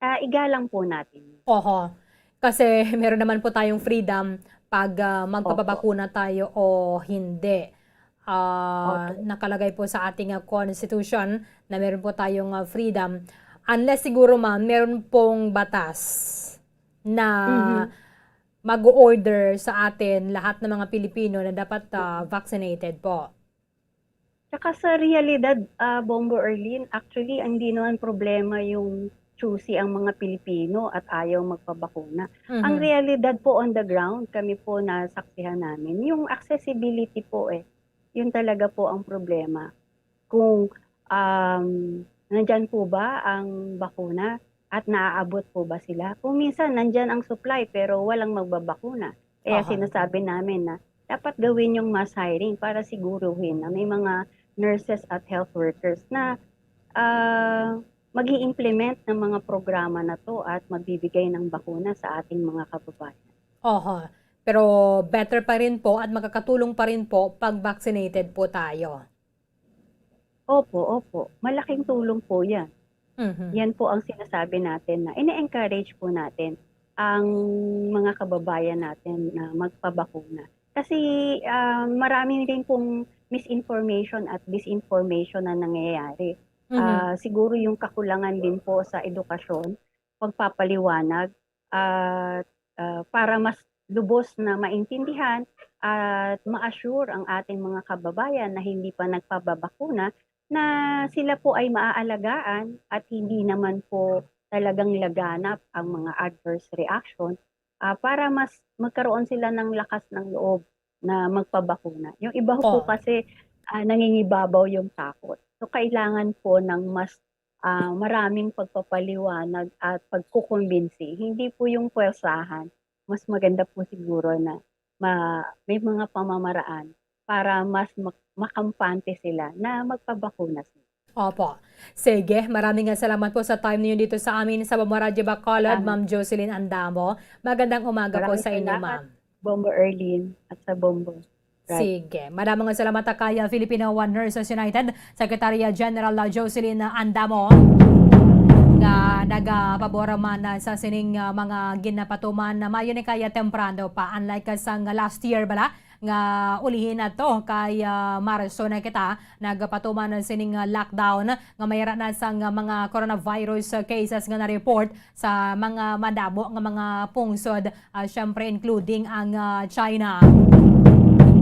ah, igalang po natin. Oho. Kasi meron naman po tayong freedom pag, ah, Opo. magpapabakuna tayo o hindi. Ah, Opo. nakalagay po sa ating, ah, constitution na meron po tayong, ah, freedom. Unless siguro, ma'am, meron pong batas na Mhm. mag-order sa atin lahat ng mga Pilipino na dapat, ah, vaccinated po. Tsaka sa realidad, ah, Bombo Erlin, actually, hindi naman problema yung choosy ang mga Pilipino at ayaw magpabakuna. Ang Mhm. realidad po on the ground, kami po nasaksihan namin, yung accessibility po eh. Yun talaga po ang problema. Kung, um, nandyan po ba ang bakuna at naaabot po ba sila? Kung minsan, nandyan ang supply pero walang magbabakuna. Kaya Aha. sinasabi namin na dapat gawin yung mass hiring para siguruhin na may mga nurses at health workers na, ah, mag-i-implement ng mga programa na 'to at magbibigay ng bakuna sa ating mga kababayan. Oho. Pero better pa rin po at makakatulong pa rin po 'pag vaccinated po tayo. Opo, opo. Malaking tulong po 'yan. Mhm. 'Yan po ang sinasabi natin na ine-encourage po natin ang mga kababayan natin na magpabakuna. Kasi, ah, marami rin pong misinformation at disinformation na nangyayari. Mhm. Ah, siguro yung kakulangan din po sa edukasyon, pagpapaliwanag, at, ah, para mas lubos na maintindihan at ma-assure ang ating mga kababayan na hindi pa nagpababakuna na sila po ay maaalagaan at hindi naman po talagang laganap ang mga adverse reaction, ah, para mas magkaroon sila ng lakas ng loob na magpabakuna. Yung iba po Oo. kasi, ah, nangingibabaw yung takot. So, kailangan po ng mas, ah, maraming pagpapaliwanag at pagkukumbinsi. Hindi po yung puwersahan. Mas maganda po siguro na ma-, may mga pamamaraan para mas mak-, makampante sila na magpabakuna sila. Opo. Sige, maraming nga salamat po sa time ninyo dito sa amin sa Bombo Radyo Bacolod, Salamat. Ma'am Jocelyn Andamo. Magandang umaga po Maraming sa inyo, salamat, ma'am. Bombo Erlin at sa Bombo Radyo. Sige. Madamo nga salamat ta kay, ah, Filipino One Nurses United Secretary General, ah, Jocelyn Andamo, nga nagapabor man, ah, sa sining, ah, mga ginapatuman na maayo ni kaya temprano pa. Unlike, ah, sang last year bala, nga ulihi na to kay, ah, Marso na kita nagapatuman sining, ah, lockdown nga mayara na sang, ah, mga coronavirus, ah, cases nga na-report sa mga madamo nga mga pungsod, ah, syempre including ang, ah, China.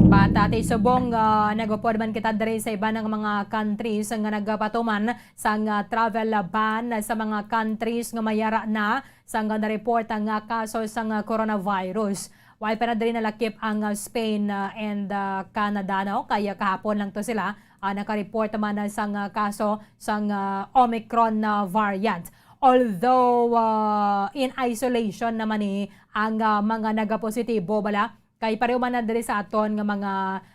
Bata ti subong, ah, nagupod man kita diri sa iban nga mga countries nga nagapatuman sang, ah, travel ban sa mga countries nga mayara na sang na-report ang, ah, kaso sang, ah, coronavirus. Way pa na diri nalakip ang, ah, Spain, ah, and, ah, Canada, no? Kaya kahapon lang to sila, ah, naka-report man na sang, ah, kaso sang, ah, Omicron, ah, variant. Although, ah, in isolation naman ni ang, ah, mga nagapositibo bala, kay pareho man na diri sa aton nga mga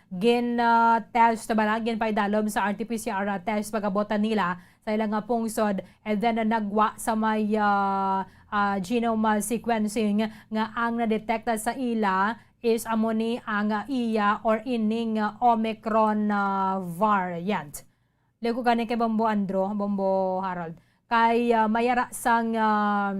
gin, ah, test bala, ginpaidalom sa R T P C R, ah, test pag-abot nila sa ilang nga pungsod, and then, ah, nagwa sa may, ah, ah, genome, ah, sequencing nga ang na-detect sa ila is amo ni ang, ah, iya or ining, ah, Omicron, ah, variant. Liw ko gani kay Bombo Andrew, Bombo Harold. Kay, ah, mayara sang, ah,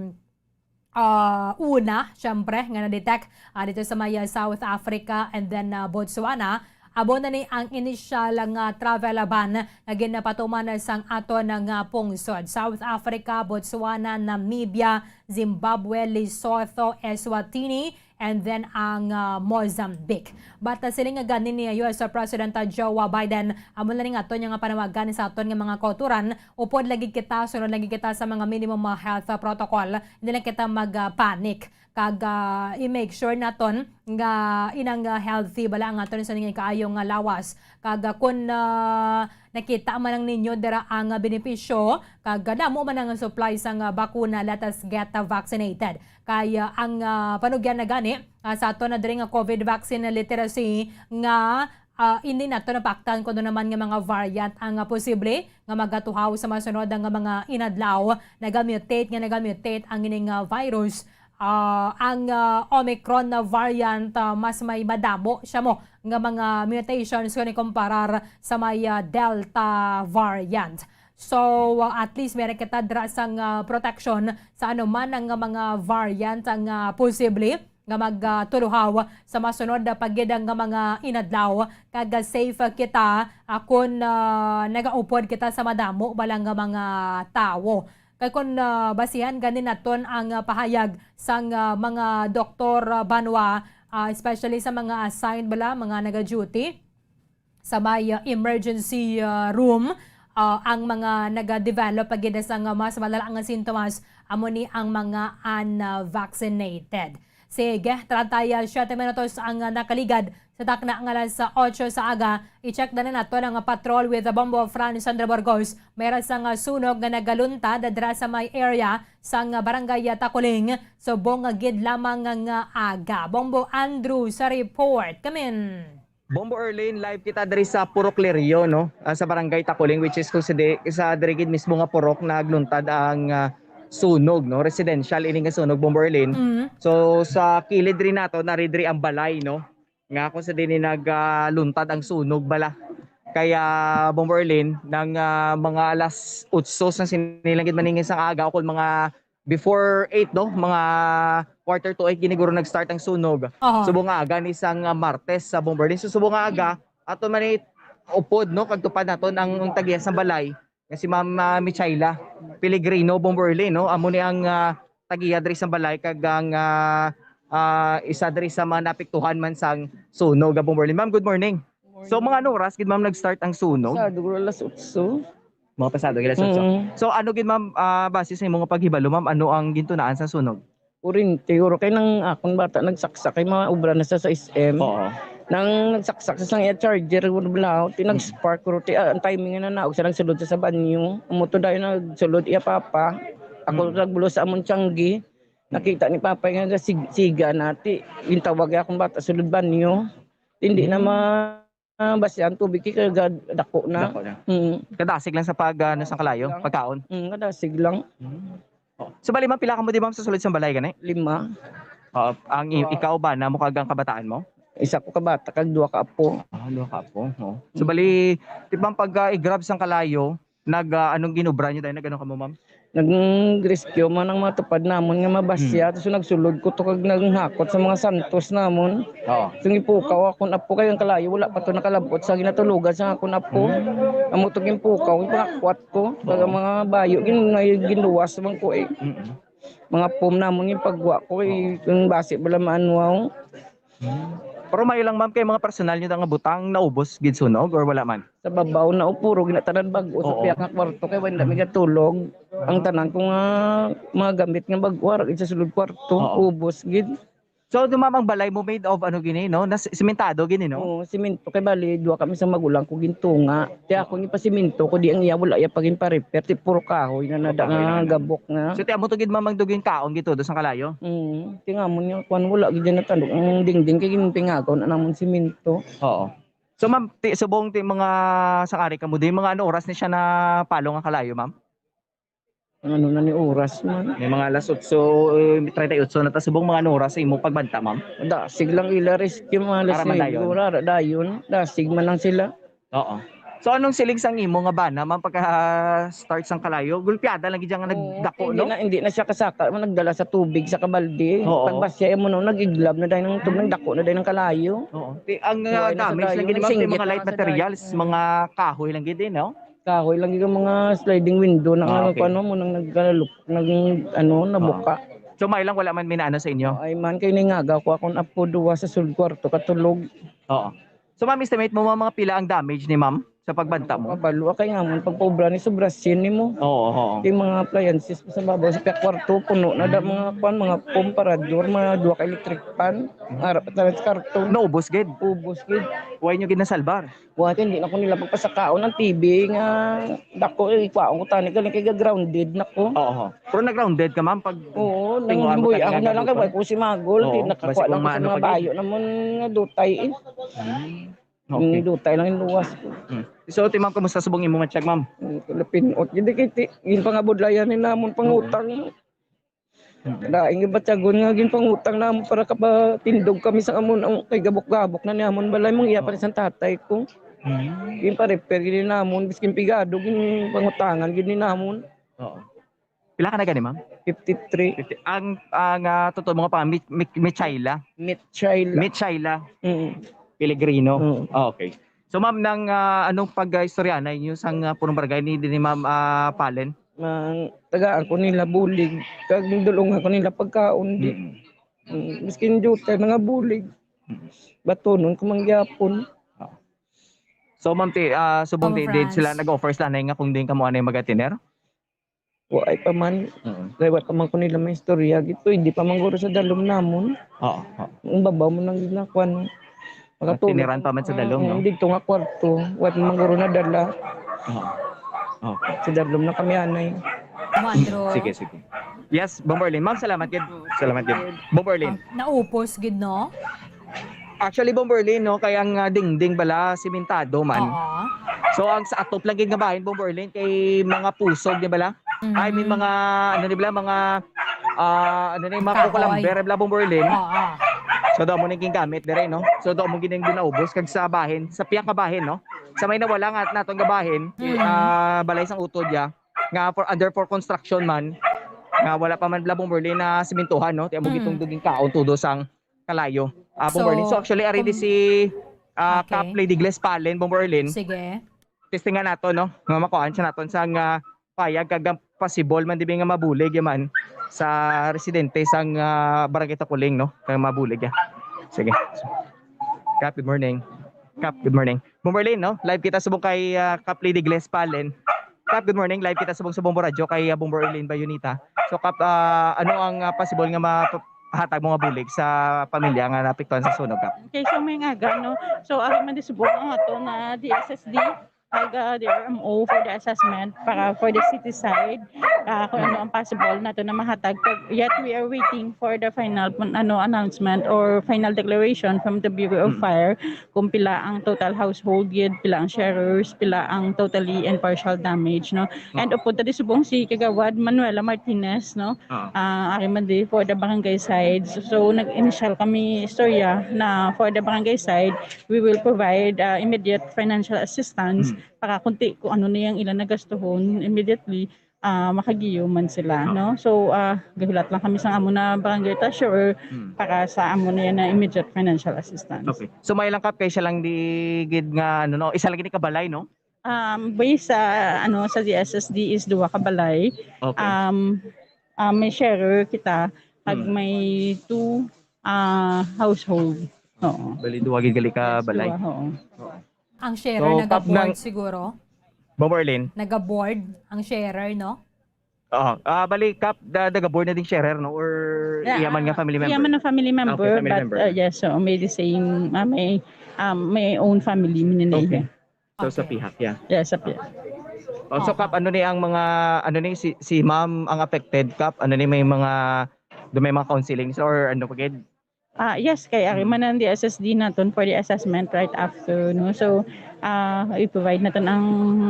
ah, una, syempre, nga na-detect, ah, dito sa may, ah, South Africa and then, ah, Botswana. Amo na ni ang inisyal nga travel ban nga ginapatuman sang aton nga pungsod. South Africa, Botswana, Namibia, Zimbabwe, Lesotho, Eswatini, and then ang, ah, Mozambique. But, ah, siling nga gani ni U S President, ah, Joe, ah, Biden, amo na ni nga aton nga panawagan sa aton nga mga kauturan, upod lagi kita, sunod lagi kita sa mga minimum, ah, health, ah, protocol. Hindi lang kita mag, ah, panic. Kag, ah, i-make sure naton nga inang, ah, healthy bala ang aton sa ning kaayo nga lawas. Kag, ah, kun, ah, nakita man lang ninyo dira ang, ah, benepisyo, kag, ah, damo man ang supply sang, ah, bakuna, let us get, ah, vaccinated. Kay, ah, ang, ah, panugyan na gani, ah, sa aton na diri nga COVID vaccine literacy nga, ah, hindi nato napaktan kung ano naman nga mga variant ang, ah, posible nga magatuhaw sa masunod nga mga inadlaw. Nagamutate nga nagamutate ang ining, ah, virus. Ah, ang, ah, Omicron na variant, ah, mas may madamo siya mo nga mga mutations kung ikumparar sa may, ah, Delta variant. So, ah, at least meron kita dira sang, ah, protection sa anuman ang mga variant ang, ah, posible nga magtuluhaw sa masunod na pagid nga mga inadlaw, kag safe kita, ah, kun, ah, nagaupod kita sa madamo bala nga mga tawo. Kay kun, ah, basihan gani naton ang, ah, pahayag sang, ah, mga doktor, ah, banwa, ah, especially sa mga assigned bala, mga naga-duty sa may, ah, emergency, ah, room, ah, ang mga naga-develop pa gid sang, ah, mas malala nga sintomas, amo ni ang mga unvaccinated. Sige, treinta y siete minutos ang, ah, nakaligad sa takna nga alas otso sa aga. I-check na nato ang patrol with the Bombo Fran Sandra Burgos. May ra sang, ah, sunog nga nagaluntad dira sa may area sang, ah, barangay, ah, Takuling, subong nga gid lamang nga, nga aga. Bombo Andrew sa report. Kamin. Bombo Erlin, live kita diri sa Purok Lerio, no? Ah, sa Barangay Takuling, which is kung sa di-, sa diri gid mismo nga purok nagluntad ang, ah, sunog, no? Residential ini nga sunog, Bombo Erlin. Mm. So, sa kilid diri nato, nari diri ang balay, no? Nga kung sa dinhi nag, ah, luntad ang sunog bala. Kaya, Bombo Erlin, nang, ah, mga alas otso sang sinilang gid maningin sang aga, o kung mga before eight, no? Mga quarter to eight, giniguro nag-start ang sunog. Aha. Subong nga aga ni sang, ah, Martes sa Bombo Erlin. So, subong nga aga, ato man ni upod, no? Kag tupad naton ang, ang tagiya sang balay, nga si Ma'am, ah, Michaela Pellegrino Bombo Erlin, no? Amo ni ang, ah, tagiya diri sang balay kag ang, ah, ah, isa diri sa mga napiktuhan man sang sunog, ah, Bombo Erlin. Ma'am, good morning. So, mga ano oras gid, ma'am, nag-start ang sunog? Sa dulo alas otso. Mga pasado gid alas otso. Mm. So, ano gid, ma'am, ah, base sa imong paghibalo, ma'am, ano ang gintunaan sa sunog? Kurente, siguro kay nang akon bata nagsaksak, kay mga obra na sa, sa S M. Oo. Nang nagsaksak sa sang iya charger, wala balaw, ti Mm. nag-spark, kuro ti, ah, ang timing nga nanaog sa nagsulod sa, sa banyo. Amo to dayon nagsulod iya papa. Ako Mm. nagbulos sa amon tiyanggi. Nakita ni papa nga sig-, siga na, ti gintawag akon bata sulod banyo. Hindi na Mm. ma-, ah, basi ang tubig kay kag dako na. Dako na. Mm. Kadasig lang sa pag, ah, ano, sa kalayo, Lang. pagkaon? Mm, kadasig lang. Mm. Oh. So, bali, ma'am, pila ka mo, di, ma'am, sa sulod sa balay gani? Lima. Oh, ang i-, Wow. ikaw ba, namo kag ang kabataan mo? Isa ko ka bata, kag duha ka apo. Ah, duha ka apo, oh. So, Mm. bali, di, ma'am, pag, ah, i-grab sang kalayo, nag, ah, anong ginobra niyo dahil nag-ano ka mo, ma'am? Nag-rescue man ang mga tupad namon nga mabasya. Mm. So, nagsulod ko to kag naghakot sa mga santos namon. Oo. So, gipukaw akon apo kay ang kalayo, wala pa to nakalabot sa ginatulugan sa akon apo. Mm. Amo to ginpukaw, ginpangakwat ko. Kag Oo. ang mga bayo, gin-, nga ginluwas man ko, eh. Mm-mm. Mga pom namon, ginpagwa ko, eh, Oo. kung basi bala maanwaw. Mm. Pero may lang, ma'am, kay mga personal niyo nga butang naubos gid sunog or wala man? Sa babaw na, o, puro ginatanan bag-o sa Oo. Piyak nga kwarto kay wala mi gatulog. Ang tanan ko nga mga gamit nga bag-o, ara gid sa sulod kwarto, Oo. ubos gid. So, di, ma'am, ang balay mo made of ano gini, no? Nas-, simentado gini, no? Oo, simento. Kay bali, duha kami sa magulang ko gintunga. Kaya ako ni pasimento ko, di ang iya, wala iya pagin pa-repair. Ti puro kahoy na nada Kahoy nga na. Gabok nga. So, ti amo to gid, ma'am, ang dugin kaon gito, do sang kalayo? Mm, ti nga mo niya, kwan, wala gid na tandok. Ang dingding kay ginpingagaw na namon simento. Oo. So, ma'am, ti, subong ti mga sang ari kamo, di mga ano oras ni siya na palo nga kalayo, ma'am? Ang ano na ni oras man. May mga alas otso, eh, treinta y ocho na ta. Subong mga ano oras sa imo pagbanta, ma'am? Dasig lang ila rescue, mga alas Para man nine. Dayon. Siguro, ara dayon. Dasig man lang sila. Oo. So, anong siling sang imo nga bana, ma'am, pagka-start sang kalayo? Gulpiada lang gid nga Oo, nagdako, hindi no? Na, hindi na siya kasaka, mo nagdala sa tubig sa kabaldi. Oo. Pagbasya mo, no, nag-iglab na dahil ng tubig, nagdako na dahil ng kalayo. Oo. Ti-, ang, Buhay ah, na sa damage dayon, lang gid, ma'am, ti singgit mga na light nga sa materials, dayon. Mga kahoy lang gid, eh, no? Kahoy lang gid ang mga sliding window na Ah, ano, okay. Kuwan mo, nang nagkalupok, naging, ano, nabuka. Ah. So, may lang wala man minaano sa inyo? Ay man, kay ningaga ko akong apo duwa sa sulod kwarto, katulog. Oo. So, ma'am, estimate mo mga, mga pila ang damage ni ma'am sa pagbanta mo? Kabalo, kay nga mo, pag paubra ni sobra sien ni mo. Oo, oo. Yung mga appliances sa babaw, sa kwarto, puno na da mga kuwan, mga foam, parador, mga duwa ka electric fan, harap na sa karton. Naubos gid? Ubos gid. Why nyo gid nasalbar? Wa, hindi na ko nila pagpasakaon ang T V nga dako, eh, kwaon ko tani, galing kay ga-grounded na ko. Oo. Pero na-grounded ka, ma'am, pag Oo, tinguan mo nanginbuy tani ako nga na lang kay gabuton? Wa ko si Magol, Oo, di nakakuha basi lang kung ko sa maano mga pa gid. Bayo namon nga dutay, eh. Hmm. Okay. Yung dutay lang yung luwas ko. Hmm. So, ti, ma'am, kumusta subong imo matiyag, ma'am? Ang pinot, hindi kay ti, yung pangabudlayan ni namon, pangutang. Mm. Laing gibatyagon nga ginpangutang namon para kapatindog kami sa amon ang kay gabok-gabok na ni amon balay mong iya pa rin Oo. Sang tatay ko. Mm. Ginpa-repair gid ni namon, biskin pigado, ginpangutangan gid ni namon. Oo. Pila ka na gani, ma'am? Fifty-three. Fifty. Ang, ang, ah, totoo mo nga pangalan, Mi-, Mi-, Michaela? Mitchaila. Mitchaila Mm. Pellegrino? Mm. Ah, okay. So, ma'am, nang, ah, anong pag-istorya na inyo sang, ah, punong barangay ni, ni Ma'am, ah, Palen? Ang tagaan ko nila bulig, kag dulungan ko nila pagkaon, di. Mm. Mm, miskin juta, mga bulig. Mm. Batunon ko man gyapon. Ah. So, ma'am, ti, ah, subong Ma'am ti, did sila Franz. Nag-offer sila na nga kung din kamo anay mag-attender? Wa ay pa man. Mm. Kay wa pa man ko nila may istorya. Di pwede pa man guro sa dalom namon. Oo, oo. Ang babaw mo nang ginakuan. Makatulog. Tiniran pa man sa dalom, Oo, no? Dito nga kwarto. Wa pa man guro nadala. Oo. Okay. Sa dalom na kami anay. Juan Dro. Sige, sige. Yes, Bomberlin. Ma'am, salamat gid. Salamat gid. Bomberlin. Ah, naupos gid, no? Actually, Bomberlin, no, kay ang, ah, dingding bala, simentado man. Oo. So, ang sa atop lang gid nga bahin, Bomberlin, kay mga pusog, di bala? Mhm. I mean, mga, ano, di bala, mga, ah, ano na yung mga Kahoy. Kukulamber, bala, Bomberlin. Oo. So, daw mo nang gingamit dire, no? So, daw mo gining ginaubos, kag sa bahin, sa piyang kabahin, no? Sa may nawala nga naton nga bahin, Mhm. ah, balay sang utod, ya, nga for, under for construction man, nga wala pa man, bala, Bomberlin, na simintuhan, no? Ti amo Mm. gitong duging kaon, tudo sang kalayo. Ah, Bomberlin. So, So, actually, ari di kung si, ah, Okay. Kap Lady Gles Palen, Bomberlin. Sige. Testingan nato, no? Nga makuhaan siya naton sa nga payag kag ang possible man dibi nga mabulig ya man sa residente sang, ah, Barangay Takuling, no? Kag mabulig ya. Sige. Kap, good morning. Kap, good morning. Bomberlin, no? Live kita subong kay, ah, Kap Lady Gles Palen. Kap, good morning. Live kita sa Bong, sa Bombo Radyo kay, ah, Bombo Erlin Bayonita. So, Kap, ah, ano ang, ah, possible nga mahatag mo nga bulig sa pamilya nga naapektuhan sa sunog, Kap? Okay, so may nga, no? So, ari man di subong ang ato na D S S D, ag, ah, D R M O for the assessment para for the city side, ah, kung ano ang possible nato na mahatag. Yet we are waiting for the final, ano, announcement or final declaration from the Bureau of Mm. Fire kung pila ang total household gid, pila ang sharers, pila ang totally and partial damage, no? Oo. And upod ta di subong si Kagawad Manuela Martinez, no? Oo. Ah, ari man di for the barangay side. So, so, nag-initial kami istorya na for the barangay side, we will provide, ah, immediate financial assistance Mm. para kunti kung ano na yung ilang nagastuhon immediately, ah, makagiyo man sila, Oo. no? So, ah, gahulat lang kami sa amo na barangay treasurer Hmm. para sa amo na yan na immediate financial assistance. Okay. So, may lang, Kap, kay siya lang di gid nga, ano, no? Isa lang gid ka balay, no? Um, based sa, ano, sa D S S D is duha ka balay. Okay. Um, ah, may sharer kita, pag Hmm. may two, ah, household. Oo. Bali, duwa gid gali ka Yes, balay. Duwa, oo. Ang sharer So, nag-board Kap, nang- siguro. Bomberlin. Nag-board ang sharer, no? Oo. Ah, bali, Kap, da, nag-board na ding sharer, no? Or Yeah, iya man nga ah, family iya member? man ang family Ah, member, okay, family but member. Uh, yes, so may the same, uh, may, um, may own family, meaning Okay. So, sa Okay. pihak, yeah. Yes, sa pihak. Oh, so, Kap, ano ni ang mga, ano ni, si, si ma'am ang affected, Kap? Ano ni, may mga, do may mga counseling or ano pa gid? Ah, yes, kay ari man ang the S S D naton for the assessment right after, no? So, ah, i-provide naton ang,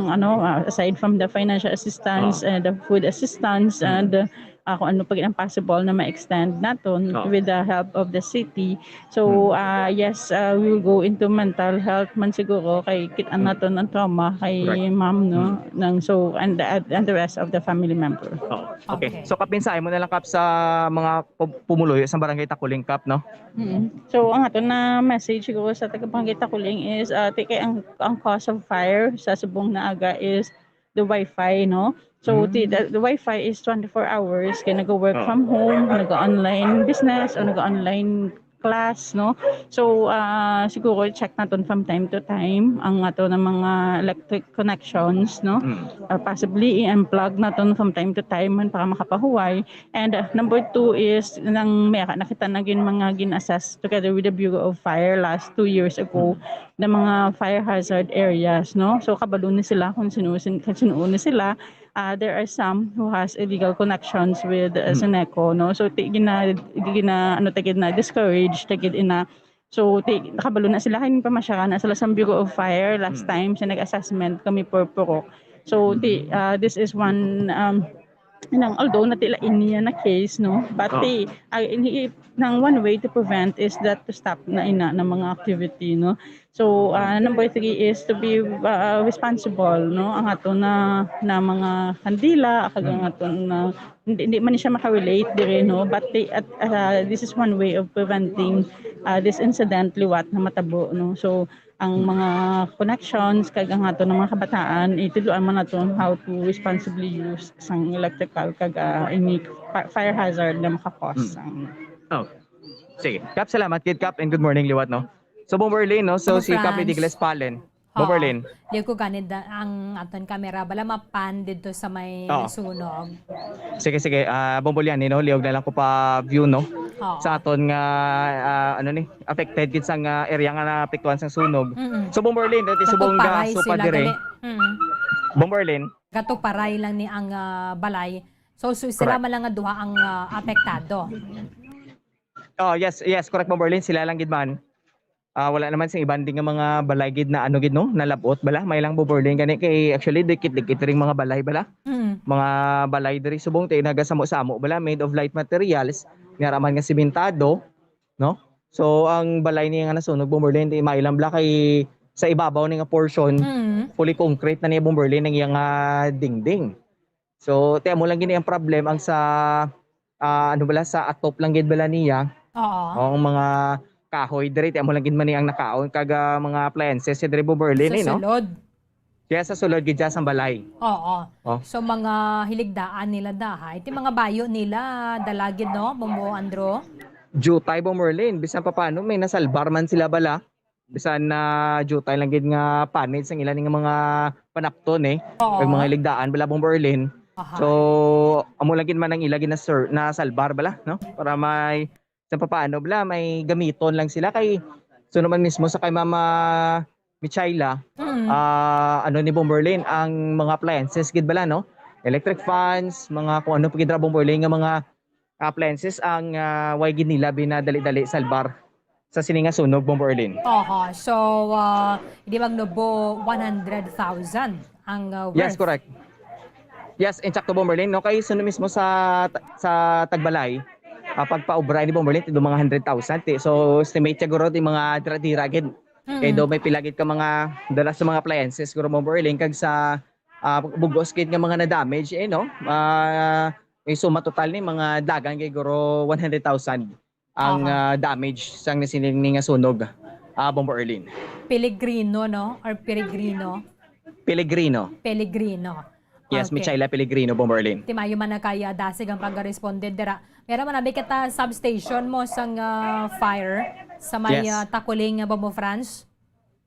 ano, ah, aside from the financial assistance, Ah. uh, the food assistance, Mm. and uh, ah, kung ano pa gid ang possible na ma-extend naton Ah. with the help of the city. So, Mm. ah, yes, ah, we will go into mental health man siguro kay kit-an Mm. naton ang trauma kay Correct. ma'am, no? Mm. Nang, so, and, and, and the rest of the family member. Oh, okay. Okay. So, Kap, mensahe mo na lang, Kap, sa mga pum- pumuluyo sa barangay Takuling, Kap, no? Mm. So, ang aton na message siguro sa taga Barangay Takuling is, ah, ti-, kay ang, ang cause of fire sa subong na aga is the wifi, no? So, ti-, Mm. the, the wifi is twenty-four hours, kay nag-work Oh. from home, nag-online business, o nag-online class, no? So, ah, siguro check naton from time to time ang ato na mga electric connections, no? Mm. Ah, possibly i-unplug naton from time to time man para makapahuway. And, uh, number two is nang may nakita na gin mga gin-assess together with the Bureau of Fire last two years ago, Mm. na mga fire hazard areas, no? So, kabalo ni sila kung sino, sin-, kung sino ni sila. Ah, there are some who has illegal connections with, uh, Mm. Seneco, no? So, ti-, gina-, gina-, ano, ta gid na, discourage, ta gid ina. So, ti-, nakabalo na sila, kay pamasyaran na sila sa Bureau of Fire last Mm. time sa nag-assessment kami for Purok. So, ti-, Mm. ah, this is one, um, nang, although na tila ini na case, no? But Oh. ti-, ah, ini, nang one way to prevent is that to stop na ina na mga activity, no? So, ah, number three is to be, ah, responsible, no? Ang ato na, na mga kandila, kag ang Mm. ato na, hindi, hindi man siya makarelate dire, no? But the, at, ah, this is one way of preventing, ah, this incident liwat na matabo, no? So, ang mga connections, kag ang ato ng mga kabataan, itudloan man nato how to responsibly use sang electrical, kag, ah, any fi-, fire hazard na makakos Mm. sang Oh. Sige. Kap, salamat gid, Kap, and good morning liwat, no? So, Bomberlin, no? So, Bomber si Kap Franz. Digles Palen. Oo. Bomberlin. Liw ko gani da, ang aton kamera, bala mapan dito sa may Oo. nasunog. Sige, sige. Ah, Bombolyan, no? Liog na lang ko pa view, no? Oo. Sa aton nga, ah, ano ni, affected gid sang, ah, area nga naapektuhan sang sunog. Mm-mm. So, Bomberlin, dati subong Nagpaparay gaso pa sila, dire. gali. Mm. Bomberlin. Gatuparay lang ni ang, ah, balay. So, so sila Correct. man lang nga duha ang, ah, apektado. Oh, yes, yes, correct, Bomberlin. Sila lang gid man. Ah, wala naman sing iban din nga mga balay gid na ano gid, no, nalabot bala. May lang, Bomberlin, gani kay actually dikit-dikit ring mga balay bala. Mm. Mga balay diri subong ti nagasamo-samo bala, made of light materials, nga raman nga simentado, no? So ang balay niya nga nasunog, Bomberlin, ti may lang bala kay sa ibabaw ni nga portion, Mm. fully concrete na niya, Bomberlin, ang iyang, ah, dingding. So ti amo lang gini ang problem, ang sa, ah, ano bala, sa atop lang gid bala niya. Oo. Ang mga kahoy diri, ti amo lang gid man ni ang nakaon, kag, ah, mga appliances diri, Bomberlin, Sa eh, no? sulod. Kaya sa sulod gid siya sang balay. Oo. Oh. So, mga hiligdaan nila dahay. Ti mga bayo nila, dalagid, no? Bombo Andro? Jutay, Bomberlin. Bisan pa paano, may nasalbar man sila bala. Bisan na jutay lang gid nga panid sang ilan nga mga panapton, eh. Oo. Kag mga hiligdaan bala, Bomberlin. Aha. So, amo lang gid man ang ila gid na sir, nasalbar bala, no? Para may, sa papaano bala, may gamiton lang sila kay, so naman mismo sa kay Mama Michaela, Mm. ah, ano ni, Bomberlin, ang mga appliances gid bala, no? Electric fans, mga kung ano pa gid ra, Bomberlin, nga mga appliances ang, ah, way gid nila binadali-dali salbar sa sini nga sunog, Bomberlin. Oho. So, ah, di ba, no, bo, one hundred thousand ang, ah, Yes, worth. Correct. Yes, insakto, Bomberlin, no? Kay suno mismo sa, sa tagbalay, ah, pagpaubra ni, Bomberlin, ti do mga hundred thousand. Ti, so, estimate siguro ti mga dira-dira gid. Kay Mm. do may pila gid ka mga dala sa mga appliances siguro, Bomberlin, kag sa, ah, bugos gid nga mga na-damage, eh, no? Ah, may suma total ni mga dagan kay siguro one hundred thousand ang, Aha. ah, damage sang nasining ni nga sunog, ah, Bomberlin. Pellegrino, no? Or Peregrino? Pellegrino. Pellegrino. Yes, Okay. Michaela Pellegrino, Bomberlin. Ti maayo man na kaya dasig ang pagresponde dira. Meron man abi kita substation mo sang, ah, fire Sa may, Yes. ah, Takuling, ah, Bombo France?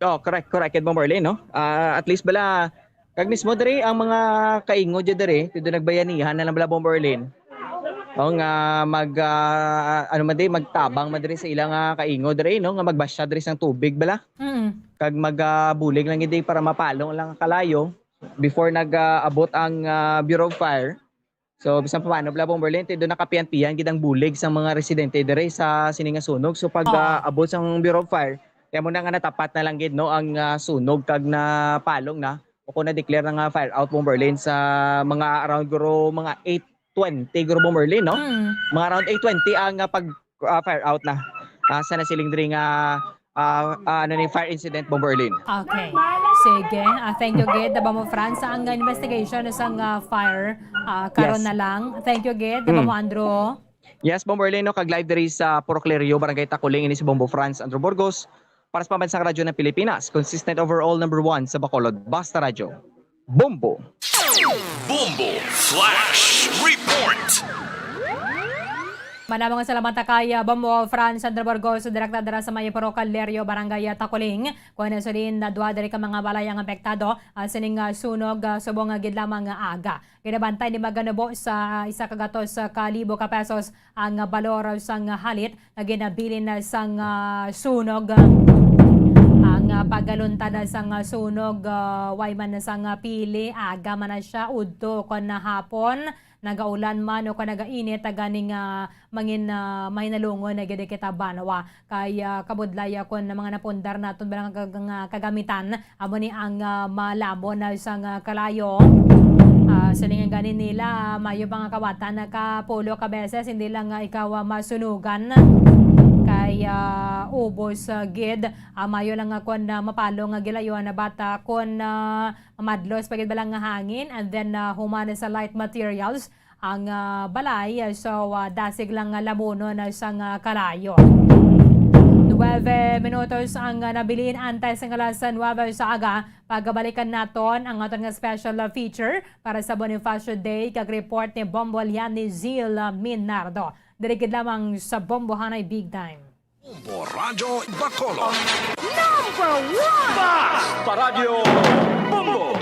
Oh, correct, correct, Bombo Arlene, no? Ah, at least bala, kag mismo diri, ang mga kaingo dyan diri, tindo nagbayanihan na lang bala, Bombo Arlene. O nga mag, ah, ano man di, magtabang man diri sa ilang, ah, kaingo diri, no? Nga magbasya diri sang tubig bala. Mm. Kag mag, ah, bulig lang gid para mapalong lang ang kalayo before nag, ah, abot ang, ah, Bureau of Fire. So, bisan pa paano, bala, Bombo Arlene, tindo nakapian-pian gid ang bulig sang mga residente diri sa sini nga sunog. So, pag, Oh. ah, abot sang Bureau of Fire, kaya mo na nga natapat na lang gid, no, ang, ah, sunog kag napalong na o kung na-declare na nga fire out, Bombo Arlene, sa mga around guro mga eight twenty guro, Bombo Arlene, no? Mm. Mga around eight twenty ang, ah, pag, ah, fire out na, ah, sa nasiling diri nga, ah, ah, ano ni, fire incident, Bombo Arlene. Okay. Sige. Ah, thank you gid, Bombo France. Ang investigation sang, ah, fire, ah, karon Yes. na lang. Thank you gid, Mm. Bombo Andrew. Yes, Bombo Arlene, no, kag live diri sa Purok Lerio, Barangay Takuling, ini si Bombo France Andrew Burgos. Para sa Pambansang Radyo ng Pilipinas, consistent overall number one sa Bacolod. Basta Radyo. Bombo! Bombo Flash Report! Manamang salamat kay, ah, Bombo France Andrew Burgos, direkta dira sa may Purok Lerio, Barangay Takuling. Kung ano, Celine, na dua diri ka mga balay ang apektado, ah, sining, ah, sunog, ah, subong, ah, gid lamang nga aga. Ginabantay ni maganubo sa isa ka gatos ka libo ka pesos ang balor sang halit nga ginabilin sang, ah, sunog. Ang, ah, pagaluntad sang sunog, ah, way man sang pili, aga man na siya, udto kon hapon, nagaulan man o kon nagainit, gani nga mangin, ah, mahinalungon na gid kita banwa. Kay, ah, kabudlay, ah, kun mga napundar naton bala nga kag-, nga kagamitan, amo ni ang, ah, malamon na sang, ah, kalayo. Ah, silingan gani nila, ah, mayo pa nga kawatan na ka pulo ka beses, hindi lang nga ikaw, ah, masunugan. Kay, ah, ubos, ah, gid, ah, mayo lang nga kun, ah, mapalong nga gilayon, ah, bata kun, ah, mamadlos pa gid bala nga hangin, and then, ah, human sa light materials, ang, ah, balay. So, ah, dasig lang nga lamunon, ah, sang, ah, kalayo. Nuwebe minutos ang, ah, nabilin antes nga alas nuwebe sa aga. Pagabalikan naton ang aton nga special, ah, feature para sa Bonifacio Day kag report ni Bombo Lian ni Zil, ah, Minardo. Diri gid lamang sa Bombohanay Big Time. Bombo Radyo Bacolod. Number one! Basta Radyo Bombo!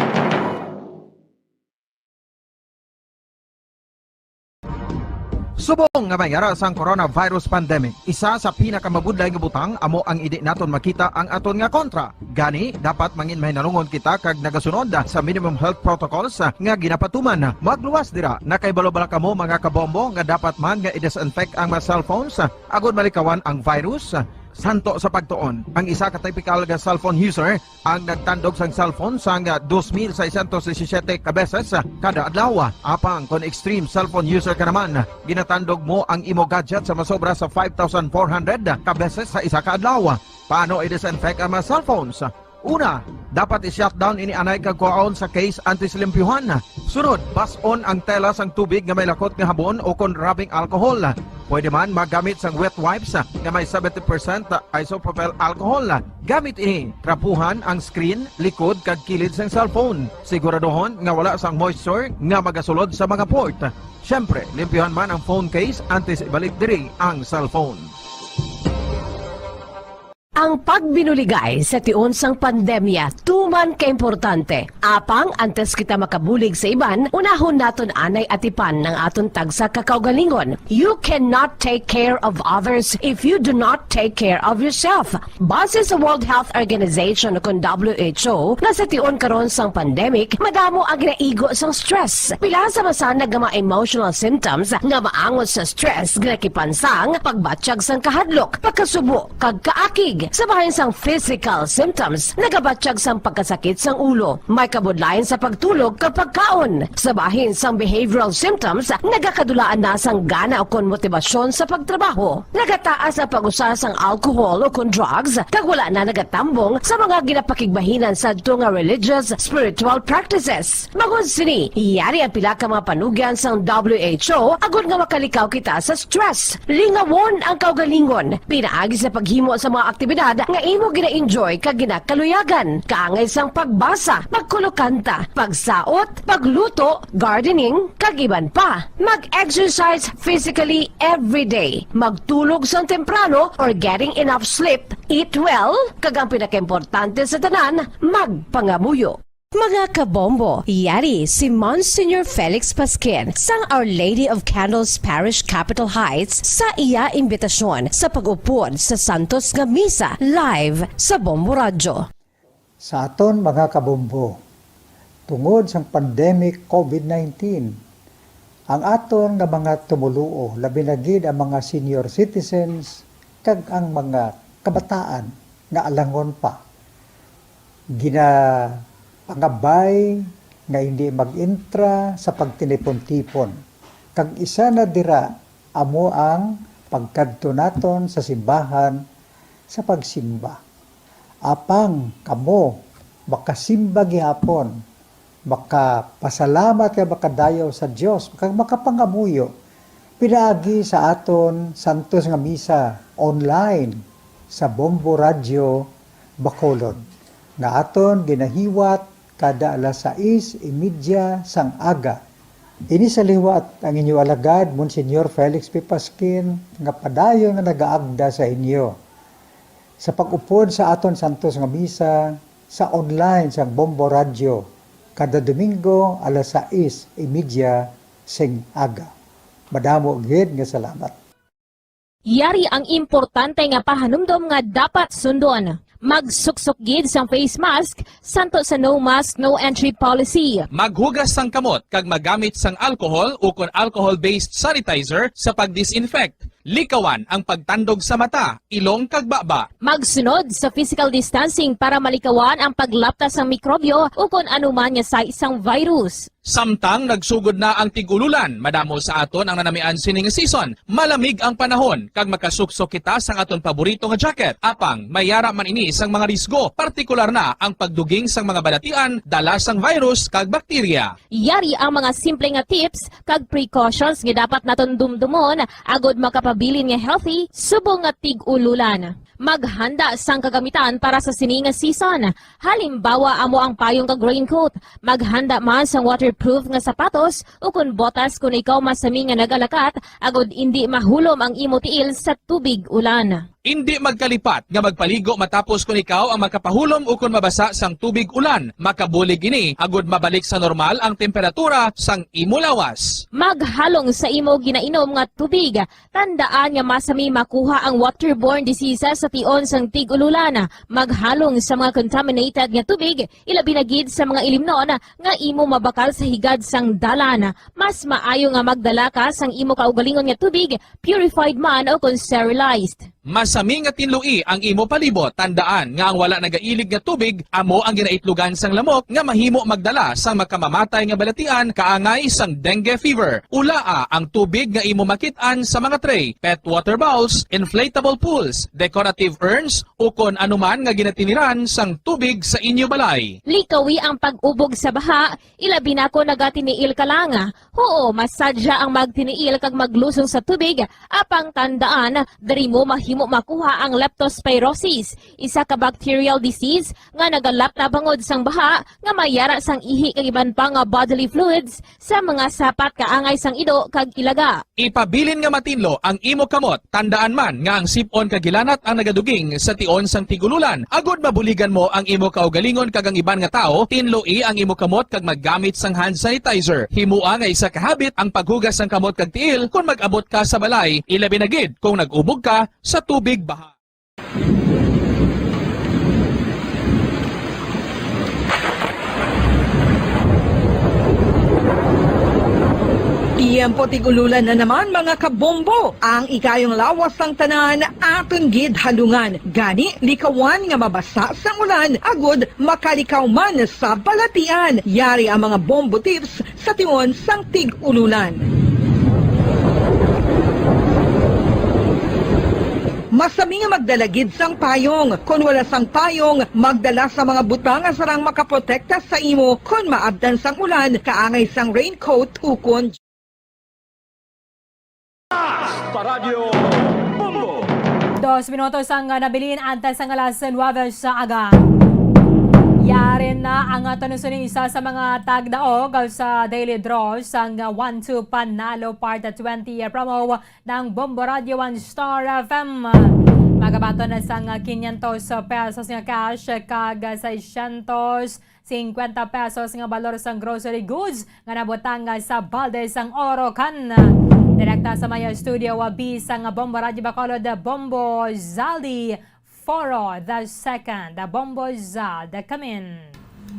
Subong nga may ara sang coronavirus pandemic, isa sa pinakamabudlay nga butang amo ang indi naton makita ang aton nga kontra. Gani, dapat mangin mahinalungon kita kag nagasunod sa minimum health protocols nga ginapatuman. Magluwas dira, nakahibalo bala kamo, mga kabombo, nga dapat man nga i-disinfect ang mga cellphones agod malikawan ang virus? Santo sa pagtuon, ang isa ka typical nga cellphone user ang nagtandog sang cellphone sang dos mil seiscientos disisiete ka beses kada adlaw. Apang kon extreme cellphone user ka naman, ginatandog mo ang imo gadget sa masobra sa five thousand four hundred ka beses sa isa ka adlaw. Paano i-disinfect ang mga cellphones? Una, dapat i-shutdown ini anay kag kuhaon sa case antes limpyuhan. Sunod, bas-on ang tela sang tubig nga may lakot nga habon o kon rubbing alcohol. Pwede man magamit sang wet wipes nga may seventy percent isopropyl alcohol. Gamit ini, trapuhan ang screen, likod, kag kilid sang cellphone. Siguraduhon nga wala sang moisture nga magasulod sa mga port. Siyempre, limpyuhan man ang phone case antes ibalik diri ang cellphone. Ang pagbinuligay sa tion sang pandemya tuman ka importante. Apang antes kita makabulig sa iban, unahon naton anay atipan ang aton tagsa ka kaugalingon. You cannot take care of others if you do not take care of yourself. Base sa World Health Organization, kon W H O, nga sa tion karon sang pandemic, madamo ang ginaigo sang stress. Pila sa masanag nga mga emotional symptoms nga maangot sa stress ginakipan sang pagbatyag sang kahadlok, pagkasubo, kag kaakig. Sa bahin sang physical symptoms, nagabatyag sang pagkasakit sang ulo, may kabudlayan sa pagtulog kag pagkaon. Sa bahin sang behavioral symptoms, nagakadulaan na sang gana ukon motibasyon sa pagtrabaho. Nagataas ang pag-usa sang alcohol ukon drugs, kag wala na nagatambong sa mga ginapakigbahinan sadto nga religious, spiritual practices. Bangod sini, yari ang pila ka mga panugyan sang W H O agod nga makalikaw kita sa stress. Lingawon ang kaugalingon pinaagi sa paghimo sa mga aktibidad aktibidad nga imo gina-enjoy kag ginakaluyagan, kaangay sang pagbasa, pagkulokanta, pagsaot, pagluto, gardening, kag iban pa. Mag-exercise physically every day. Magtulog sang temprano or getting enough sleep. Eat well, kag ang pinakaimportante sa tanan, magpangamuyo. Mga kabombo, yari si Monsignor Felix Pasquin sang Our Lady of Candles Parish, Capitol Heights, sa iya imbitasyon sa pag-upod sa santos nga misa live sa Bombo Radyo. Sa aton mga kabombo, tungod sang pandemic covid nineteen, ang aton nga mga tumoluo, labi na gid ang mga senior citizens kag ang mga kabataan nga alangon pa, ginapangabay nga hindi mag-entra sa pagtinipon-tipon. Kag isa na dira amo ang pagkadto naton sa simbahan sa pagsimba. Apang kamo makasimba gihapon, makapasalamat kag makadayaw sa Dios, kag makapangamuyo pinaagi sa aton santos nga misa online sa Bombo Radyo Bacolod, nga aton ginahiwat kada alas sais y media sang aga. Ini sa liwat ang inyo alagad, Monsignor Felix P. Pasquin, nga padayon nga nagaagda sa inyo sa pag-upod sa aton santos nga misa sa online sang Bombo Radyo kada Domingo alas sais y media sing aga. Madamo gid nga salamat. Yari ang importante nga pahanumdom nga dapat sundon. Magsuksok gid sang face mask, santo sa no mask, no entry policy. Maghugas sang kamot kag magamit sang alcohol ukon alcohol-based sanitizer sa pag-disinfect. Likawan ang pagtandog sa mata, ilong kag baba. Magsunod sa physical distancing para malikawan ang paglapta sang mikrobyo ukon anuman nga sahi sang virus. Samtang nagsugod na ang tig-ululan, madamo sa aton ang nanamian sining season. Malamig ang panahon, kag makasuksok kita sang aton paborito nga jacket. Apang, may yara man ini sang mga risgo, partikular na ang pagduging sang mga balatian, dala sang virus kag bakterya. Yari ang mga simple nga tips kag precautions nga dapat naton dumdumon agod makapabilin nga healthy subong nga tig-ululan. Maghanda sang kagamitan para sa sini nga season. Halimbawa, amo ang payong kag raincoat. Maghanda man sang waterproof nga sapatos ukon botas kon ikaw masami nga nagalakat agod indi mahulom ang imo tiil sa tubig ulan. Indi magkalipat nga magpaligo matapos kon ikaw ang makapahulom ukon mabasa sang tubig ulan. Makabulig ini agod mabalik sa normal ang temperatura sang imo lawas. Maghalong sa imo ginainom nga tubig. Tandaan nga masami makuha ang waterborne diseases sa tion sang tig-ululan. Maghalong sa mga contaminated nga tubig, ilabi na gid sa mga ilimnon nga imo mabakal sa higad sang dalan. Mas maayo nga magdala ka sang imo kaugalingon nga tubig, purified man o kon sterilized. Masami nga tinloi ang imo palibot. Tandaan nga ang wala nagailig nga tubig amo ang ginaitlogan sang lamok nga mahimo magdala sang makamamatay nga balatian kaangay sang dengue fever. Ulaa ang tubig nga imo makit-an sa mga tray, pet water bowls, inflatable pools, decorative urns, ukon anuman nga ginatiniran sang tubig sa inyo balay. Likawi ang pag-ubog sa baha, ilabi na kon nagatiniil ka lang. Huo, masadya ang magtiniil kag maglusong sa tubig, apang tandaan, diri mo mahimo makuha ang leptospirosis, isa ka bacterial disease nga nagalapta bangod sang baha nga may yara sang ihi kag iban pa nga bodily fluids sa mga sapat kaangay sang ido kag ilaga. Ipabilin nga matinlo ang imo kamot. Tandaan man nga ang sip-on kag hilanat ang nagaduging sa tion sang tig-ululan. Agod mabuligan mo ang imo kaugalingon kag ang iban nga tawo, tinloi ang imo kamot kag maggamit sang hand sanitizer. Himoa nga isa ka habit ang paghugas sang kamot kag tiil kon mag-abot ka sa balay, ilabi na gid kon nag-ubog ka sa tubig baha. Tiyempo tig-ululan na naman, mga kabombo. Ang ikayong lawas sang tanan aton gid halungan. Gani, likawan nga mabasa sang ulan agod makalikaw man sa balatian. Yari ang mga bombo tips sa tion sang tig-ululan. Masami nga magdala gid sang payong. Kon wala sang payong, magdala sa mga butang nga sarang makaprotekta sa imo kon maabtan sang ulan, kaangay sang raincoat ukon Paradyo Bombo. Dos minutos ang, ah, nabilin antes ang alas nuwebe sa aga. Yari na ang, ah, tanusunin isa sa mga tagdaog sa daily draw sang, ah, One two Panalo Part twenty promo ng Bombo Radio One Star F M. Magabaton na sang, ah, quinientos pesos nga cash kag, ah, seiscientos cincuenta pesos nga balor sang grocery goods nga nabutang sa balde sang Orocan. Direkta sa may Studio B sang Bombo Radio Bacolod, Bombo Zaldi Foro the second, Bombo Zaldi Kamin.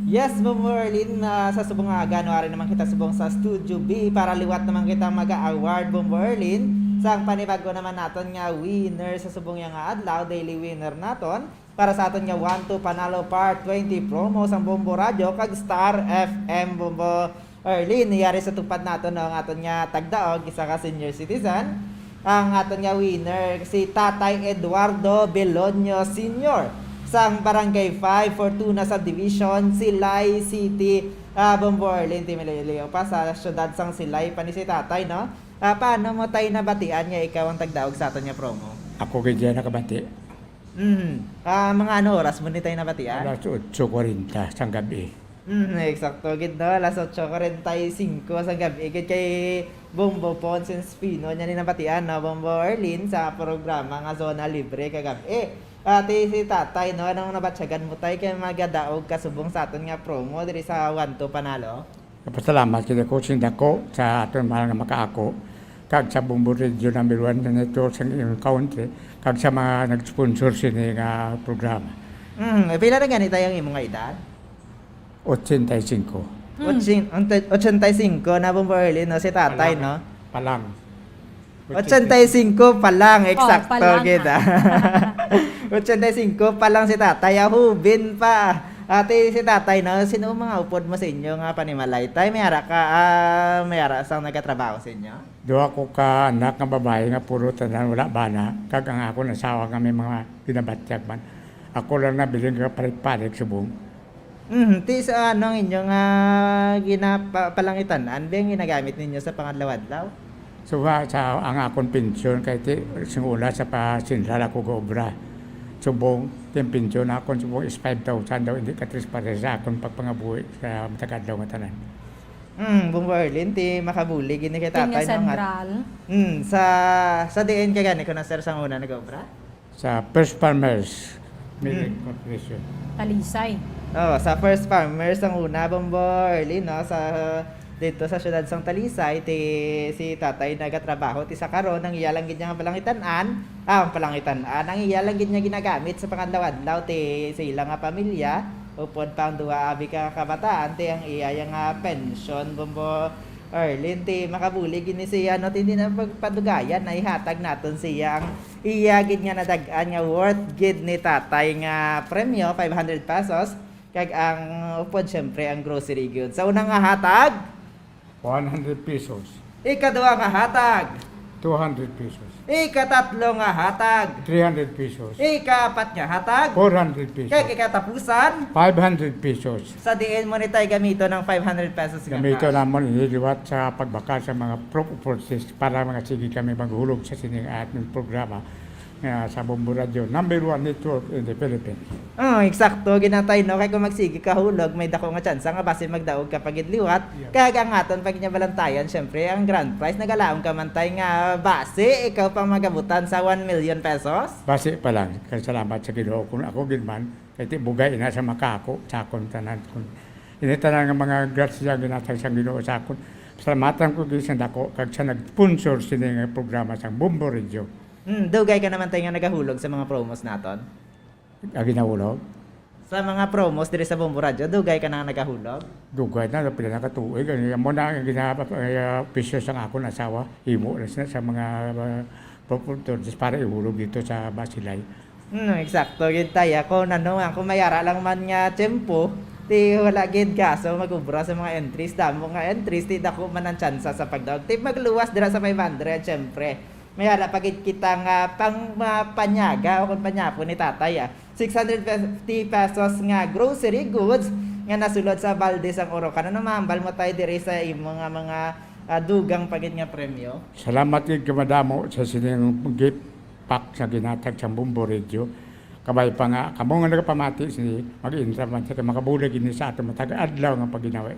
Yes, Bombo Erlin, ah, sa subong nga aga, no, ari naman kita subong sa Studio B para liwat naman kita mag-award, Bombo Erlin. Sa panibago naman naton nga winner sa subong nga adlaw, daily winner naton, para sa aton nga One to Panalo Part twenty promo sang Bombo Radyo kag Star F M, Bombo Erlin. Yari sa tupad nato, no, ang aton nga tagdaog, isa ka senior citizen. Ang aton nga winner, si Tatay Eduardo Belonio Senior, sang Barangay five, Fortuna Subdivision, Silay City. Ah, Bombo Erlin, ti malayo-layo pa sa syudad sang Silay pa ni si Tatay, no? Ah, paano mo, Tay, nabatian nga ikaw ang tagdaog sa aton nga promo? Ako gid yan nakabati. Mhm. Ah, mga ano oras mo ni tayo nabatian? Alas otso kwarenta sang gabi. Mhm, eksakto gid, no? Alas otso kwarenta y cinco sang gabi gid kay Bombo Pons and Spino niya ni nabatian, no? Bombo Erlin sa programa nga Zona Libre kagabi. Ati si Tatay, no? Anong nabatyagan mo, Tay, kay magadaog kasubong sa aton nga promo diri sa One to Panalo? Nagpasalamat kita ko sing dako sa aton mahal nga makaako, kag sa Bombo Radio number one na network sa iyong country, kag sa mga nag-sponsor sini nga programa. Mm, pila na gani tayo ang imong edad? Ochenta y cinco. Mm. Otsin-, ang te-, ochenta y cinco na, Bombo Erlin, no? Si tatay, Palang. No? Palang. Ochenta y cinco pa lang, oh, eksakto pa lang, gid, ah. Ochenta y cinco pa lang si tatay, ah, hubin pa. Ati si tatay, no, sino mga upod mo sa inyo nga panimalay? Tay, may ara ka, ah, may ara sang nagatrabaho sa inyo? Duha ko ka anak nga babayi nga puro tanan wala bana, kag ang akon asawa nga may mga ginabatyag man. Ako lang nabilin ka palit-palit subong. Mhm, ti sa ano ang inyo nga ginapa-, palangitan-an, ba ang ginagamit ninyo sa pangadlaw-adlaw? So, ah, sa, ang akon pensyon, kay ti, sing una sa pa-Central ako gaobra. Subong, ti ang pensyon akon, subong is five thousand daw, hindi ka tres para sa akon pagpangabuhi sa matag adlaw nga tanan. Hmm, Bombo Erlin, ti makabulig gini kay Ti nga tatay, no, nga Central. Hmm, sa, sa diin ka gani ko na, sir, sang una nag-obra? Sa First Farmers Milk Hmm. Corporation. Talisay. Oh, sa First Farmers ang una, Bombo Erlin, no? Sa, dito sa siyudad sang Talisay, ti, si tatay nagatrabaho, ti sa karon, ang iya lang gid nga palangitan-an, ah, ang palangitan-an, ang iya lang gid nga ginagamit sa pangadlaw-adlaw, ti sa ila nga pamilya, upod pa ang duha abi ka kabataan, ti ang iya yang, ah, pensyon, Bombo Erlin, ti makabulig gini siya, no? Ti hindi na pagpadugayan, na ihatag naton siya ang iya gid nga nadag-an nga worth gid ni tatay nga premyo, five hundred pesos, kag ang upod, syempre, ang grocery goods. Sa unang nga hatag, one hundred pesos. Ikaduha nga hatag, two hundred pesos. Ikatatlo nga hatag, three hundred pesos. Ikaapat nga hatag, four hundred pesos. Kag ikatapusan, five hundred pesos. Sa diin mo ni tay gamiton ang five hundred pesos nga Gamiton cash? Namon ini liwat sa pagbakal sa mga proof of purchase para mga sige kami maghulog sa sining ating programa nga sa Bombo Radio, number one network in the Philippines. Oh, eksakto, ginatay, no? Kay kung magsige ka hulog, may dako nga tsansa nga basi magdaog ka pa gid liwat. Yep. Kag ang aton pa gid nga balantayan, syempre, ang grand prize, nagalaom ka man tay nga basi ikaw pang magabutan sa one million pesos. Basi pa lang, kay salamat sa Ginoo kung ako gid man, kay ti bugay ina sa makaako sa akon tanan. Kung ini tanan nga mga grasya ginatay sang Ginoo sa akon, salamatan ko gid sa dako kag sa nag-sponsor sini nga programa sang Bombo Radio. Hmm, dugay ka naman tay nga nagahulog sa mga promos naton? Ang ginahulog? Sa mga promos diri sa Bombo Radio, dugay ka na nga nagahulog? Dugay na, pila na ka tuig. Ang, amo na ang gina-, eh, opisyo sang akon asawa. Himo na siya sa mga, uh, properties para ihulog dito sa Basilay. Hmm, eksakto gid, tay. Ako, ano, ako may ara lang man nga tiyempo, ti wala gid kaso mag-obra sa mga entries. Damo nga entries, ti dako man ang tsansa sa pagdaog. Ti magluwas dira sa five hundred, syempre. May ara pa gid kita nga pang, mga panyaga o kung panyapo ni tatay, ah. Six hundred fifty pesos nga grocery goods nga nasulod sa balde sang Orocan. Ano mahambal mo tay diri sa imo nga mga, ah, dugang pa gid nga premyo? Salamat gid ka madamo sa sining gift. Pak sa ginhatag sang Bombo Radio. Kabay pa nga, kamo nga nagapamati sini, mag-intra man sa makabulig ini sa ato matag adlaw nga paginawi.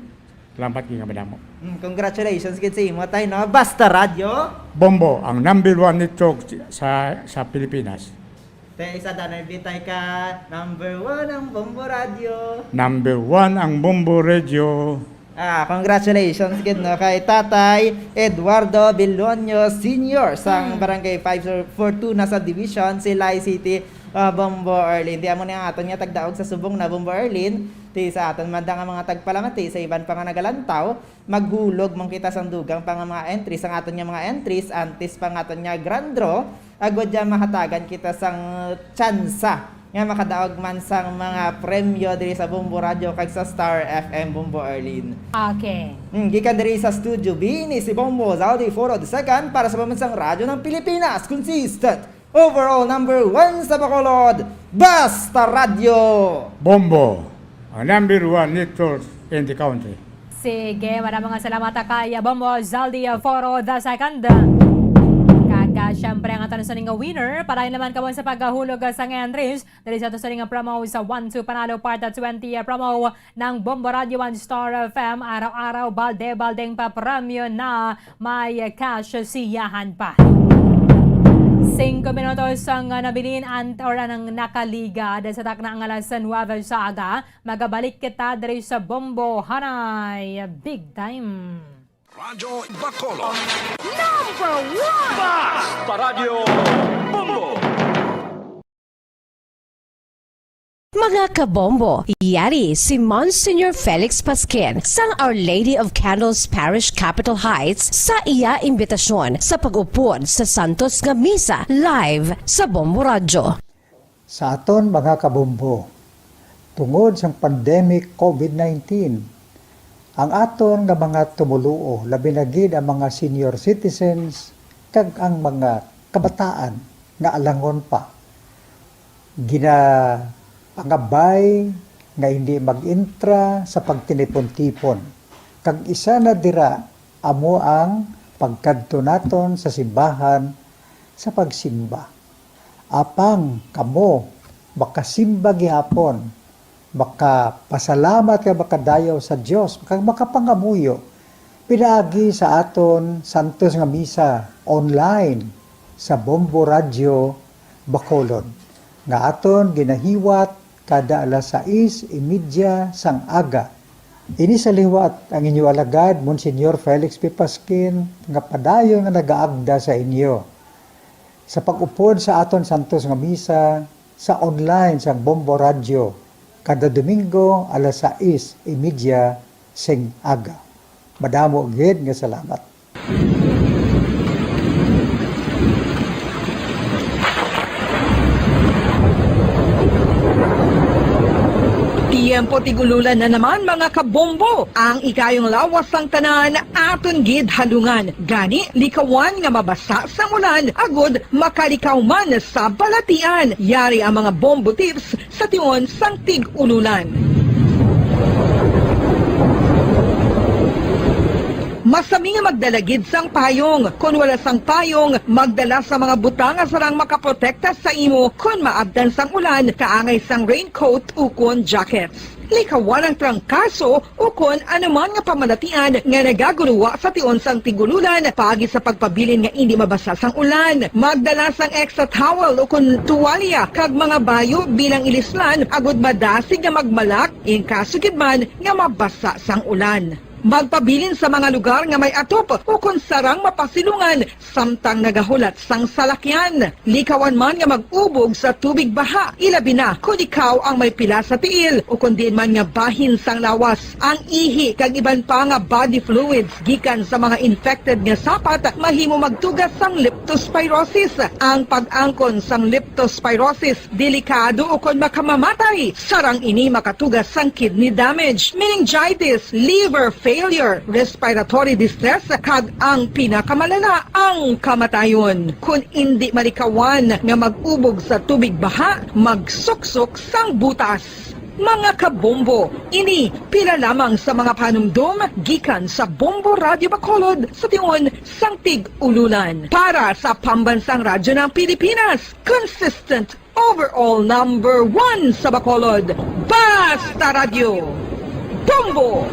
Salamat gyud nga madamo. Mm, congratulations gid sa imo, tay, no? Basta Radyo. Bombo, ang number one network sa, sa Pilipinas. Te, isa da, nagbitay ka, number one ang Bombo Radyo. Number one ang Bombo Radio. Ah, congratulations gid, no, kay Tatay Eduardo Bilonio Senior sang Hmm. Barangay five four two na subdivision, Silay City, ah, Bombo Arlene. Di amo ni ang aton nga tagdaog sa subong na Bombo Arlene. Di sa aton man da nga mga tagpalamati sa iban pa nga nagalantaw, maghulog man kita sang dugang pa nga mga entries, ang aton nga mga entries, antes pa nga aton nga grand draw, agud dyan mahatagan kita sang tsansa nga makadaog man sang mga premyo diri sa Bombo Radyo kag sa Star F M, Bombo Arlene. Okay. Hmm, gikan diri sa Studio B, ini si Bombo Zaldi Foro the second para sa Pambansang Radyo ng Pilipinas, consistent, overall number one sa Bacolod, Basta Radyo! Bombo, ang number one network in the country. Sige, maraming mga salamat kay Bombo Zaldi Foro the second. Kag, ah, syempre, ang aton sa nga winner, padayon naman kamo sa paghulog, ah, sang entries diri sa aton sa nga promo sa One Two Panalo Part twenty, ah, promo ng Bombo Radio One Star F M. Araw-araw, balde-baldeng papremyo na may cash siyahan pa. Singko minutos ang, ah, nabilin an-, or ang nakaligad sa takna nga alas nuwebe sa aga. Magabalik kita diri sa Bombo, hanay big time. Radyo Bacolod. Number one! Basta Radyo Bombo! Mga kabombo, yari si Monsignor Felix Pasquin sang Our Lady of Candles Parish, Capitol Heights, sa iya imbitasyon sa pag-upod sa Santos nga Misa live sa Bombo Radyo. Sa aton mga kabombo, tungod sang pandemic COVID nineteen, ang aton nga mga tumoluo, labi na gid ang mga senior citizens kag ang mga kabataan nga alangon pa, ginapangabay nga hindi mag-intra sa pagtinipon-tipon, kag isa na dira amo ang pagkadto naton sa simbahan sa pagsimba. Apang kamo makasimba gihapon, makapasalamat kag makadayaw sa Dios, kag makapangamuyo pinaagi sa aton santos nga misa online sa Bombo Radyo Bacolod, nga aton ginahiwat kada alas sais y media sang aga. Ini sa liwat ang inyo alagad, Monsignor Felix P. Pasquin, nga padayon nga nagaagda sa inyo sa pag-upod sa aton santos nga misa sa online sang Bombo Radyo kada Domingo alas sais y media sing aga. Madamo gid nga salamat. Tiyempo tig-ululan na naman, mga kabombo. Ang ikayong lawas sang tanan aton gid halungan. Gani, likawan nga mabasa sang ulan agud makalikaw man sa balatian. Yari ang mga bombo tips sa tion sang tig-ululan. Masami nga magdala gid sang payong. Kon wala sang payong, magdala sa mga butang nga sarang makaprotekta sa imo kon maabtan sang ulan, kaangay sang raincoat ukon jackets. Likawan ang trangkaso ukon anuman nga pamalatian nga nagaguruwa sa tion sang tig-ululan, paagi sa pagpabilin nga indi mabasa sang ulan. Magdala sang extra towel ukon tuwalya kag mga bayo bilang ilislan agud madasig nga magmalak in kaso gid man nga mabasa sang ulan. Magpabilin sa mga lugar nga may atop ukon sarang mapasilungan samtang nagahulat sang salakyan. Likawan man nga mag-ubog sa tubig baha, ilabi na kon ikaw ang may pila sa tiil ukon diin man nga bahin sang lawas. Ang ihi kag iban pa nga body fluids gikan sa mga infected nga sapat mahimo magtuga sang leptospirosis. Ang pag-angkon sang leptospirosis delikado ukon makamamatay. Sarang ini makatuga sang kidney damage, meningitis, liver failure, respiratory distress, kag ang pinakamalala, ang kamatayon. Kon indi malikawan nga mag-ubog sa tubig baha, magsuksok sang butas. Mga kabombo, ini pila lamang sa mga panumdom gikan sa Bombo Radyo Bacolod sa tion sang Tig-Ululan. Para sa Pambansang Radyo ng Pilipinas, consistent overall number one sa Bacolod, Basta Radyo, Bombo!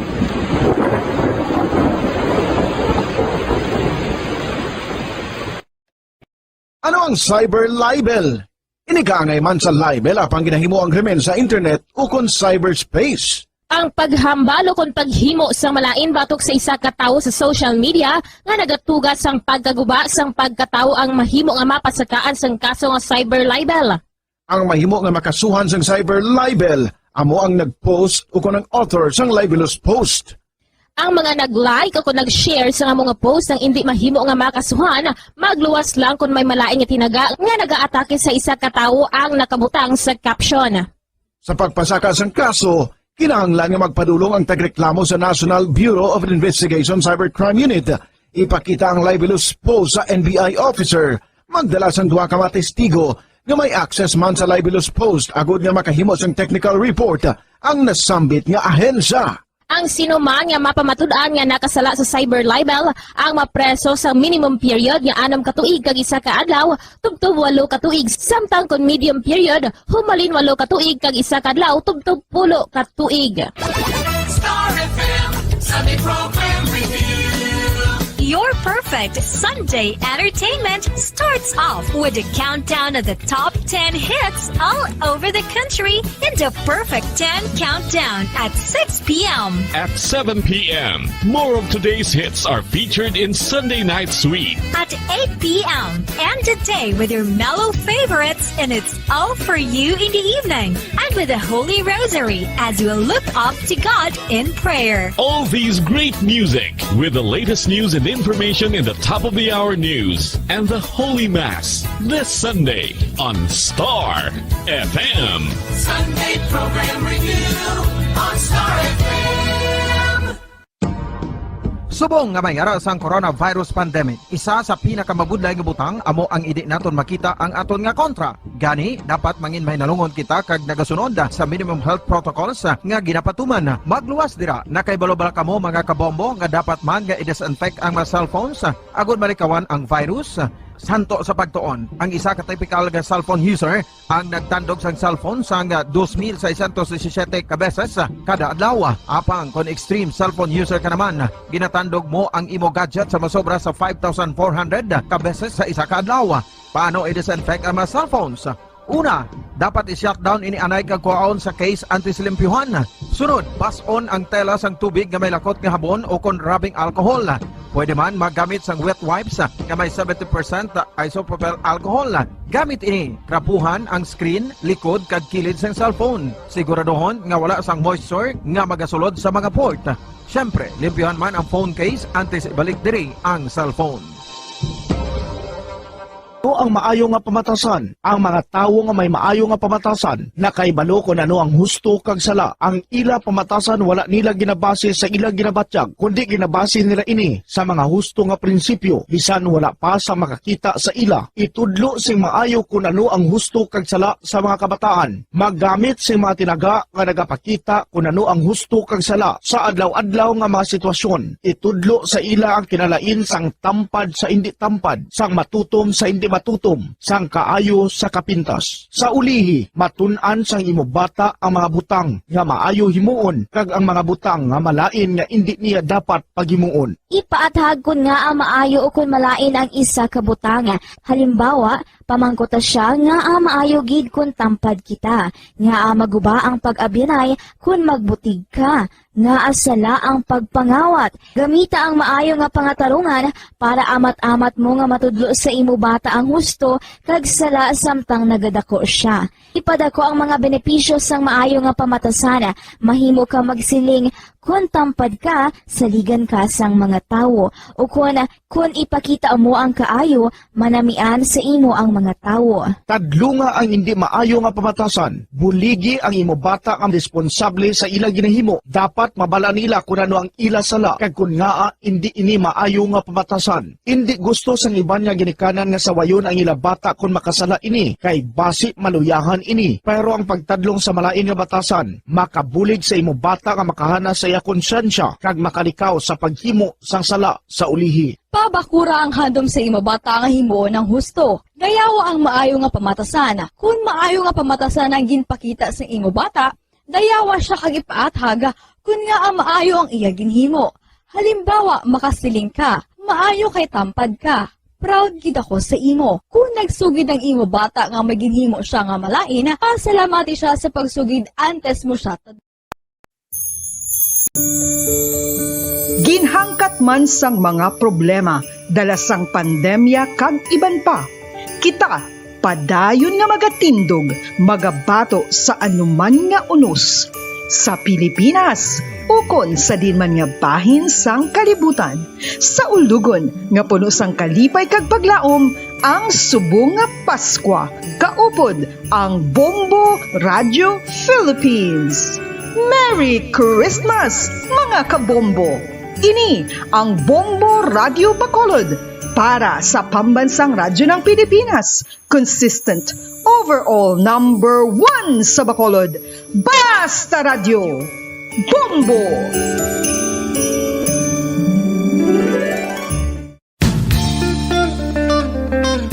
Ano ang cyber libel? Ini kaangay man sa libel apang ginahimo ang krimen sa internet ukon cyberspace. Ang paghambal ukon paghimo sang malain batok sa isa ka tawo sa social media nga nagatuga sang pagkaguba sang pagkatawo ang mahimo nga mapasakaan sang kaso nga cyber libel. Ang mahimo nga makasuhan sang cyber libel amo ang nag-post ukon ang author sang libelous post. Ang mga nag-like o kon nag-share sa amo nga post ang indi mahimo nga makasuhan, magluwas lang kon may malain nga tinaga nga nagaatake sa isa ka tawo ang nakabutang sa caption. Sa pagpasaka sang kaso, kinahanglan nga magpadulong ang tagreklamo sa National Bureau of Investigation Cybercrime Unit. Ipakita ang libelous post sa N B I officer, magdala sang duha ka mga testigo nga may access man sa libelous post agod nga makahimo sang technical report ang nasambit nga ahensya. Ang sino man nga mapamatud-an nga nakasala sa cyber libel ang mapreso sa minimum period nga anom ka tuig kag isa ka adlaw tubtob walo ka tuig, samtang kon medium period, humalin walo ka tuig kag isa ka adlaw tubtob pulo ka tuig. Star F M Sunday Program Review. Your perfect Sunday entertainment starts off with a countdown of the top ten hits all over the country in the Perfect ten Countdown at six p m. At seven p m, more of today's hits are featured in Sunday Night Sweet. At eight p m, end the day with your mellow favorites, and it's all for you in the evening. And with the Holy Rosary as you look up to God in prayer. All these great music with the latest news and information in the top of the hour news and the Holy Mass this Sunday on Star F M. Sunday Program Review on Star F M. Subong nga may ara sang coronavirus pandemic, isa sa pinakamabudlay nga butang amo ang indi naton makita ang aton nga kontra. Gani, dapat mangin mahinalungon kita kag nagasunod sa minimum health protocols nga ginapatuman. Magluwas dira. Nakahibalo bala kamo, mga kabombo, nga dapat man nga i-disinfect ang mga cellphones agod malikawan ang virus? Santo sa pagtuon, ang isa ka typical nga cellphone user ang nagtandog sang cellphone sang dos mil seiscientos disisiete ka beses kada adlaw. Apang kon extreme cellphone user ka naman, ginatandog mo ang imo gadget sa masobra sa five thousand four hundred ka beses sa isa ka adlaw. Paano i-disinfect ang mga cellphones? Una, dapat i-shutdown ini anay kag kuhaon sa case antes limpyuhan. Sunod, bas-on ang tela sang tubig nga may lakot nga habon o kon rubbing alcohol. Pwede man maggamit sang wet wipes nga may seventy percent isopropyl alcohol. Gamit ini, trapuhan ang screen, likod, kag kilid sang cellphone. Siguraduhon nga wala sang moisture nga magasulod sa mga port. Siyempre, limpyuhan man ang phone case antes ibalik diri ang cellphone. Ano ang maayo nga pamatasan? Ang mga tawo nga may maayo nga pamatasan nakahibalo kon ano ang husto kag sala. Ang ila pamatasan wala nila ginabase sa ila ginabatyag, kundi ginabase nila ini sa mga husto nga prinsipyo, bisan wala pa sa makakita sa ila. Itudlo sing maayo kon ano ang husto kag sala sa mga kabataan. Maggamit sing mga tinaga nga nagapakita kon ano ang husto kag sala sa adlaw-adlaw nga mga sitwasyon. Itudlo sa ila ang kinalain sang tampad sa indi tampad, sang matutom sa indi matutom, sang kaayo sa kapintas. Sa ulihi, matun-an sang imo bata ang mga butang nga maayo himuon kag ang mga butang nga malain nga indi niya dapat paghimuon. Ipaathag kon ngaa maayo ukon malain ang isa ka butang. Halimbawa, pamangkuta sia ngaa maayo gid kon tampad kita, ngaa maguba ang pag-abyanay kon magbutig ka, ngaa sala ang pagpangawat. Gamita ang maayo nga pangatarungan para amat-amat mo nga matudlo sa imo bata ang husto kag sala samtang nagadako sia. Ipadako ang mga benepisyo sang maayo nga pamatasan. Mahimo ka magsiling, "Kon tampad ka, saligan ka sang mga tawo," ukon, "Kon ipakita mo ang kaayo, manamian sa imo ang mga tawo. Tadlunga ang indi maayo nga pamatasan. Buligi ang imo bata nga responsable sa ila ginahimo. Dapat mabal-an nila kon ano ang ila sala kag kon ngaa indi ini maayo nga pamatasan. Indi gusto sang iban nga ginikanan nga sawayon ang ila bata kon makasala ini, kay basi maluyahan ini. Pero ang pagtadlong sa malain nga batasan makabulig sa imo bata nga makahana sa iya konsyensya kag makalikaw sa paghimo sang sala sa ulihi. Pabakura ang handom sa imo bata nga himuon ang husto. Dayawa ang maayo nga pamatasan. Kon maayo nga pamatasan ang ginpakita sa imo bata, dayawa sia kag ipaathag kon ngaa maayo ang iya ginhimo. Halimbawa, makasiling ka, "Maayo kay tampad ka. Proud gid ako sa imo." Kon nagsugid ang imo bata nga may ginhimo sia nga malain, pasalamati sia sa pagsugid antes mo sia. Ginhangkat man sang mga problema dala sang pandemya kag iban pa, kita padayon nga magatindog, magabato sa anuman nga unos sa Pilipinas ukon sa diin man nga bahin sang kalibutan. Sa ulugon nga puno sang kalipay kag paglaom ang subong nga Paskwa, kaupod ang Bombo Radio Philippines. Merry Christmas, mga kabombo! Ini ang Bombo Radio Bacolod para sa Pambansang Radyo ng Pilipinas. Consistent, overall number one sa Bacolod. Basta Radyo, Bombo!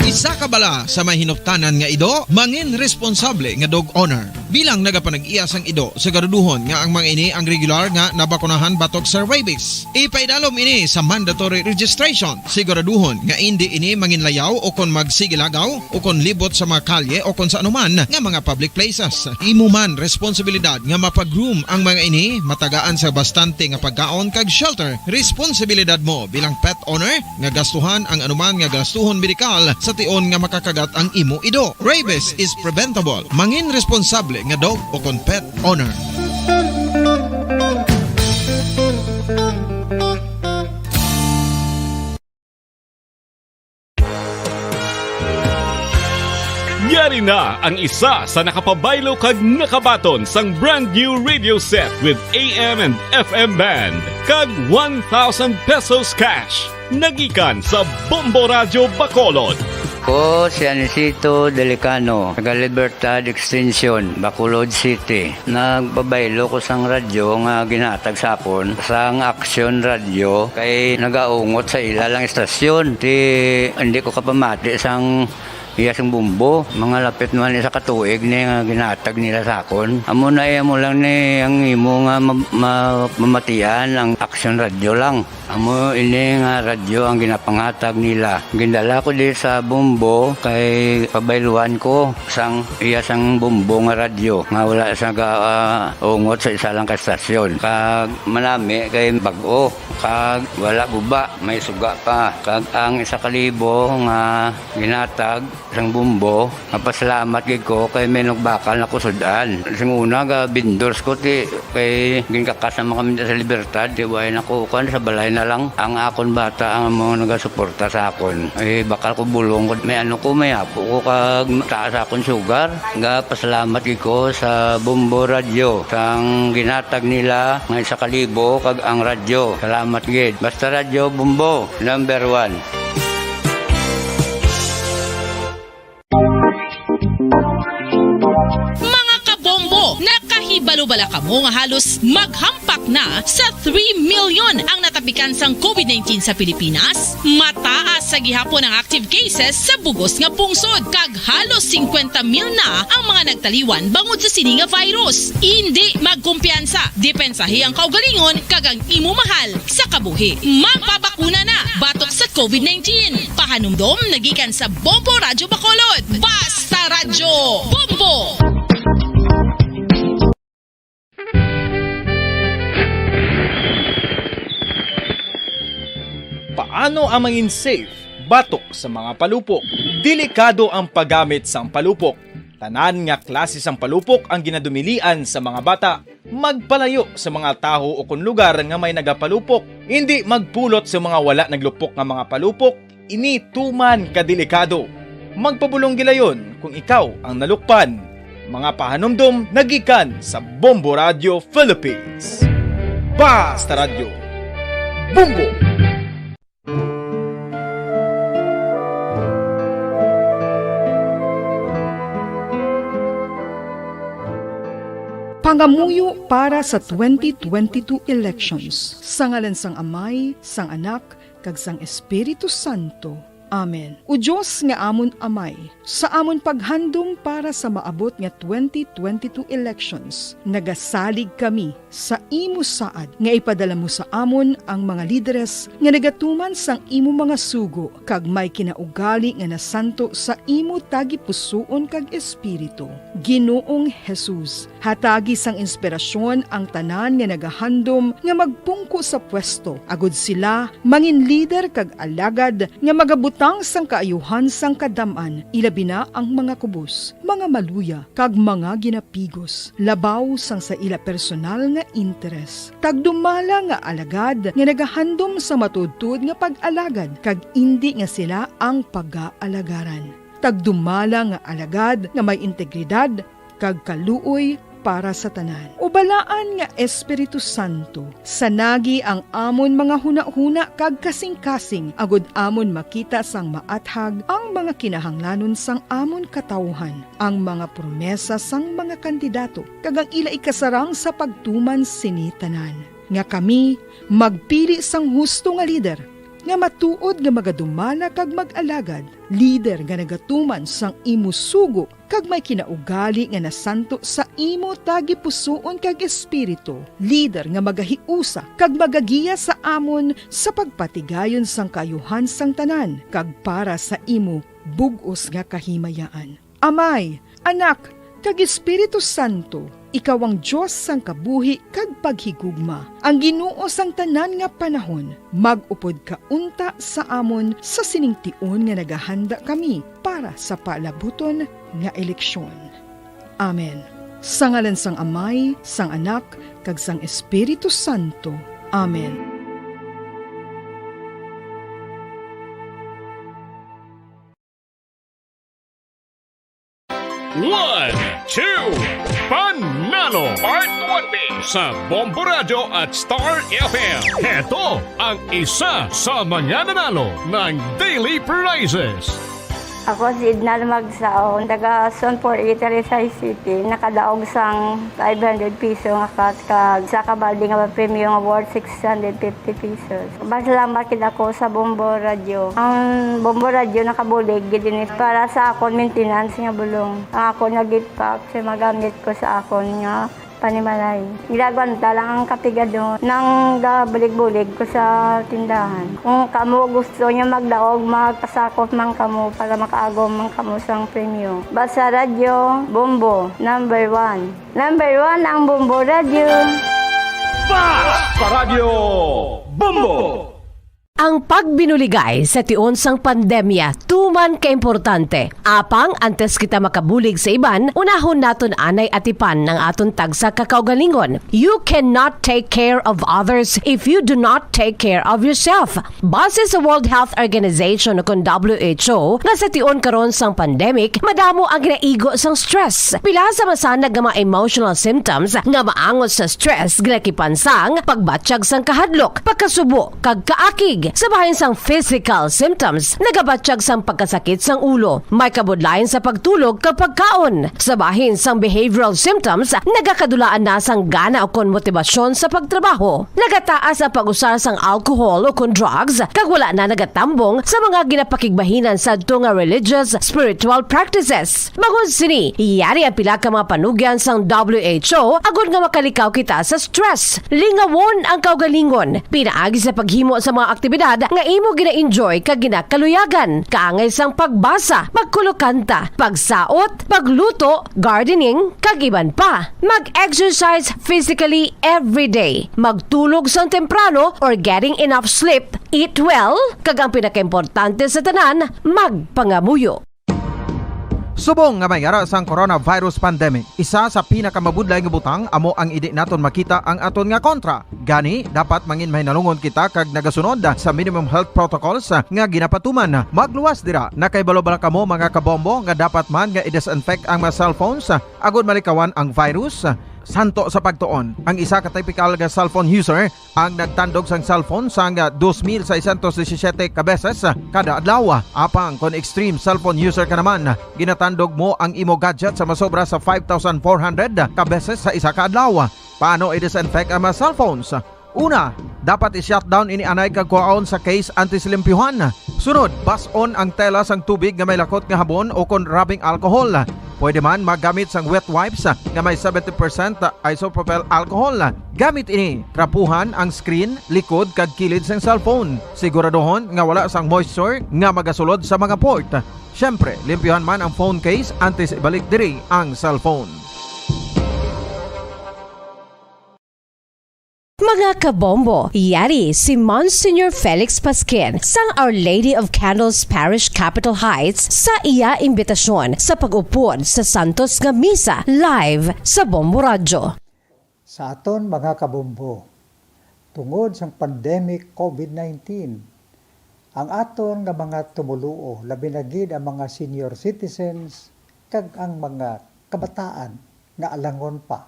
Isa ka bala sa may hinuptanan nga ido, mangin responsable nga dog owner. Bilang nagapanag-iya sang ido, siguraduhon nga ang mga ini ang regular nga nabakunahan batok sa rabies. Ipaidalom ini sa mandatory registration. Siguraduhon nga indi ini manginlayaw o kon magsigilagaw o kon libot sa mga kalye o kon sa anuman nga mga public places. Imo man responsibilidad nga mapag-groom ang mga ini, matagaan sa bastante nga pagkaon kag shelter. Responsibilidad mo bilang pet owner nga gastuhan ang anuman nga gastuhon medikal sa tion nga makakagat ang imo ido. Rabies is preventable. Mangin responsable nga dog o kon pet owner. Yari na ang isa sa nakapabaylo kag nakabaton sang brand new radio set with A M and F M band kag one thousand pesos cash. Nagikan sa Bombo Radyo Bacolod. Ko si Anisito Delicano, taga Libertad Extension, Bacolod City. Nagpabaylo ko sang radyo nga ginhatag sa akon sang Action Radio kay nagaungot sa ila lang istasyon. Ti, hindi ko kapamati sang iya sang Bombo. Mga lapit naman isa ka tuig ni nga ginhatag nila sa akon. Amo na, eh, amo lang ni ang imo nga ma-, ma-, mamatian ang Action Radio lang. Amo ini nga radyo ang ginapanghatag nila. Gindala ko di sa Bombo kay pabayluan ko sang iya sang Bombo nga radyo nga wala sa ga-, ah, ungot sa isa lang ka stasyon. Kag manami kay bag-o, kag wala guba, may suga pa. Kag ang isa ka libo nga ginatag sang Bombo, mapasalamat gid ko kay may nagbakal na ko sud-an. Sing una, ga vendors ko, ti, kay ginkakas naman kami sa Libertad, ti, way na ko, kuwan, sa balay na lang. Ang akon bata ang mga nagasuporta sa akon. Eh, bakal ko bulong ko, may ano ko, may apo ko, kag taas akon sugar. Ga pasalamat gid ko sa Bombo Radyo, sang ginatag nila nga isa ka libo, kag ang radyo. Salamat gid. Basta Radyo Bombo, number one. Mga kabombo, nakahibalo bala kamo nga halos maghampak na sa three million ang natapikan sang COVID nineteen sa Pilipinas? Mataas sa gihapon ang active cases sa bugos nga pungsod, kag halos singkwenta mil na ang mga nagtaliwan bangod sa sini nga virus. Indi magkumpiyansa, depensahi ang kaugalingon kag ang imo mahal sa kabuhi. Magpabakuna na batok sa COVID nineteen. Pahanumdom nagikan sa Bombo Radyo Bacolod. Basta Radyo, Bombo! Paano ang mangin safe batok sa mga palupok? Delikado ang paggamit sang palupok. Tanan nga klase sang palupok ang ginadumilian sa mga bata. Magpalayo sa mga taho o kon lugar nga may nagapalupok. Indi magpulot sa mga wala naglupok nga mga palupok. Ini tuman ka delikado. Magpabulong gilayon kung ikaw ang nalukpan. Mga pahanumdom nagikan sa Bombo Radio Philippines. Basta Radyo Bombo! Pangamuyo para sa twenty twenty-two elections. Sa ngalan sang Amay, sang Anak, kag sang Espiritu Santo. Amen. O Dios nga amon Amay, sa amon paghandom para sa maabot nga twenty twenty-two elections, nagasalig kami sa imo saad nga ipadala mo sa amon ang mga lideres nga nagatuman sang imo mga sugo kag may kinaugali nga nasanto sa imo tagipusoon kag espiritu. Ginoong Jesus, hatagi sang inspirasyon ang tanan nga nagahandom nga magpungko sa pwesto, agud sila mangin lider kag alagad nga magabutang sang kaayuhan sang kadam-an, ilabi na ang mga kubos, mga maluya, kag mga ginapigos, labaw sang sa ila personal nga interes. Tagdumala nga alagad nga nagahandom sa matuodtuod nga pag-alagad, kag indi nga sila ang pagaalagarang. Tagdumala nga alagad nga may integridad kag kaluoy para sa tanan. O Balaan nga Espiritu Santo, sanagi ang amon mga hunahuna kag kasingkasing, agud amon makita sang maathag ang mga kinahanglanon sang amon katawuhan, ang mga promesa sang mga kandidato, kag ang ila ikasarang sa pagtuman sini tanan, nga kami magpili sang husto nga lider, nga matuod nga magadumala kag mag-alagad, lider nga nagatuman sang imo sugo kag may kinaugali nga nasanto sa imo tagipusoon kag espiritu, lider nga magahiusa kag magagiya sa amon sa pagpatigayon sang kaayuhan sang tanan kag para sa imo bug-os nga kahimayaan. Amay, Anak, kag Espiritu Santo, ikaw ang Dios sang kabuhi kag paghigugma, ang Ginoo sang tanan nga panahon. Mag-upod ka unta sa amon sa sining tion nga nagahanda kami para sa palabuton nga eleksyon. Amen. Sa ngalan sang Amay, sang Anak, kag sang Espiritu Santo. Amen. One, two, Panalo Part twenty sa Bombo Radyo at Star F M. Heto ang isa sa mga nanalo ng daily prizes. Ako si Edna Magsaon, taga Zone four eighty, Rizal City. Nakadaog sang five hundred piso nga cash kag sa kabalde nga premyo nga worth six hundred fifty pesos. Pasalamat gid ako sa Bombo Radyo. Ang Bombo Radyo nakabulig gid ini para sa akon maintenance nga bulong. Ang akon nga gift pack sa magamit ko sa akon nga panimalay. Ginagwanta lang ang kapigadon nang gabulig-bulig ko sa tindahan. Kung kamo gusto nyo magdaog, magpasakop man kamo para makaagom man kamo sang premyo. Basta Radyo Bombo, number one. Number one ang Bombo Radyo. Basta Radyo Bombo! Ang pagbinuligay sa tion sang pandemya tuman ka importante. Apang antes kita makabulig sa iban, unahon naton anay atipan ang aton tagsa ka kaugalingon. You cannot take care of others if you do not take care of yourself. Base sa World Health Organization, o kon W H O, nga sa tion karon sang pandemic, madamo ang ginaigo sang stress. Pila sa masanag nga mga emotional symptoms nga maangot sa stress ginakipan sang pagbatyag sang kahadlok, pagkasubo, kag kaakig. Sa bahin sang physical symptoms, nagabatyag sang pagkasakit sang ulo, may kabudlayan sa pagtulog kag pagkaon. Sa bahin sang behavioral symptoms, nagakadulaan na sang gana ukon motibasyon sa pagtrabaho. Nagataas ang pag-usar sang alcohol ukon drugs, kag wala na nagatambong sa mga ginapakigbahinan sadto nga religious, spiritual practices. Bangod sini, yari ang pila ka mga panugyan sang W H O agod nga makalikaw kita sa stress. Lingawon ang kaugalingon pinaagi sa paghimo sa mga aktibidad nga imo gina-enjoy kag ginakaluyagan, kaangay sang pagbasa, pagkulokanta, pagsaot, pagluto, gardening, kag iban pa. Mag-exercise physically every day. Magtulog sang temprano or getting enough sleep. Eat well, kag ang pinakaimportante sa tanan, magpangamuyo. Subong nga may ara sang coronavirus pandemic, isa sa pinakamabudlay nga butang amo ang indi naton makita ang aton nga kontra. Gani, dapat mangin mahinalungon kita kag nagasunod sa minimum health protocols nga ginapatuman. Magluwas dira, nakahibalo bala kamo, mga kabombo, nga dapat man nga i-disinfect ang mga cellphones agod malikawan ang virus? Santo sa pagtuon, ang isa ka typical nga cellphone user ang nagtandog sang cellphone sang dos mil seiscientos disisiete ka beses kada adlaw. Apang kon extreme cellphone user ka naman, ginatandog mo ang imo gadget sa masobra sa five thousand four hundred ka beses sa isa ka adlaw. Paano i-disinfect ang mga cellphones? Una, dapat i-shutdown ini anay kag kuhaon sa case antes limpyuhan. Sunod, bas-on ang tela sang tubig nga may lakot nga habon o kon rubbing alcohol. Pwede man magamit sang wet wipes nga may seventy percent isopropyl alcohol. Gamit ini, trapuhan ang screen, likod, kag kilid sang cellphone. Siguraduhon nga wala sang moisture nga magasulod sa mga port. Siyempre, limpyuhan man ang phone case antes ibalik diri ang cellphone. Mga kabombo, yari si Monsignor Felix Pasquin sang Our Lady of Candles Parish, Capitol Heights, sa iya imbitasyon sa pag-upod sa Santos nga Misa live sa Bombo Radyo. Sa aton mga kabombo, tungod sang pandemic covid nineteen, ang aton nga mga tumoluo, labi na gid ang mga senior citizens kag ang mga kabataan nga alangon pa,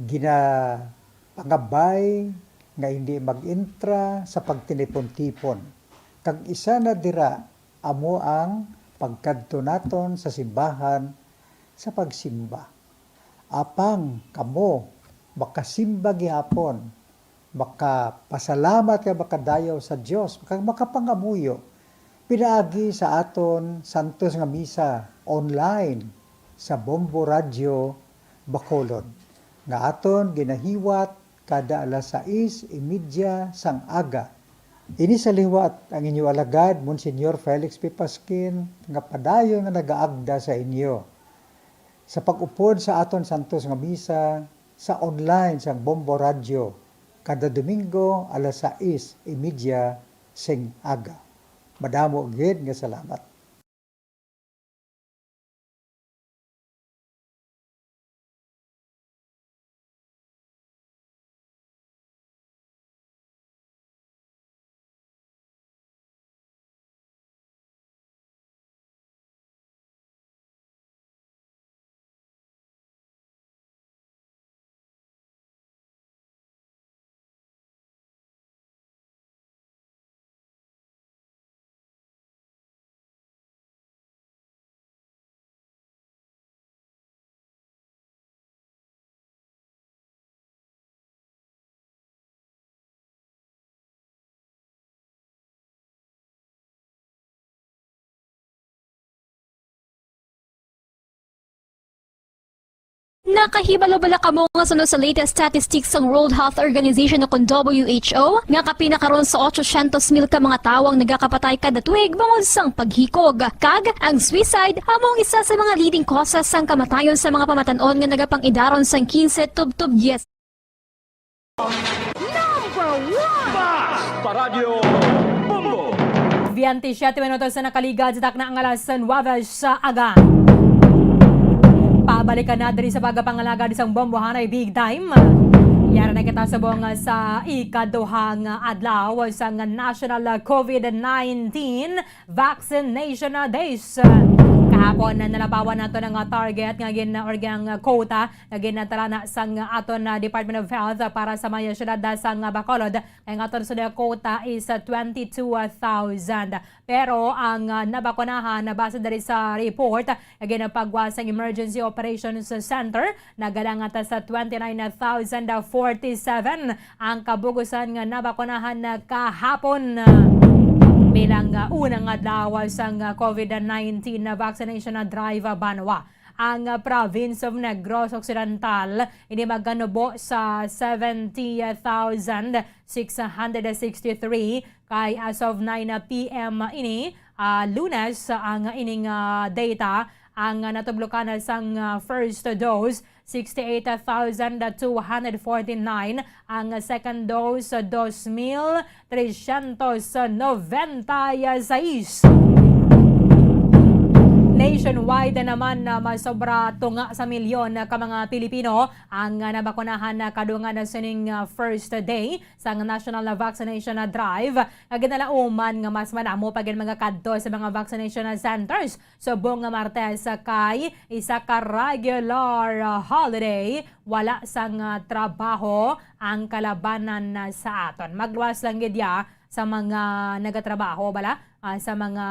ginapangabay nga hindi mag-intra sa pagtinipon-tipon, kag isa na dira amo ang pagkadto naton sa simbahan sa pagsimba. Apang kamo makasimba gihapon, makapasalamat kag makadayaw sa Dios, kag makapangamuyo pinaagi sa aton santos nga misa online sa Bombo Radyo Bacolod, nga aton ginahiwat kada alas sais y media sang aga. Ini sa liwat ang inyo alagad, Monsignor Felix P. Pasquin, nga padayon nga nagaagda sa inyo sa pag-upod sa aton santos nga misa sa online sang Bombo Radyo kada Domingo alas sais y media sing aga. Madamo gid nga salamat. Nakahibalo bala kamo nga suno sa latest statistics sang World Health Organization o kon W H O, nga kapin na karon sa otsosyentos mil ka mga tawo ang nagakapatay kada tuig bangod sang paghikog, kag ang suicide amo ang isa sa mga leading causes sang kamatayon sa mga pamatan-on nga nagapang-idaron sang quince tubtob diyes. Number one! Basta Radyo Bombo! Biyente siyete minutos na nakaligad sa takna nga alas nuwebe sa aga. Pabalikan na diri sa pagpangalagad sang Bombohanay Big Time. Yara na kita subong sa ikaduha nga adlaw sang National covid nineteen Vaccination Days. Kahapon, nalabawan nato ang target nga gin-, or ang quota nga gintalana sang aton, ah, Department of Health, ah, para sa mga siyudad, ah, sang, ah, Bacolod, kay ang aton sud quota is, ah, twenty-two thousand. Pero ang, ah, nabakunahan, ah, base diri sa report, ah, nga ginapagwa sang Emergency Operations Center, nagalangat, ah, sa twenty-nine thousand forty-seven ang kabugusan nga nabakunahan, ah, kahapon, ah, bilang, ah, unang adlaw sang, ah, covid nineteen na vaccination, ah, drive, ah, banwa. Ang, ah, Province of Negros Occidental, ini maganubo sa seventy thousand six hundred sixty-three, kay as of nine p m ini, ah, Lunes, ang ining, ah, data. Ang, ah, natublokan sang, ah, first dose, sixty-eight thousand two hundred forty-nine. Ang second dose, dos mil trescientos noventa y seis. Nationwide naman na masobra tunga sa milyon ka mga Pilipino ang, ah, nabakunahan na kadungan na sining, ah, first day sang national vaccination drive nga ginalauman nga mas madamo pa gid mga kadto sa mga vaccination centers. Subong nga Martes kay isa ka regular, ah, holiday, wala sang, ah, trabaho ang kalabanan, ah, sa aton. Magluwas lang gid ya sa mga nagatrabaho bala, ah, sa mga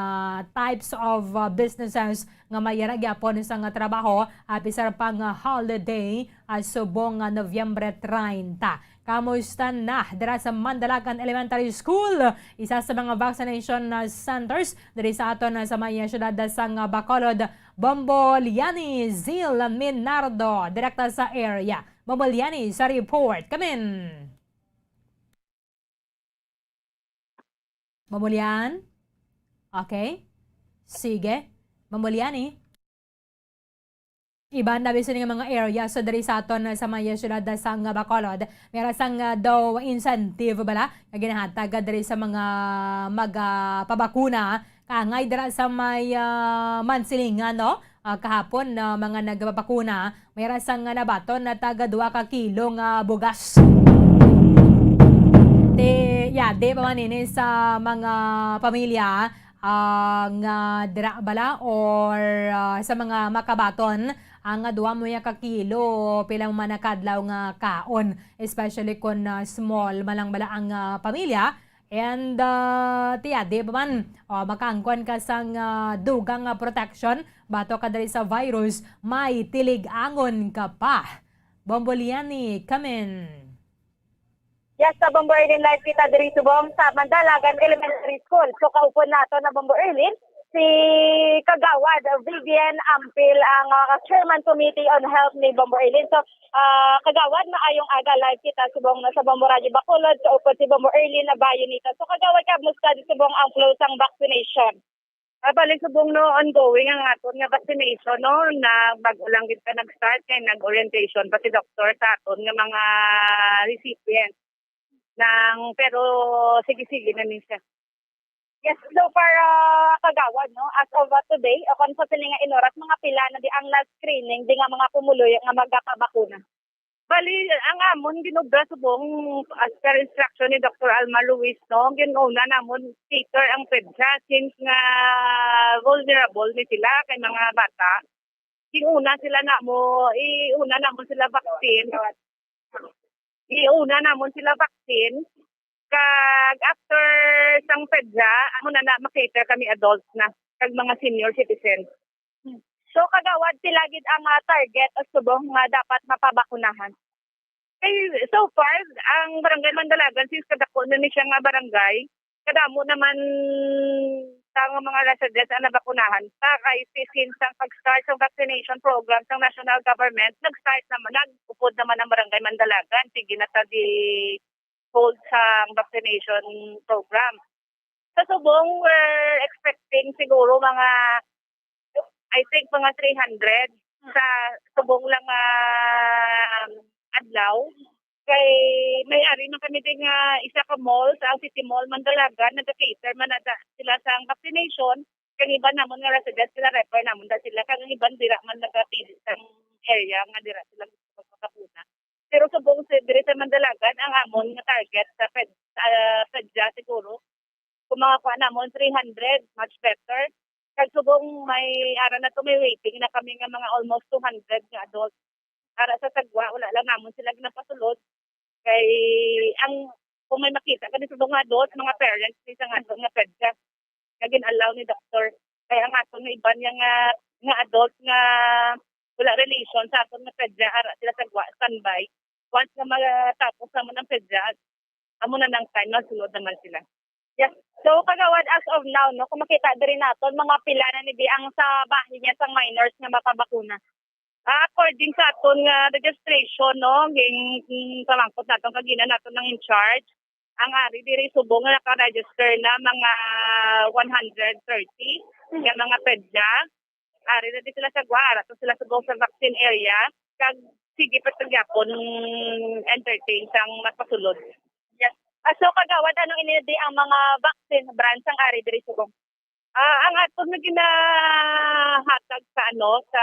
types of, ah, businesses nga may yara gyapon sa nga trabaho, ah, bisan pa nga holiday, ah, subong nga Nobyembre treinta. Kamusta na dira sa Mandalagan Elementary School? Isa sa mga vaccination, ah, centers diri sa aton, ah, sa may siyudad sang, ah, Bacolod. Bombo Liani, Zil Minardo, direkta sa area. Bombo Liani sa report. Kamin. Mamulian? Okay. Sige. Mamulian eh. Iban na bisan nga mga area so diri sa aton sa may siyudad sang Bacolod. May ra sang, ah, daw incentive bala nga ginahatag diri sa mga magapabakuna. Kaangay dira sa may, ah, Mansilingan, no? Ah, kahapon, ah, mga nagpabakuna, may ra sang nabaton na taga dua ka kilo nga bugas. Ti, ya, di pa man ini sa mga pamilya, ah, nga dira bala or, ah, sa mga makabaton, ang nga dua mo ya ka kilo, pila man na kadlaw nga kaon, especially kon, ah, small man lang bala ang, ah, pamilya. And, ah, tiya, di pa man, oh, makaangkon ka sang, ah, dugang nga protection batok ka diri sa virus, may tilig-angon ka pa. Bombo Liani, kamin. Yes, sa Bombo Erlin live kita diri subong sa Mandalagan Elementary School. So, kaupod nato na Bombo Erlin, si Kagawad Vivian Ampil, ang, ah, Chairman Committee on Health ni Bombo Erlin. So, ah, Kagawad, maayong aga, live kita subong na sa Bombo Radyo Bacolod, kaupod si Bombo Erlin Nabayonita. So, Kagawad, kamusta di subong ang flow sang vaccination? Ah, bali, subong, no, ongoing ang aton nga vaccination, no, na bago lang gid pa nag-start, kay nag-orientation pa si doktor sa aton nga mga recipients. Nang, pero sige-sige na ni siya. Yes, so far, ah, Kagawad, no, as of, ah, today, o kung sa sini nga inoras, mga pila na di ang last screening, di nga mga pumuluyo nga magapabakuna? Bali, ang amon ginobra subong as per instruction ni Doktor Alma Luis, no, ginuna namon cater ang PEDSA since nga vulnerable ni sila kay mga bata. Ginuna sila namo, iuna namon sila vaccine. Iuna namon sila vaccine. Kag after sang PEDSA, amo na na makater kami adults na, kag mga senior citizens. So, Kagawad, pila gid ang, ah, target o subong nga dapat mapabakunahan? Eh, so far, ang Barangay Mandalagan, since kadako na ni siya nga barangay, kadamo naman sa nga mga residents ang nabakunahan pa, kay si-, since ang pag-start sa vaccination program sa national government, nag-start naman, nag-upod naman ang Barangay Mandalagan. Sige na sa di hold sa vaccination program. Sa subong, we're expecting siguro mga, I think, mga three hundred sa subong lang, ah, adlaw. Kay may ari man kami din nga isa ka mall, sa City Mall, Mandalagan, nag-cater man na da-, sila sa vaccination. Kag iban namon nga residents, sila refer namon da sila. Kag ang iban dira man nagapili sa area nga dira sila gusto magpakapuna. Pero subong si, diri sa Mandalagan, ang amon nga target sa ped-, sa PEDSA siguro, kung makakuha namon three hundred, much better. Kag subong may ara na to, may waiting na kami nga mga almost two hundred nga adults. Ara sa Sagwa, wala lang namon sila ginapasulod. Kay ang, kung may makita kami subong nga adults, mga parents ni sa nga, nga PEDSA nga gin-allow ni doktor. Kay ang aton nga iban niya nga, nga adult nga wala relation sa aton nga PEDSA, ara sila sa Sagwa, standby. Once nga matapos naman ang PEDSA, amo na nang time na sulod naman sila. Yes. So, Kagawad, as of now, no, kung makita diri naton, mga pila na ni di ang sa bahin niya sang minors nga mapabakuna? Ah, according sa aton nga registration, no, ging, ging pamangkot naton kagina naton ang in charge, ang ari diri subong nga naka-register na mga one hundred thirty nga mga PEDSA. Ari na di sila sa Sagwa, ara to sila subong sa vaccine area. Kag sige pa to gyapon entertain sang mapasulod. Yes. Ah, so, Kagawad, ano ini di ang mga vaccine brands ang ari diri subong? Ah, ang aton nga ginahatag sa, ano, sa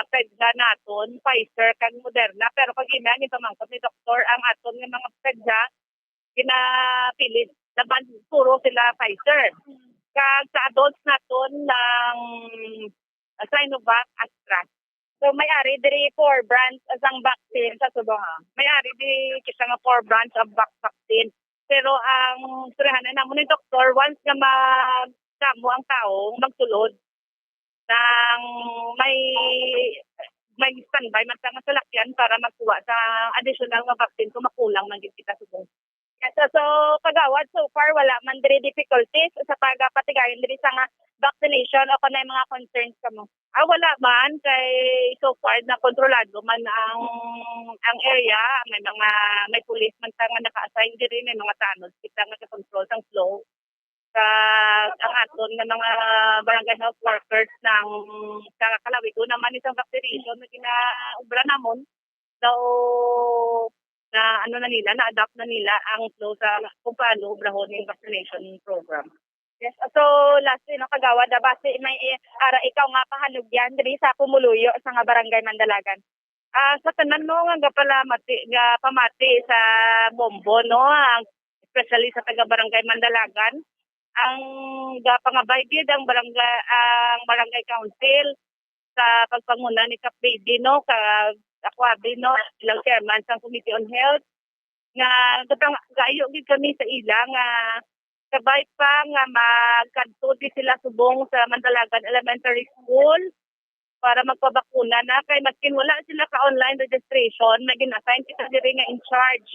PEDSA naton, Pfizer kag Moderna, pero kag ina, gipamangkot ni doktor, ang aton nga mga PEDSA, ginapilit laban puro sila Pfizer. Kag sa adults naton ng, ah, Sinovac, Astra. So, may ari diri four brands sang vaccine sa subong, ah. May ari di kita nga four brands of vac-, vaccine. Pero ang istoryahan na namon ni doktor, once nga madamo ang tao, magsulod, nang may, may standby man ta nga salakyan para magkuha sa additional nga vaccine kung makulang man gid kita subong. Yes, so, so, kagawad, so far, wala man diri difficulties sa pagapatigayon diri sa nga vaccination o kanay mga concerns kamo? Ah, wala man, kay so far na kontrolado man ang, ang area, may mga, may pulis man ta nga naka-assign diri, may mga tanod kita nga control sang flow. Sa, ang aton nga mga barangay health workers ng, sa Calawigo naman isang vaccination na ginaubra namon. So, na ano na nila, na-adapt na nila ang flow sa kung paano obrahon yung vaccination program. Yes, so lastly, no, kagawad, ah, basi may, eh, ara ikaw nga pahanugyan diri sa pumuluyo sa nga barangay Mandalagan. Ah, sa tanan, no, nga gapalamati, gapamati sa Bombo, no, ang, especially sa taga Barangay Mandalagan, ang gapangabay gid ang barangay, ang barangay council sa pagpanguna ni Kap Baby, no, ka Aquabi, no, bilang chairman sang Committee on Health, nga gatang-, gayo gid kami sa ila nga kabay pa nga magkadto di sila subong sa Mandalagan Elementary School para magpabakuna na, kay maskin wala sila ka online registration, may gin-assign kita diri nga in charge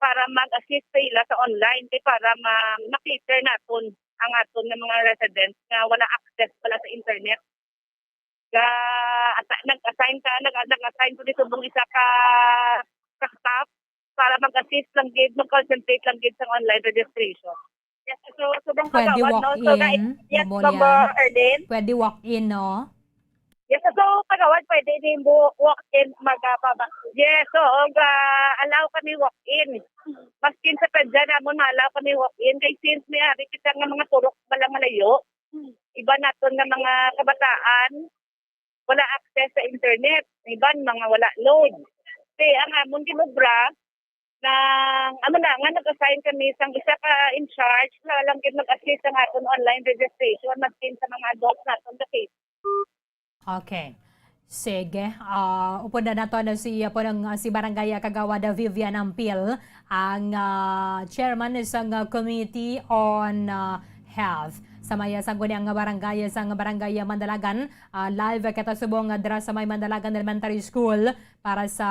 para mag-assist sa ila sa online, kay para ma-, ma-cater naton ang aton nga mga residents nga wala access pala sa internet. Ga-, asa-, nag-assign ka, nag-, nag-assign ko dito subong isa ka, ka staff para mag-assist lang gid, mag-concentrate lang gid sa online registration. Yes, so, subong Pwede kagawad, no? So, walk-in, yes, Ma'am Molian. Erlyn. Pwede walk-in, no? Yes, so, kagawad, pwede din mo walk-in, magpaba-, yes, so, ga-allow kami walk-in. Maskin sa PEDSA namon, ma-allow kami walk-in. Kay since may ari kita nga mga turok, balang malayo, iba naton nga mga kabataan, wala access sa internet, iban mga wala load. Kay ang amon ginobra, nang, amo na, nga nag-assign kami sang isa ka in charge, na lang gid mag-assist sa aton online registration, maskin sa mga adults naton dati. Okay. Sige. Ah, upod na nato na si, ah, punong, ah, si Barangay, ah, Kagawad, ah, Vivian Ampil, ang, ah, chairman sang, ah, Committee on, ah, Health. Sa maya sa guni ang barangay, sang barangay, ah, Mandalagan, ah, live kita subong, ah, dira sa may Mandalagan Elementary School para sa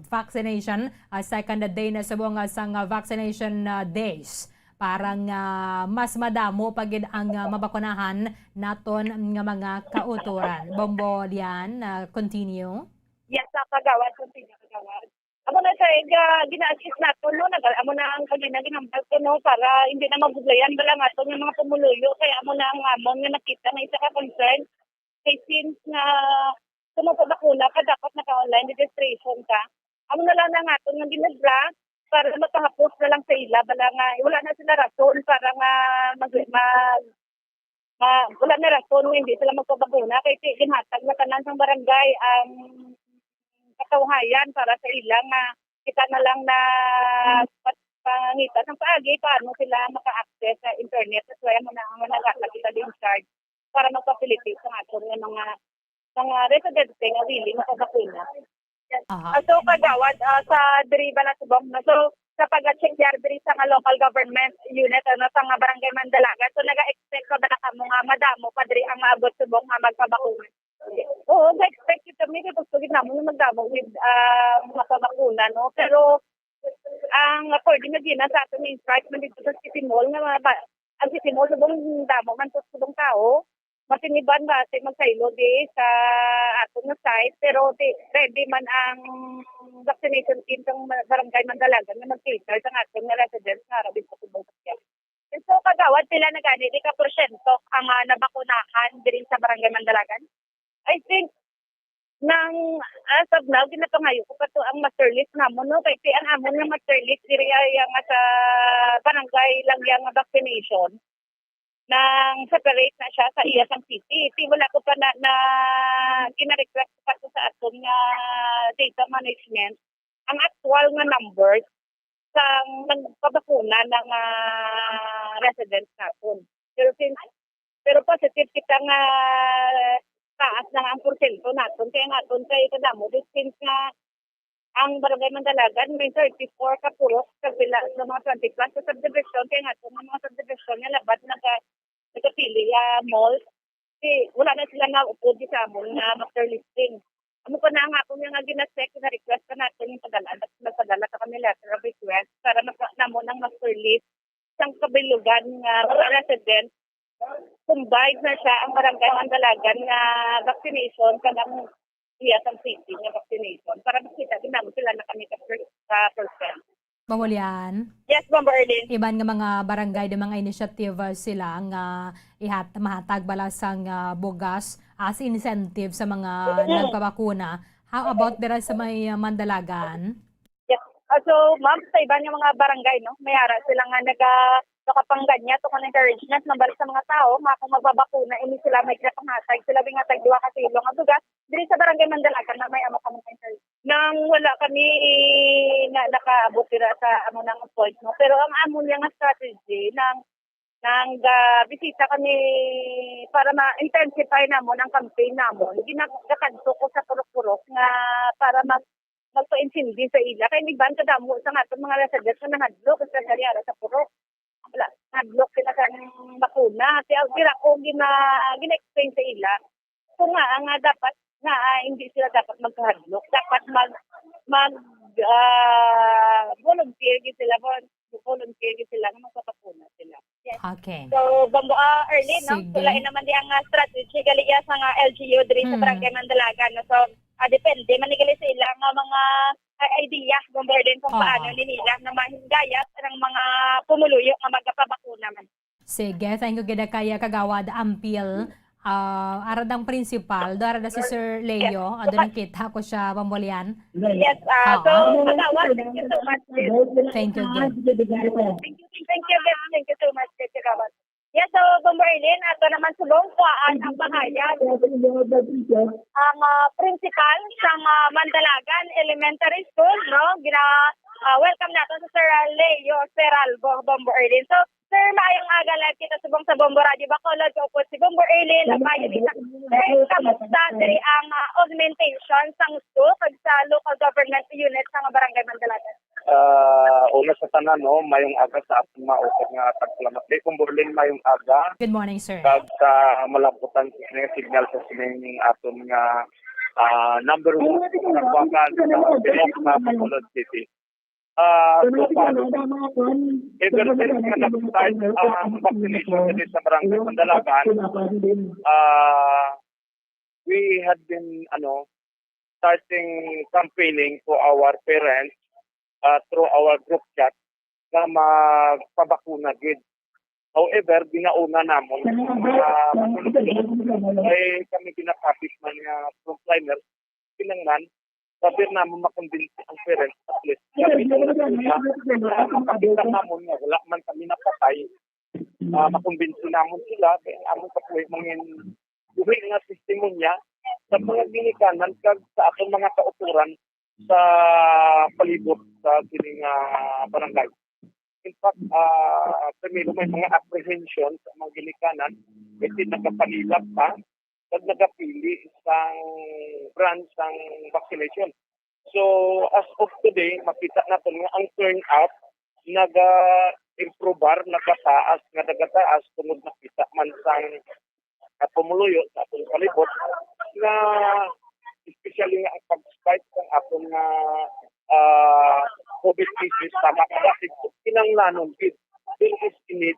vaccination, ah, second day na subong, ah, sang, ah, vaccination, ah, days. Para nga mas madamo pa gid ang, ah, mabakunahan naton nga mga kautoran. Bombo Lian, ah, continue. Yes, sa kagawad, continue, kagawad. Amo na sa, ah, gina-assist nato, no? Nag-, amo na ang kagina ginambal ko, no? Para hindi na mabudlayan bala nga ato nga mga pumuluyo. Kay amo na ang amon nga nakita nga isa ka concern. Kay since nga kung magpabakuna ka, dapat naka-online registration ka. Amo na lang na nga aton nga ginobra para mapahapos na lang sa ila, bala nga wala na sila rason para nga mag-, mag-, ma-, wala na rason nga hindi sila magpabakuna. Kay ti-, ginhatag na tanan sang barangay ang katawhayan para sa ila nga kita na lang na pat-, pangita sang paagi paano sila maka-access sa internet. That's why amo na ang naghatag kita in charge para magpa-facilitate sa aton nga mga, mga residente nga willing sa bakuna. Aha. Ah, so, kagawad, ah, sa diri ba na subong, no? So, sa pag-check yar diri sa nga local government unit, ano, sa nga barangay Mandalagan, so, naga-expect pa ba na kamo nga madamo pa diri ang maabot subong nga magpabakuna? Oo, ga-expect kita, may gusto gid namon nga magdamo with, ah, mga pabakuna, no? Pero ang according na gina sa aton in charge man dito sa City Mall, nga mga ba-, ang City Mall, subong damo man to, subong tao. Masiniban ba, sa magsaylo di sa aton nga site, pero di, ready man ang vaccination team sa barangay Mandalagan nga mag-cater sa aton nga residents nga ara dito sa Bungkag. So, kagawad, pila na gani di ka porsyento ang, ah, nabakunahan diri sa barangay Mandalagan? I think, nang, as of now, ginapangayo ko pa to ang master list namon, no? Kay si ang amon nga master list diri ay ang sa barangay lang yang vaccination. nang separate na siya sa iya sang city. Ti wala ko pa na, na gina-request pa ko sa aton nga data management ang aktual nga numbers sang nagpabakuna na nga residents naton. Pero since, pero positive kita nga taas na ang porsyento naton, kaya nga aton kay kadamo, since nga ang Barangay Mandalagan may thirty-four ka purok sa pila sa mga twenty plus sa subdivision, kaya nga aton ang mga subdivision nga labad naga-, nagapili, ah, malls. Kay wala na sila nga upod sa amon nga master listing. Amo pa na nga akon nga gina-check, na-request pa natin yung padala, nagpadala pa kami letter of request para mas namon ang master list sang kabilugan nga mga resident. Combined na siya ang Barangay Mandalagan nga vaccination kag ang iya sang city nga vaccination para makita din namin sila na kami ka per-, ka percent. Mamulian. Yes, Bombo Erlin. Iban nga mga barangay, nga mga initiative, ah, sila nga ihat-, mahatag bala sang, ah, bugas as incentive sa mga Mm. nagpabakuna. How about dira sa may, ah, Mandalagan? Yes. Ah, so, ma'am, sa iban nga mga barangay, no, may ara sila nga naga-, nakapangganya tungod encouragement ng balik sa mga tao nga kung magbabakuna, ini sila may ginapanghatag, sila may hatag duha ka kilo nga bugas. Diri sa Barangay Mandalagan na may amo kami encouragement. Nang wala kami na nakaabot dira sa amo nang point, no? Pero ang amo niya nga strategy nang, nang ga-, bisita kami para ma-intensify namon ang campaign namon, ginagakadto ko sa purok-purok nga para mag-, magpa-intindi sa ila. Kay may ban kadamo sa aton mga residents nga nahadlok, especially ara sa purok. Wala, nahadlok sila sa bakuna. Kaya dira ko gina-, gina-explain sa ila kung nga, nga dapat nga, ah, hindi sila dapat magkahadlok. Dapat mag-, mag-, ah, volunteer gid sila, vol-, volunteer gid sila nga magpapakuna sila. Yes. Okay. So, Bombo, ah, Erlin, no? Sige. So, lain naman di ang, ah, strategy gali iya sa nga L G U diri sa Hmm. Barangay Mandalagan, no? So, ah, depende man ni gali sa ila nga mga, ah, idea, Bombo Erlin, kung Oo. paano ni nila na mahingayat ang mga pumuluyo nga magapabakuna man. Sige, thank you gid kay Kagawad Ampil. Ah, ara dang principal, do ara da si Sir Leo, ando nang kita ko siya, Bombo Erlin. Yes, ah, Oo. so, Kagawad, thank you so much. Thank you, Gab. Thank you, thank you, Gab. Thank you so much, Kagawad. Yes, so, Bombo Erlin, ato naman subong kuhaan ang pahayag ang, ah, principal sa, ah, Mandalagan Elementary School, no? Gina-, ah, welcome nato si Sir Leo Seralbo, Bombo Erlin. So, sir, maayong aga, live kita subong sa Bombo Radio Bacolod. Kaupod si Bombo Erlin, Labayo, ni sa, sir, kamusta diri ang, ah, augmentation sang S T O kag sa local government unit sa mga barangay Mandalagan? Ah, una sa tanan, no, mayong aga sa aton mga ukab nga tagpalamat. Kay Bombo Erlin, mayong aga. Good morning, sir. Kag sa malabutan sa sining signal sa sining aton nga, ah, number one nga nagwakan sa Bacolod City. Ah, so far, ever since nga nag-start ang vaccination dito sa Barangay Mandalagan, ah, we had been, ano, starting campaigning to our parents, ah, through our group chat nga magpabakuna gid. However, ginauna namon ang mga manunod kay kami ginakapit man nga frontliners, kinahanglan sabi namon makumbinsi ang parents at least kami nga makita namon nga wala man kami napatay, ah, makumbinsi namon sila kay ang amon kabuhi mangin buhi nga testimonya sa mga ginikanan kag sa aton mga kautoran sa palibot sa sining, ah, barangay. In fact, ah, primero may mga apprehension sa mga ginikanan, kasi nagapanilap pa, kag nagapili sang branch sang vaccination. So, as of today, makita naton nga ang turnout naga-improbar, nagataas, nga nagataas tungod nakita man sang, ah, pumuluyo sa atong palibot nga especially nga ang pag-spike sang aton nga, ah, COVID cases sa mga kinahanglanon gid. There is a need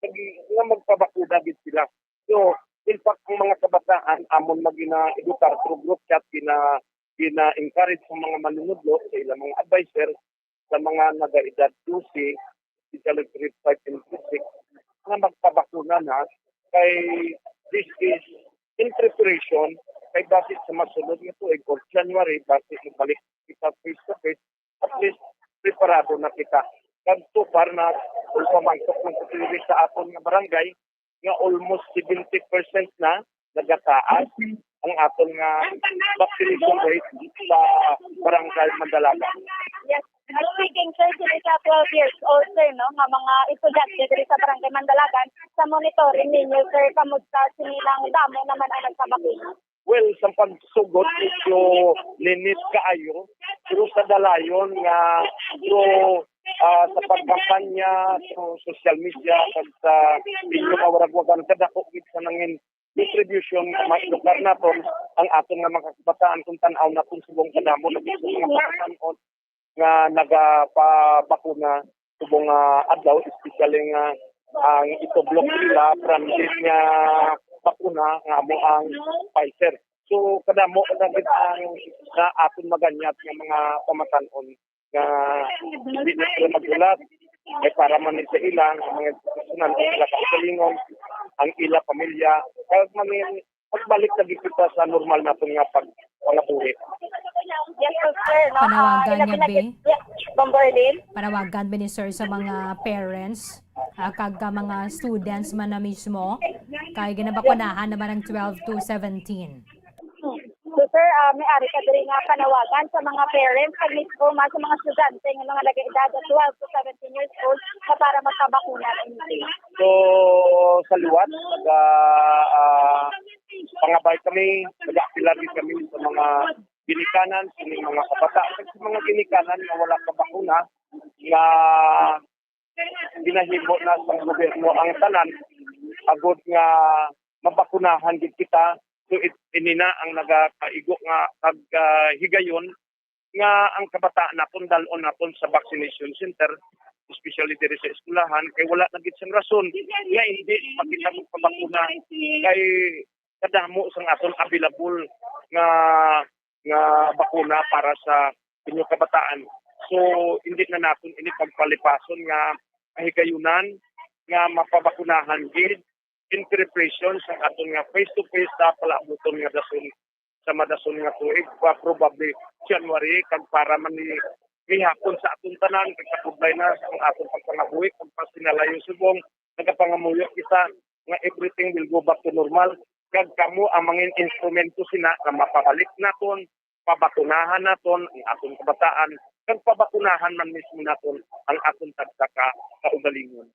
lagi nga magpabakuna gid sila. So, in fact, ang mga kabataan, amon magina-edukar through group chat, gina-, gina-encourage sa mga manunudlo, sa ilang mga adviser, sa mga nagaedad dose, especially grade five and grade six, nga magpabakuna na kay this is in preparation kay basi sa masunod nga tuig or January, basi mabalik kita face to face, at least preparado na kita. Kag so far na, kung pamangkot man sa tuloy sa aton nga barangay, nga almost seventy percent na nagataas ang aton nga vaccination rate sa Barangay Mandalagan. Yes. Speaking, sir, sini sa twelve years old, sir, no, nga mga estudyante diri sa Barangay Mandalagan, sa monitoring ninyo, sir, kamusta sini lang damo naman ang nagpabakuna? Well, sa pagsugot, medyo linit kaayo, pero sa dalayon nga through, ah, sa pagkampanya, through social media, kag sa medyo mawaragwagan, kadako gid sa nangin distribution nga maedukar naton ang aton nga mga kabataan kung tan-aw naton subong kadamo na gid sa mga pamatan-on nga nagapabakuna subong nga adlaw, especially nga ang itublok nila branded nga bakuna nga amo ang Pfizer. So, kadamo na gid ang na aton maganyat nga mga pamatan-on nga di na sila maghulat, ay para man ni sa ila nga mga institusyonan o sila kaugalingon, ang ila pamilya, kag mangin-, magbalik lagi kita sa normal naton nga pag-, pangabuhi. Yes, sir, no? Ah, Panawagan ilabi niya, na Be. Gid, yeah, Bombo Erlin? Panawagan, Be, ni sir sa mga parents, ah, kag, ah, mga students man na mismo, kay ginabakunahan naman ang twelve to seventeen. So, sir, ah, may ari ka diri nga panawagan sa mga parents, kag mismo man sa mga estudyante nga mga nag-edad sa twelve to seventeen years old na para magpabakuna ini. So, sa liwat, naga, ah, pangabay kami, nag-apila gid kami sa mga ginikanan, sa mga kabataan, sa mga ginikanan nga wala pa bakuna, nga ginahimo na sang gobyerno ang tanan, agod nga mabakunahan gid kita. So, it-, ini na ang nagakaigo nga pag, ah, higayon nga ang kabataan naton dal-on naton sa vaccination center, especially diri sa eskwelahan, kay wala na gid sang rason nga hindi pa kita magpabakuna, kay kadamo sang aton available nga nga bakuna para sa inyo kabataan. So, hindi na naton ini pagpalipason nga kahigayunan nga mapabakunahan gid in preparation sa aton nga face-to-face sa palaabuton nga dason, sa madason nga tuig, pa, probably January, kag para man ni gihapon sa aton tanan, kag kabudlay na sa aton pagpangabuhi, pagpasinalayo subong nagapangamuyo kita nga everything will go back to normal, kag kamo ang mga instrumento sina nga mapabalik naton, pabakunahan naton ang aton kabataan, kag pabakunahan man mismo naton ang aton tagsa ka kaugalingon.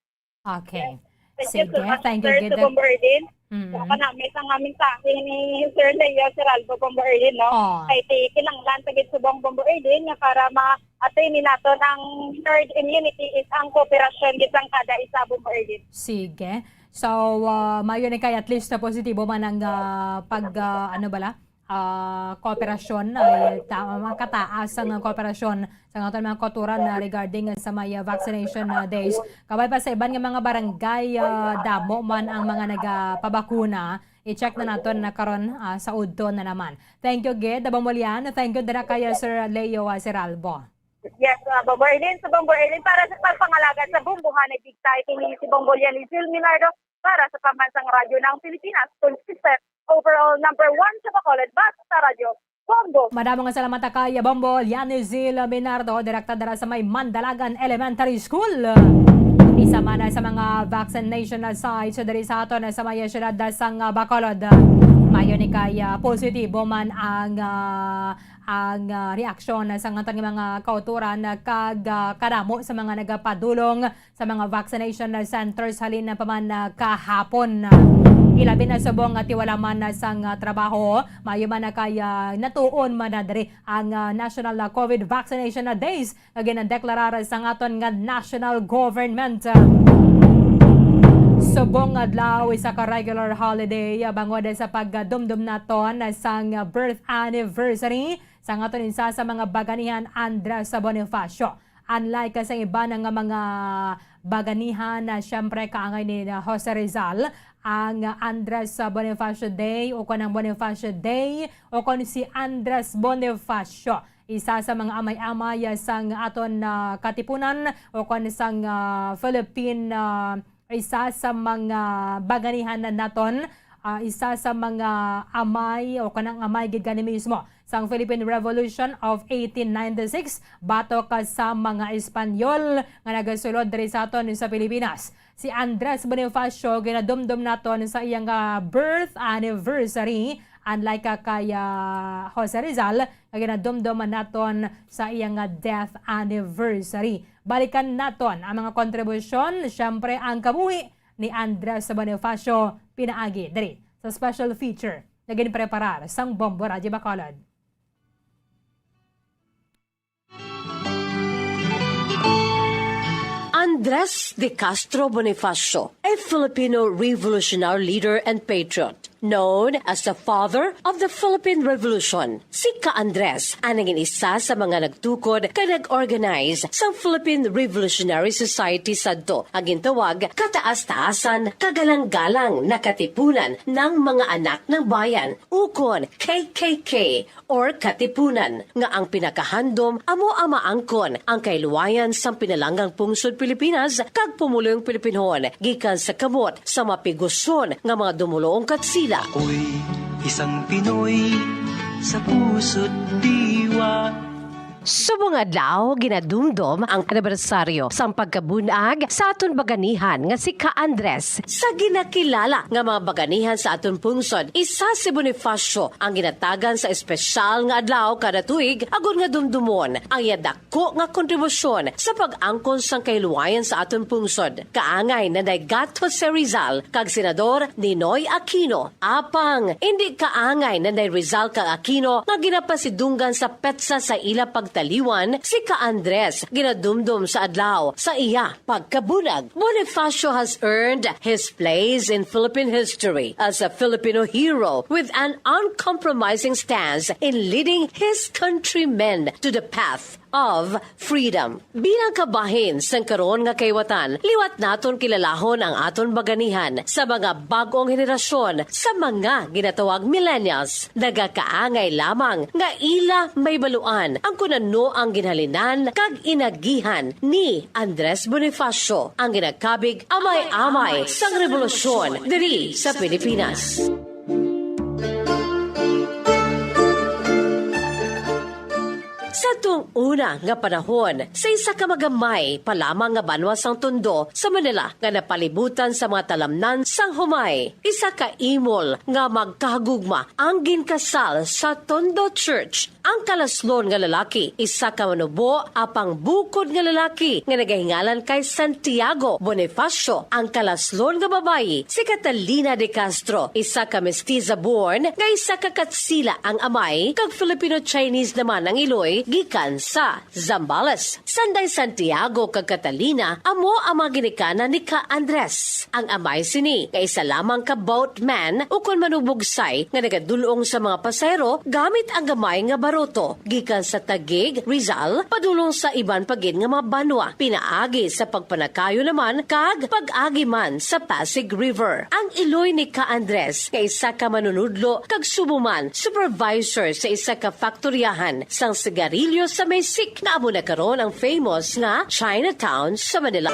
Okay. Thank you so Sige, much, thank you, sir, gid. Sa Bombo Erlin. Mm. So, kanami sa nga mensahe ni Sir Leo Seralbo, Bombo Erlin, no? Oh. Kay ti kinahanglan sa gid subong, Bombo Erlin, nga para ma-attain ni naton ang herd immunity is ang kooperasyon gid sang kada isa, Bombo Erlin. Sige. So, ah, mayo ni kay at least na positibo man ang, ah, pag, ah, ano bala? Ah, kooperasyon, ay ta-, makataas ang kooperasyon sa aton mga kautoran na regarding sa may, ah, vaccination, ah, days. Kabay pa sa iban nga mga barangay, ah, damo man ang mga nagapabakuna. I-check na naton na karon, ah, sa udto na naman. Thank you, gid, Bombo Lian. Thank you dira kay, ah, Sir Leo, ah, Seralbo. Yes, ah, Bombo Erlin. Sa Bombo Erlin, para sa pagpangalagad sa bombohan, ay big time ini si Bombo Lian Izil Minardo para sa Pambansang Radyo ng Pilipinas, consistent overall number one sa Bacolod, basta sa Radyo Bombo. Madamo nga salamat kay Bombo Lianizil Minardo, direkta dira sa may Mandalagan Elementary School. Isa man sa mga vaccination sites diri sa aton sa may siyudad sang Bacolod. Mayo ni kay, ah, positibo man ang, ah, ang, ah, reaksyon sa aton nga mga kautoran, kag, ah, kadamo sa mga nagapadulong sa mga vaccination centers halin pa man, ah, kahapon. Ilabi na subong nga tiwala man, ah, sang, ah, trabaho, mayo man na kay, ah, natuon man na diri ang, ah, National, ah, COVID Vaccination, ah, Days nga ginadeklara sang aton nga national government. Subong adlaw, isa ka regular holiday, ah, bangod sa pagdumdom naton sang birth anniversary sang aton isa sa mga baganihan, Andres Bonifacio. Unlike sa iban nga mga baganihan na siyempre kaangay ni, uh, Jose Rizal, ang Andres Bonifacio Day o kon ang Bonifacio Day o kon si Andres Bonifacio, isa sa mga amay-amay sang aton, uh, katipunan o kon sang, uh, Philippine, uh, isa sa mga baganihan na naton, ah, isa sa mga amay o kanang amay gid gani mismo sang Philippine Revolution of eighteen ninety-six batok sa mga Espanyol nga nagasulod diri sa aton sa Pilipinas. Si Andres Bonifacio ginadumdom naton sa iyang, ah, birth anniversary, unlike ka kay, ah, Jose Rizal nga ginadumdom naton sa iyang, ah, death anniversary. Balikan naton ang mga kontribusyon, siyempre ang kabuhi ni Andres Bonifacio pinaagi diri sa special feature nga ginpreparar sang Bombo Radyo Bacolod. Andres de Castro Bonifacio, a Filipino revolutionary leader and patriot, known as the father of the Philippine Revolution. Si Ka Andres ang naging isa sa mga nagtukod kag nag-organize sang Philippine Revolutionary Society, sadto ang gintawag kataas-taasan, kagalang-galang na katipunan ng mga anak ng bayan, ukon K K K, or Katipunan, nga ang pinakahandom amo ang maangkon ang kahilwayan sang pinalanggang pungsod Pilipinas kag pumuluyong Pilipinhon gikan sa kamot sa mapiguson nga mga dumuluong katsila. Ako'y isang Pinoy sa puso't diwa. Subong adlaw, ginadumdom ang anibersaryo sang pagkabun-ag sa aton baganihan nga si Ka Andres. Sa ginakilala nga mga baganihan sa aton pungsod, isa si Bonifacio ang ginatagan sa espesyal nga adlaw kada tuig, agod nga dumdumon ang iya dako nga kontribusyon sa pag-angkon sang kahilwayan sa aton pungsod. Kaangay Nanay Gat Jose Rizal kag Senador Ninoy Aquino. Apang indi kaangay Nanay Rizal kag Aquino nga ginapasidunggan sa petsa sa ila pagtaliwan si Ka Andres, ginadumdom sa adlaw sa iya pagkabun-ag. Bonifacio has earned his place in Philippine history as a Filipino hero with an uncompromising stance in leading his countrymen to the path of freedom. Bilang kabahin sang karon nga kaiwatan, liwat naton kilalahon ang aton baganihan sa mga bag-ong henerasyon, sa mga ginatawag millennials. Nagakaangay lamang nga ila mahibaluan ang kon ano ang ginhalinan kag inagihan ni Andres Bonifacio, ang ginakabig amay-amay sang rebolusyon diri sa Pilipinas. Sa tung una nga panahon, sa isa ka magamay pa lamang nga banwa sang Tondo sa Manila nga napalibutan sa mga talamnan sang humay, isa ka imol nga magkahagugma ang ginkasal sa Tondo Church. Ang kalaslon nga lalaki, isa ka manubo, apang bukod nga lalaki nga nagahingalan kay Santiago Bonifacio. Ang kalaslon nga babayi, si Catalina de Castro, isa ka mestiza born nga isa ka Katsila ang amay, kag Filipino-Chinese naman ang iloy, gikan sa Zambales. Sanday Santiago kag Catalina amo ang mga ginikanan ni Ka Andres. Ang amay sini nga isa lamang ka boatman ukon manubugsay nga nagadul-ong sa mga pasahero gamit ang gamay nga baruto gikan sa Taguig, Rizal, padulong sa iban pa gid nga mga banwa, pinaagi sa pagpanakayo naman kag pag-agi man sa Pasig River. Ang iloy ni Ka Andres nga isa ka manunudlo kag subong man supervisor sa isa ka faktoryahan sang sigarilyo sa Maysik, nga amo na karon ang famous nga Chinatown sa Manila.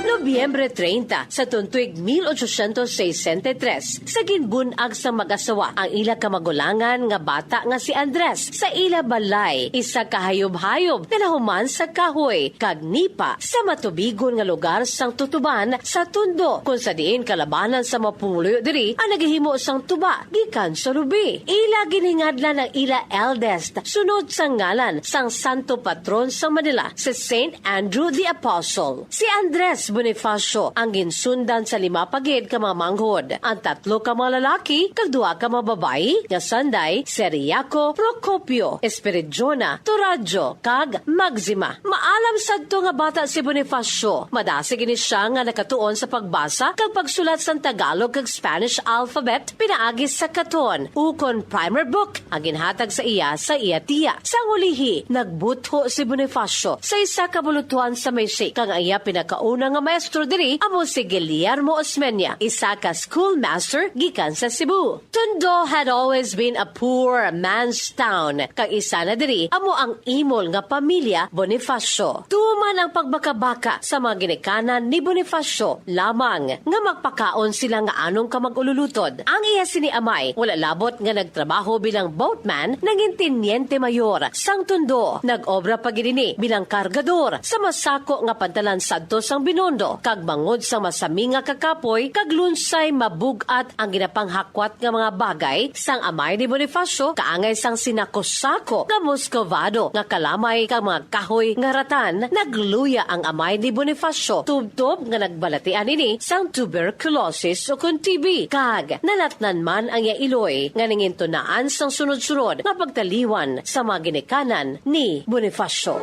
Nobyembre treinta sa tuig mil ochocientos sesenta y tres, sa ginbun-ag sang mag-asawa ang ila kamagulangan nga bata nga si Andres sa ila balay, isa ka hayop-hayop nga nahuman sa kahoy kag nipa sa matubigon nga lugar sang Tutuban sa Tondo, kon sa diin kalabanan sa mga pumuluyo diri ang nagahimo sang tuba gikan sa lubi. Ila ginhingadlan ang ila eldest sunod sa ngalan sang santo patron sang Manila, si Saint Andrew the Apostle. Si Andres Bonifacio ang ginsundan sa lima pa gid ka mga manghod, ang tatlo ka mga lalaki kag duha ka mga babayi nga sanday, si Riaco, Procopio, Espiridiona, Toradio, kag Maxima. Maalam sadto nga bata si Bonifacio, madasig ini sia nga nakatuon sa pagbasa kag pagsulat sang Tagalog kag Spanish alphabet pinaagi sa katon, ukon primer book, ang ginhatag sa iya sa iya tiya. Sang ulihi, nagbutho si Bonifacio sa isa ka bulutuhan sa Maysik, kag ang iya pinakauna nga maestro maestro diri amo si Guillermo Osmeña, isa ka schoolmaster gikan sa Cebu. Tondo had always been a poor man's town, kag isa na diri amo ang imol nga pamilya Bonifacio. Tuman ang pagbakabaka sa mga ginikanan ni Bonifacio lamang nga magpakaon sila nga anong ka mag-ululutod. Ang iya sini amay wala labot nga nagtrabaho bilang boatman, nangin teniente mayor sang Tondo. Nag-obra pa gid ini bilang kargador sa masako nga pantalan sadto sang Binondo, kag bangod sang masami nga kakapoy kag lunsay mabug-at ang ginapanghakwat nga mga bagay sang amay ni Bonifacio, kaangay sang sinako-sako nga muscovado nga kalamay kag mga kahoy nga ratan, nagluya ang amay ni Bonifacio tubtob nga nagbalatian ini sang tuberculosis o kon T B, kag nalatnan man ang iya iloy nga nangintunaan sang sunod-sunod nga pagtaliwan sa mga ginikanan ni Bonifacio.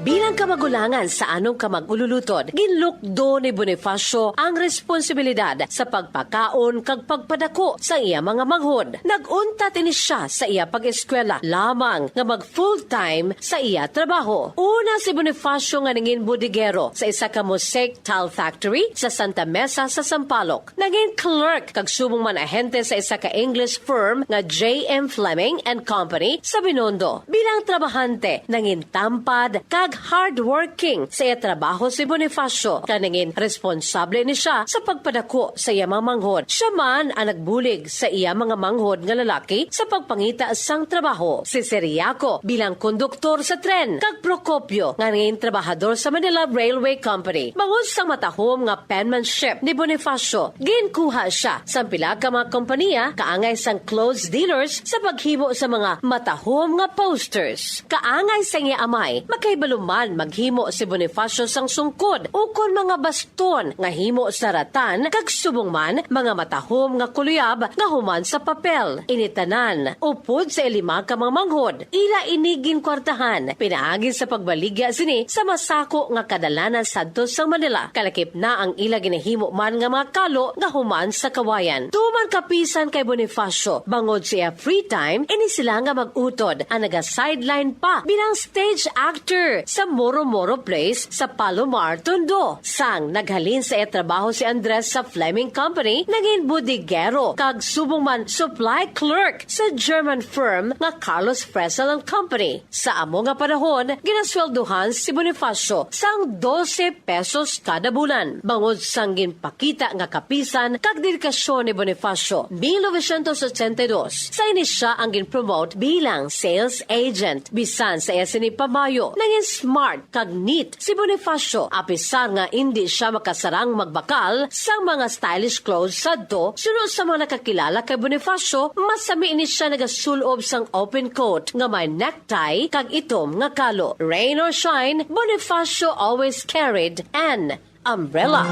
Bilang kamagulangan sa anong ka mag-ululutod, ginlukdo ni Bonifacio ang responsibilidad sa pagpakaon kag pagpadako sa iya mga manghod. Nag-untat ini siya sa iya pag-eskwela lamang nga mag full-time sa iya trabaho. Una si Bonifacio nga nangin bodegero sa isa ka mosaic tile factory sa Santa Mesa sa Sampaloc. Nangin clerk kag subong man ahente sa isa ka English firm nga J M Fleming and Company sa Binondo. Bilang trabahante, nangin tampad kag hardworking sa iya trabaho si Bonifacio, kag nangin responsable ni siya sa pagpadako sa iya mga manghod. Siya man ang nagbulig sa iya mga manghod nga lalaki sa pagpangita sang trabaho, si Sir Yaco bilang konduktor sa tren, kag Procopio nga nangin trabahador sa Manila Railway Company. Bangod sang matahom nga penmanship ni Bonifacio, ginkuha siya sang pila ka mga kompanya kaangay sang clothes dealers sa paghimo sa mga matahom nga posters. Kaangay sang iya amay, makahibalo man maghimo si Bonifacio sang sungkod ukon mga baston nga himo sa ratan, kag subong man mga matahom nga kuluyab nga human sa papel. Ini tanan, upod sa lima ka mga manghod, ila ini ginkwartahan pinaagi sa pagbaligya sini sa masako nga kadalanan sadto sa Manila. Kalakip na ang ila ginahimo man nga mga kalo nga human sa kawayan. Tuman kapisan kay Bonifacio, bangod sa iya free time, ini sila nga mag-utod ang naga-sideline pa bilang stage actor sa Moro Moro Place sa Palomar, Tondo. Sang naghalin sa iya trabaho si Andres sa Fleming Company, nangin bodegero kag subong man supply clerk sa German firm nga Carlos Fresel and Company. Sa amo nga panahon, ginasweldohan si Bonifacio sang dose pesos kada bulan. Bangod sang ginpakita nga kapisan kag dedikasyon ni Bonifacio, mil novecientos ochenta y dos, sa ini siya ang ginpromote bilang sales agent. Bisan sa iya sini pamayo, nangin smart kag neat si Bonifacio, apisar nga indi siya makasarang magbakal sang mga stylish clothes sadto suno sa mga nakakilala kay Bonifacio. Masami ini siya nagasul-ob sang open coat nga may necktie kag itom nga kalo. Rain or shine, Bonifacio always carried an umbrella.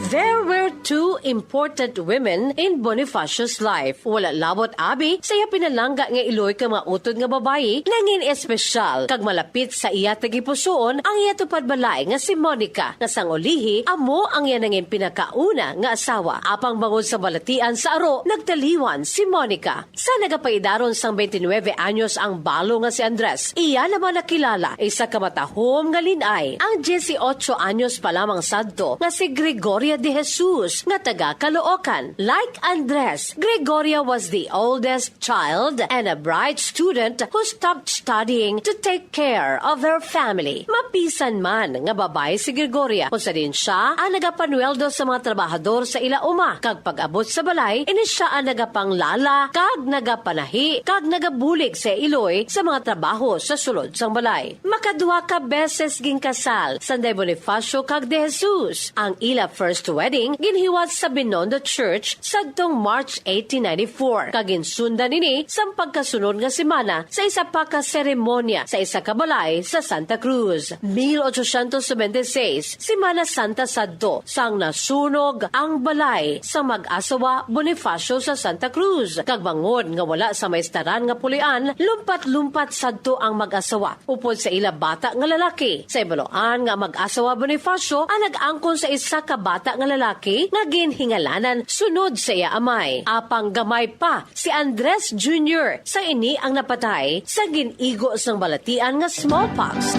There were two important women in Bonifacio's life. Wala labot abi sa iya pinalangga nga iloy ka mga utod nga babayi, nangin espesyal kag malapit sa iya tagipusoon ang iya tupad balay nga si Monica, nga sang ulihi amo ang iya nangin pinakauna nga asawa. Apang bangod sa balatian sa aro, nagtaliwan si Monica. Sa nagapaidaron sang twenty-nine anyos ang balo nga si Andres, iya naman nakilala isa ka matahom nga lin-ay ang dieciocho anyos pa lamang sadto nga si Gregoria de Jesus nga taga Caloocan. Like Andres, Gregoria was the oldest child and a bright student who stopped studying to take care of her family. Mapisan man nga babayi si Gregoria, kung sa diin siya ang nagapanweldo sa mga trabahador sa ila uma, kag pag-abot sa balay, ini siya ang nagapanglala kag nagapanahi kag nagabulig sa iloy sa mga trabaho sa sulod sang balay. Makaduha ka beses ginkasal sanday Bonifacio kag De Jesus. Ang ila first wedding ginhiwat sa Binondo Church sadtong March eighteen ninety-four, kag ginsundan ini sang pagkasunod nga semana sa isa pa ka seremonya sa isa ka balay sa Santa Cruz. Mil ochocientos noventa y seis, Semana Santa sadto, sang nasunog ang balay sa mag-asawa Bonifacio sa Santa Cruz, kag bangod nga wala sa maistaran nga pulian, lumpat-lumpat sadto ang mag-asawa upod sa ila bata nga lalaki. Sa ibaluan nga mag-asawa Bonifacio ang nag-angkon sa isa ka bata nga lalaki nga gin hingalanan sunod sa iya amay. Apang gamay pa si Andres Junior sa ini ang napatay sa gin-igo sang balatian nga smallpox.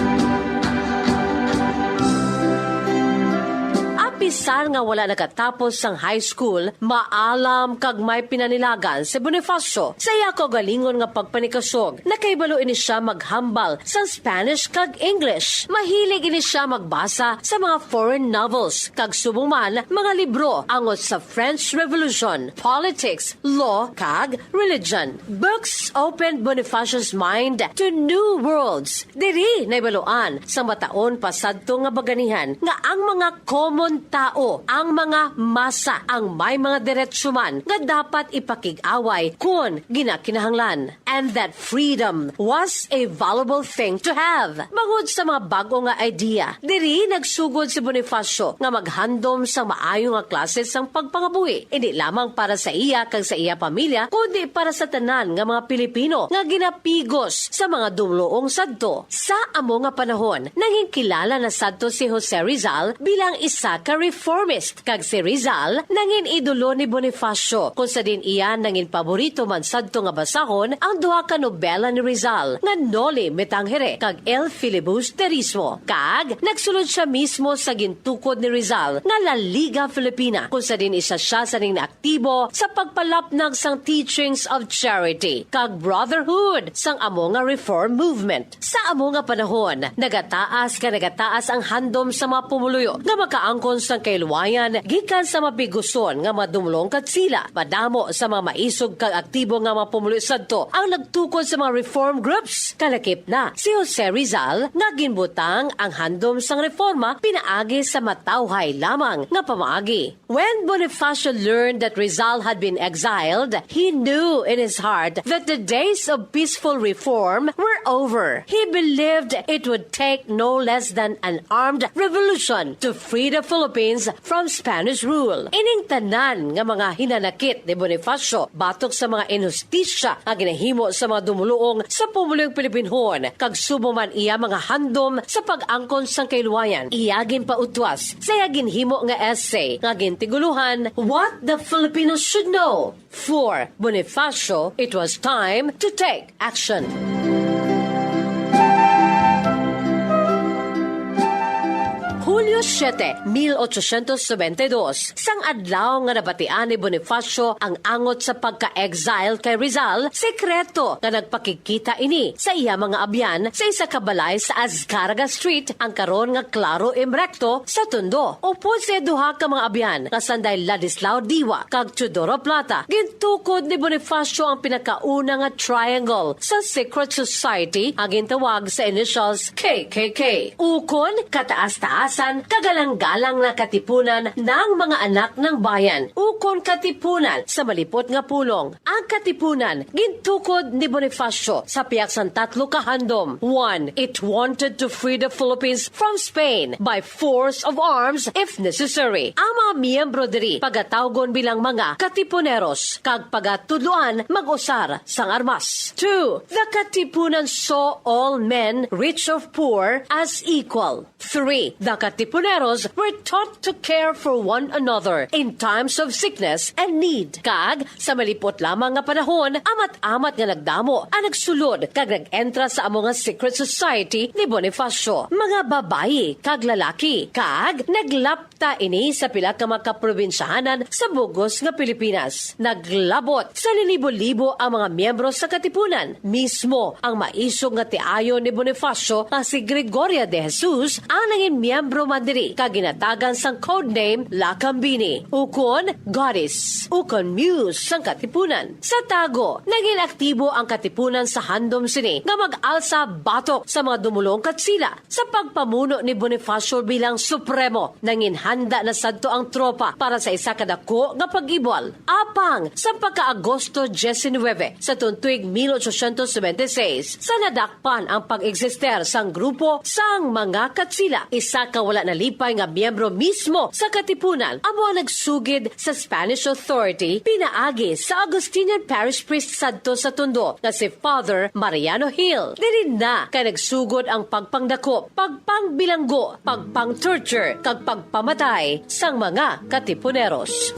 Apisar nga wala nakatapos sang high school, maalam kag may pinanilagan si Bonifacio sa iya kaugalingon nga pagpanikasog. Nakahibalo ini siya maghambal sa Spanish kag English. Mahilig ini siya magbasa sa mga foreign novels kag subong man mga libro angot sa French Revolution, politics, law, kag religion. Books opened Bonifacio's mind to new worlds. Diri nahibaluan sa mataon pa sadto nga baganihan nga ang mga common tao, ang mga masa, ang may mga diretsyo man nga dapat ipakig-away kon ginakinahanglan. And that freedom was a valuable thing to have. Bangod sa mga bag-o nga idea, diri nagsugod si Bonifacio nga maghandom sa maayo nga klase sang pagpangabuhi, hindi lamang para sa iya kag sa iya pamilya, kundi para sa tanan nga mga Pilipino nga ginapigos sa mga dumluong sadto. Sa amo nga panahon, nangin kilala na sadto si Jose Rizal bilang isa ka reformist, kag si Rizal nangin idolo ni Bonifacio, kung sa diin iya nangin paborito man sadto nga basahon ang duha ka nobela ni Rizal nga Noli Me Tangere kag El Filibusterismo. Kag nagsulod siya mismo sa gintukod ni Rizal nga La Liga Filipina, kung sa diin isa siya sa nangin aktibo sa pagpalapnag sang teachings of charity kag brotherhood sang amo nga reform movement. Sa amo nga panahon, nagataas ka nagataas ang handom sa mga pumuluyo nga makaangkon sang kahilwayan gikan sa mapiguson nga mga dumulong katsila. Madamo sa mga maisog kag aktibo nga mga pumuluyo sadto ang nagtukod sa mga reform groups. Kalakip na si Jose Rizal nga ginbutang ang handom sang reforma pinaagi sa matawhay lamang nga pamaagi. When Bonifacio learned that Rizal had been exiled, he knew in his heart that the days of peaceful reform were over. He believed it would take no less than an armed revolution to free the Philippines from Spanish rule. Ining tanan nga mga hinanakit ni Bonifacio batok sa mga inhustisya nga ginahimo sa mga dumuluong sa pumuluyong Pilipinhon, kag subong man iya mga handom sa pag-angkon sang kahilwayan, iya ginpautwas sa iya ginhimo nga essay nga gintigulohan What the Filipinos Should Know. For Bonifacio, it was time to take action. Hulyo siete, mil ochocientos noventa y dos, sang adlaw nga nabatian ni Bonifacio ang angot sa pagka-exile kay Rizal, sekreto nga nagpakigkita ini sa iya mga abyan sa isa ka balay sa Azcárraga Street, ang karon nga Claro M Recto sa Tondo. Upod sa duha ka mga abyan nga sanday Ladislao Diwa kag Teodoro Plata, gintukod ni Bonifacio ang pinakauna nga triangle sa secret society nga gintawag sa initials K K K. Ukon kataas-taasan, kagalang-galang na katipunan ng mga anak ng bayan. Ukon katipunan sa malipot nga pulong. Ang katipunan gintukod ni Bonifacio sa pihak sang tatlo ka handom. One, it wanted to free the Philippines from Spain by force of arms if necessary. Ang mga miyembro diri pagatawgon bilang mga katipuneros kag pagatudloan mag-usar sang armas. Two, the katipunan saw all men, rich or poor, as equal. Three, the Katipuneros were taught to care for one another in times of sickness and need. Kag sa malipot lamang nga panahon, amat-amat nga nagdamo ang nagsulod kag nag-entra sa amo nga secret society ni Bonifacio, mga babayi kag lalaki, kag naglapta ini sa pila ka mga kaprobinsyahanan sa bug-os nga Pilipinas. Naglabot sa linibo-libo ang mga miyembro sa Katipunan. Mismo ang maisog nga tiayon ni Bonifacio nga si Gregoria de Jesus ang nangin miyembro man diri kag ginatagan sang codename Lakambini, ukon Goddess, ukon Muse sang Katipunan. Sa tago, naging aktibo ang Katipunan sa handom sini nga mag-alsa batok sa mga dumulong katsila. Sa pagpamuno ni Bonifacio bilang supremo, nangin handa na sadto ang tropa para sa isa ka dako nga pag-ibwal. Apang sa pagka-Agosto diecinuebe sa tuig mil ochocientos noventa y seis, sa nadakpan ang pag-eksister sang grupo sang mga Katsila, isa ka wala Nalipay nga miyembro mismo sa Katipunan amo ang nagsugid sa Spanish authority pinaagi sa Augustinian parish priest sadto sa Tondo nga si Father Mariano Hill. Diri na kay nagsugod ang pagpangdakop, pagpangbilanggo, pagpang-torture, kag pagpamatay sang mga Katipuneros.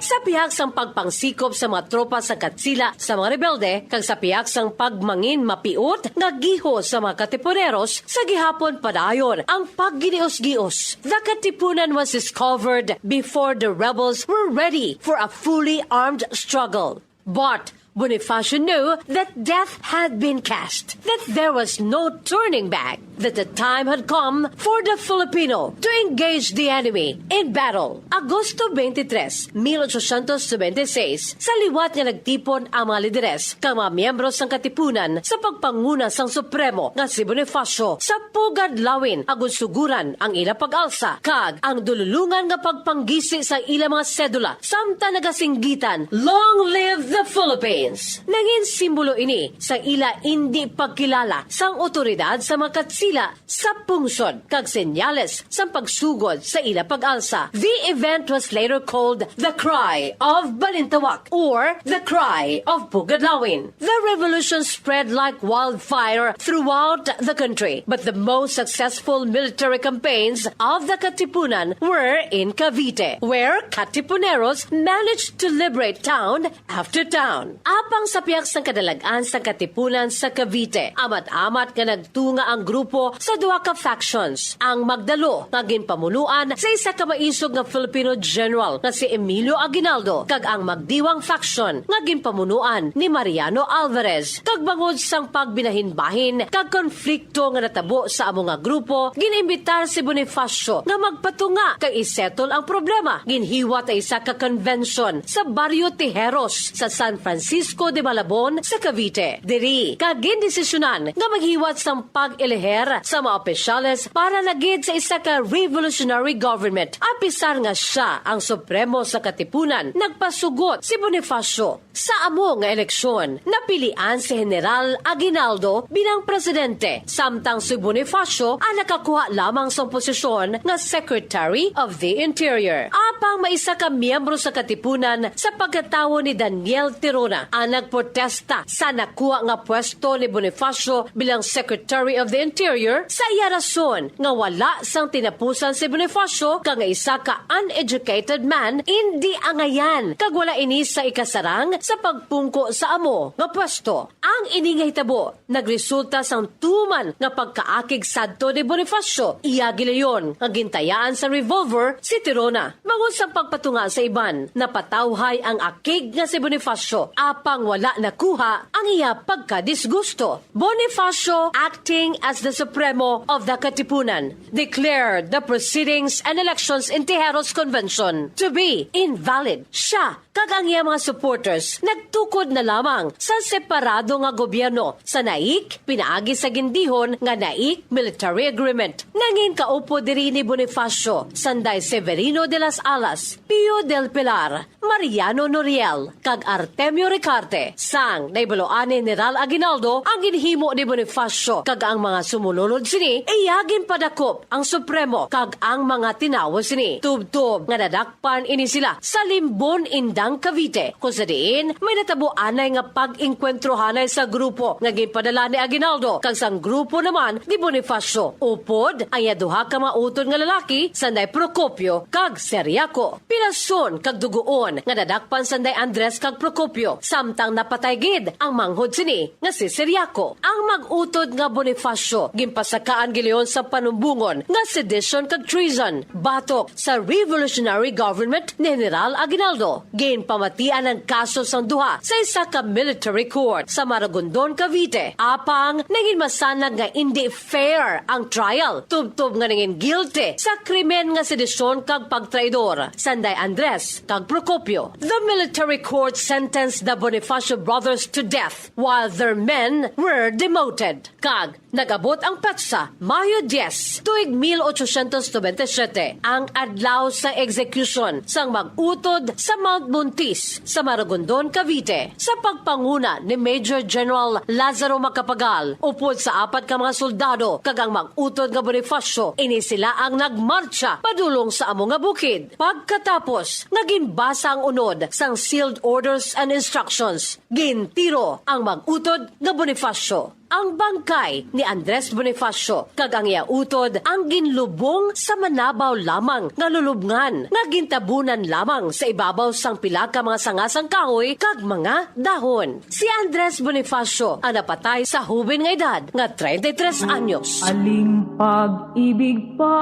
Sa pihak sang pagpangsikop sa mga tropa sa Katsila sa mga rebelde, kag sa pihak sang pagmangin mapiot nga giho sa mga Katipuneros, sa gihapon padayon ang pagginios-gios. The Katipunan was discovered before the rebels were ready for a fully armed struggle. But Bonifacio knew that death had been cast, that there was no turning back, that the time had come for the Filipino to engage the enemy in battle. Agosto twenty-three, eighteen twenty-six, sa liwat nga nagtipon ang mga lideres kag mga miyembro sang Katipunan sa pagpanguna sang Supremo nga si Bonifacio sa Pugad Lawin agud suguran ang ila pag-alsa kag ang dululungan nga pagpanggisi sa ila mga sedula samtang nagasinggitan, "Long live the Philippines!" Nangin simbolo ini sa ila indi pagkilala sang awtoridad sa mga Katsila sa pungsod kag senyales sang pagsugod sa ila pag-alsa. The event was later called the Cry of Balintawak or the Cry of Pugadlawin. The revolution spread like wildfire throughout the country, but the most successful military campaigns of the Katipunan were in Cavite, where Katipuneros managed to liberate town after town. Apang sa pihak sang kadalag-an sang Katipunan sa Cavite, amat-amat nga nagtunga ang grupo sa duha ka factions, ang Magdalo nga ginpamunuan sa isa ka maisog nga Filipino general nga si Emilio Aguinaldo kag ang Magdiwang faction nga ginpamunuan ni Mariano Alvarez. Kag bangod sang pagbinahinbahin kag konflikto nga natabo sa amo nga grupo, gin-imbitar si Bonifacio nga magpatunga kay isettle ang problema. Ginhiwat ang isa ka convention sa Barrio Tijeros sa San Francisco de Malabon sa Cavite. Diri ka gindesisyonan nga maghiwat sang pag-eleher sa mga opisyales para na gid sa isa ka revolutionary government. Apisar nga sia ang supremo sa Katipunan, nagpasugot si Bonifacio, "Sa amo nga eleksyon, napilian si General Aguinaldo bilang presidente, samtang si Bonifacio ang nakakuha lamang sang posisyon nga Secretary of the Interior." Apang may isa ka miyembro sa Katipunan sa pagkatawo ni Daniel Tirona ang nagprotesta sa nakuha nga pwesto ni Bonifacio bilang Secretary of the Interior sa iya rason nga wala sang tinapusan si Bonifacio kag nga isa ka uneducated man, indi angayan kag wala ini sa ikasarang sa pagpungko sa amo nga pwesto. Ang ini nga hitabo nagresulta sang tuman nga pagkaakig sadto ni Bonifacio. Iya gilayon nga gintayaan sa revolver si Tirona. Bangod sa pagpatunga sa iban, napatawhay ang akig nga si Bonifacio, apang wala nakuha ang iya pagkadisgusto. Bonifacio, acting as the Supremo of the Katipunan, declared the proceedings and elections in Tijeros Convention to be invalid. Siya kag ang iya mga supporters nagtukod na lamang sa separado nga gobyerno sa NAIC, pinaagi sa gindihon nga NAIC Military Agreement. Nangin kaupod diri ni Bonifacio, sanday Severino de las Alas, Pio del Pilar, Mariano Noriel, kag Artemio Ricarte. Sang nahibaloan ni General Aguinaldo ang ginhimo ni Bonifacio kag ang mga sumulunod sini, iya ginpadakop ang Supremo kag ang mga tinawo sini. Tubtob nga nadakpan ini sila sa Limbon, Indang, Cavite, kung sa diin may natabo anay nga pag-engkwentrohanay sa grupo nga ginpadala ni Aguinaldo kag sang grupo naman ni Bonifacio. Upod ang iya duha ka mga utod nga lalaki, sanday Procopio kag Seriaco. Pinason kag dugoon nga nadakpan sanday Andres kag Procopio, samtang napatay gid ang manghod sini nga si Seriaco. Ang mag-utod nga Bonifacio ginpasakaan gilayon sa panumbongon nga sedition kag treason batok sa revolutionary government ni General Aguinaldo. Ginpamatian ang kaso sang duha sa isa ka military court sa Maragondon, Cavite. Apang nangin masanag nga indi fair ang trial, tubtob nga nangin guilty sa krimen nga sedisyon kag pagtraidor, sanday Andres kag Procopio. The military court sentenced the Bonifacio brothers to death, while their men were demoted. Kag nag-abot ang petsa, Mayo diyes, tuig mil ochocientos nobenta y siyete, ang adlaw sa execution sang mag-utod sa Mount Tuntis sa Maragondon, Cavite, sa pagpanguna ni Major General Lazaro Macapagal, upod sa apat ka mga soldado kag ang mag-utod nga Bonifacio, ini sila ang nagmartsa padulong sa amo nga bukid. Pagkatapos nga ginbasa ang unod sang sealed orders and instructions, gintiro ang mag-utod nga Bonifacio. Ang bangkay ni Andres Bonifacio kag ang iya utod ang ginlubong sa manabaw lamang nga lulubngan nga gintabunan lamang sa ibabaw sang pila ka mga sanga sang kahoy kag mga dahon. Si Andres Bonifacio ang napatay sa hoben nga edad nga treinta y tres anyos. Aling pag-ibig pa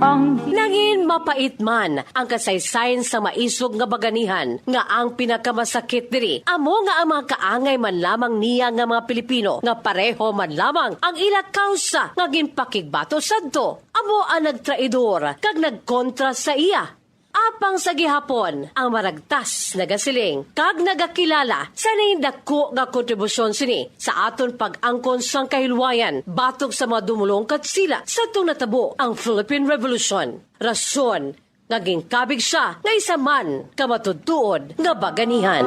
ang Nangin mapait man ang kasaysayan sa maisog nga baganihan, nga ang pinakamasakit diri amo nga ang mga kaangay man lamang niya nga mga Pilipino, nga pareho man lamang ang ila kausa nga ginpakigbato sadto, amo ang nagtraidor kag nagkontra sa iya. Apang sa gihapon, ang maragtas nagasiling kag nagakilala sa nindako nga kontribusyon sini sa aton pag-angkon sang kahilwayan batok sa mga dumulong katsila sa tong natabo ang Philippine Revolution. Rason nga ginkabig sia nga isa man ka matutuod nga baganihan.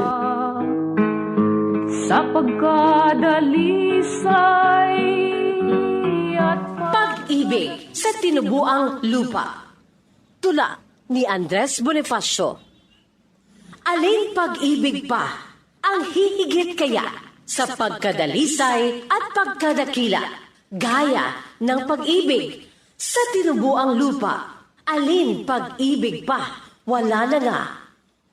Sa pagkadalisay at Pag-ibig sa tinubuang lupa. Tula ni Andres Bonifacio. Alin pag-ibig pa ang hihigit kaya sa pagkadalisay at pagkadakila gaya ng pag-ibig sa tinubuang lupa? Alin pag-ibig pa? Wala na nga.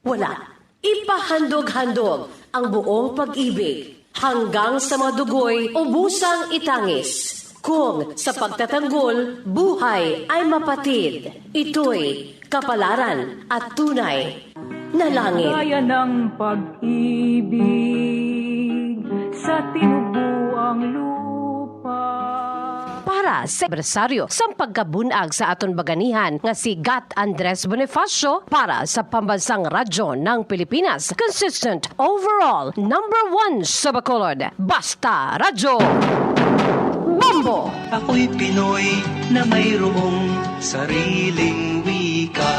Wala. Ipahandog-handog ang buong pag-ibig hanggang sa mga dugoy ubusang itangis. Kung sa pagtatanggol, buhay ay mapatid, ito'y kapalaran at tunay na langit. Gaya ng pag-ibig sa tinubuang lupa. Para sa anibersaryo sang pagkabun-ag sa aton baganihan nga si Gat Andres Bonifacio, para sa Pambansang Radyo ng Pilipinas, consistent, overall, number one sa Bacolod. Basta Radyo Bombo! Ako'y Pinoy na mayroong sariling wika.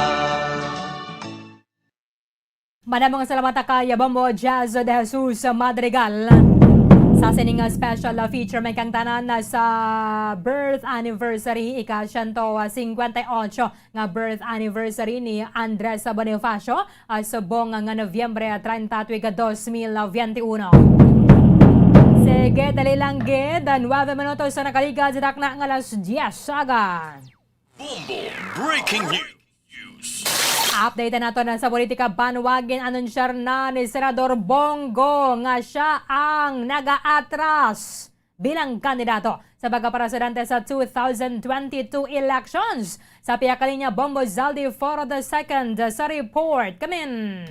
Madamo nga salamat kay Bombo Jazz de Jesus Madrigal sa sining, ah, special, ah, feature. May kang tanan na sa birth anniversary, ika siyento singkwenta y ocho nga birth anniversary ni Andres Bonifacio, ah, subong nga Nobyembre treinta, tuig dos mil veintiuno. Sige, dali lang gid, nuebe minutos sa nakaligad sa dakna nga alas diyes sa aga. Bombo Breaking News. Update nato na sa politika banwa, gin-anunsyar na ni Senador Bong Go nga siya ang nagaatras bilang kandidato sa pagkapresidente sa two thousand twenty-two elections. Sa pihak ka linya, Bombo Zaldi Foro the second sa report. Kamin.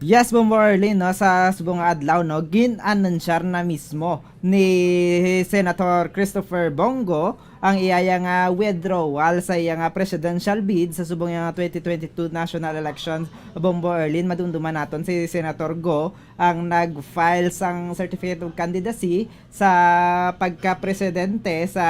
Yes, Bombo Arlene, no, sa subong nga adlaw, no, gin-anunsyar na mismo ni Senator Christopher Bong Go ang iya nga withdrawal sa iya nga presidential bid sa subong nga twenty twenty-two national elections. Bombo Arlene, madumduman naton si Senator Go ang nag-file sang certificate of candidacy sa pagka-presidente sa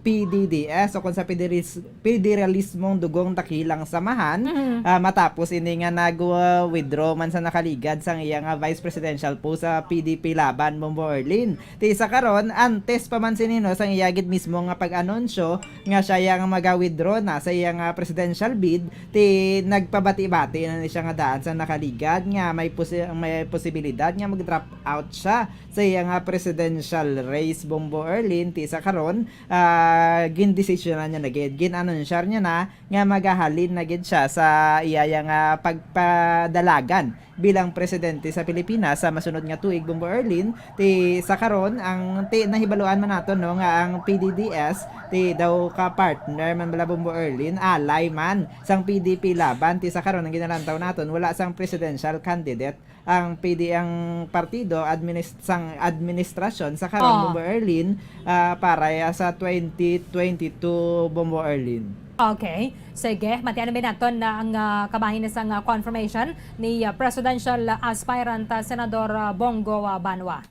P D D S o kung sa Pederis-, Pederalismong Dugong Dakilang Samahan, Mhm. ah, matapos ini nga nag-withdraw man sa nakaligad sang iya nga vice presidential post sa P D P Laban, Bombo Arlene. Ti sa karon, antes pa man sini, no, sang iya gid mismo nga pag-anunsyo nga siya iya nga maga-withdraw na sa iya nga presidential bid, ti nagpabati-bati na ni siya nga daan sa nakaligad nga may posi-, may posibilidad nga mag-drop out siya sa iya nga presidential race, Bombo Arlene. Ti sa karon, ah, gindesisyonan niya na gid, gin-anunsyar niya na nga magahalin na gid siya sa iya nga pagpadalagan bilang presidente sa Pilipinas sa masunod nga tuig, Bombo Arlene. Ti sa karon, ang ti nahibaluan man nato, no, nga ang P D D S ti daw ka partner man bala, Bombo Arlene, alay man sang P D P Laban. Ti sa karon, ang ginalantaw naton, wala sang presidential candidate ang P D, ang partido, administ-, sang administrasyon sa karon, Oh. Bombo Arlene, ah, para ya sa twenty twenty-two, Bombo Arlene. Okay. Sige, matian mi naton na ang, ah, kabahin sang, ah, confirmation ni, ah, presidential aspirant, ah, Senador, ah, Bong Go, ah, Banwa.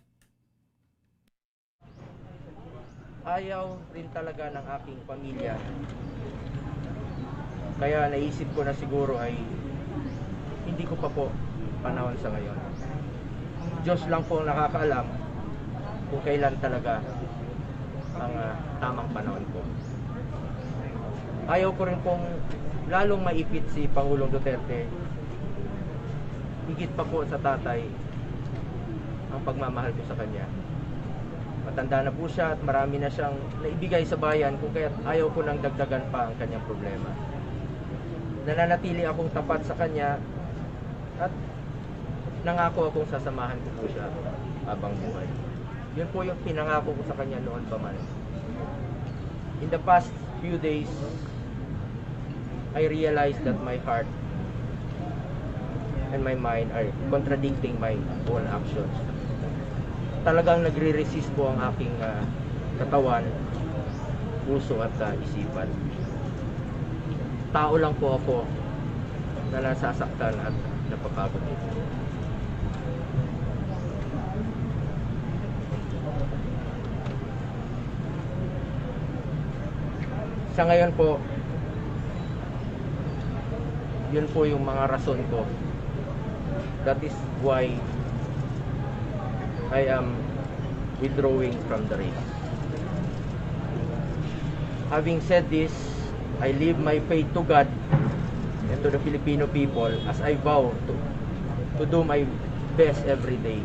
Ayaw rin talaga ng aking pamilya. Kaya naisip ko na siguro ay Hindi ko pa po panahon sa ngayon. Diyos lang po ang nakakaalam kung kailan talaga ang, ah, tamang panahon po. Ayaw ko rin pong lalong maipit si Pangulong Duterte, higit pa po sa tatay, ang pagmamahal ko sa kanya. Matanda na po siya at marami na siyang naibigay sa bayan, kung kaya't ayaw ko nang dagdagan pa ang kanyang problema. Nananatili akong tapat sa kanya at nangako akong sasamahan ko po siya habang buhay. Yun po yung pinangako ko sa kanya noon pa man. In the past few days, I realized that my heart and my mind are contradicting my own actions. Talagang nagre-resist po ang aking, ah, katawan, puso at, ah, isipan. Tao lang po ako na nasasaktan at napapagod nito. Sa ngayon po, yun po yung mga rason ko. That is why I am withdrawing from the race. Having said this, I leave my faith to God and to the Filipino people as I vow to, to do my best every day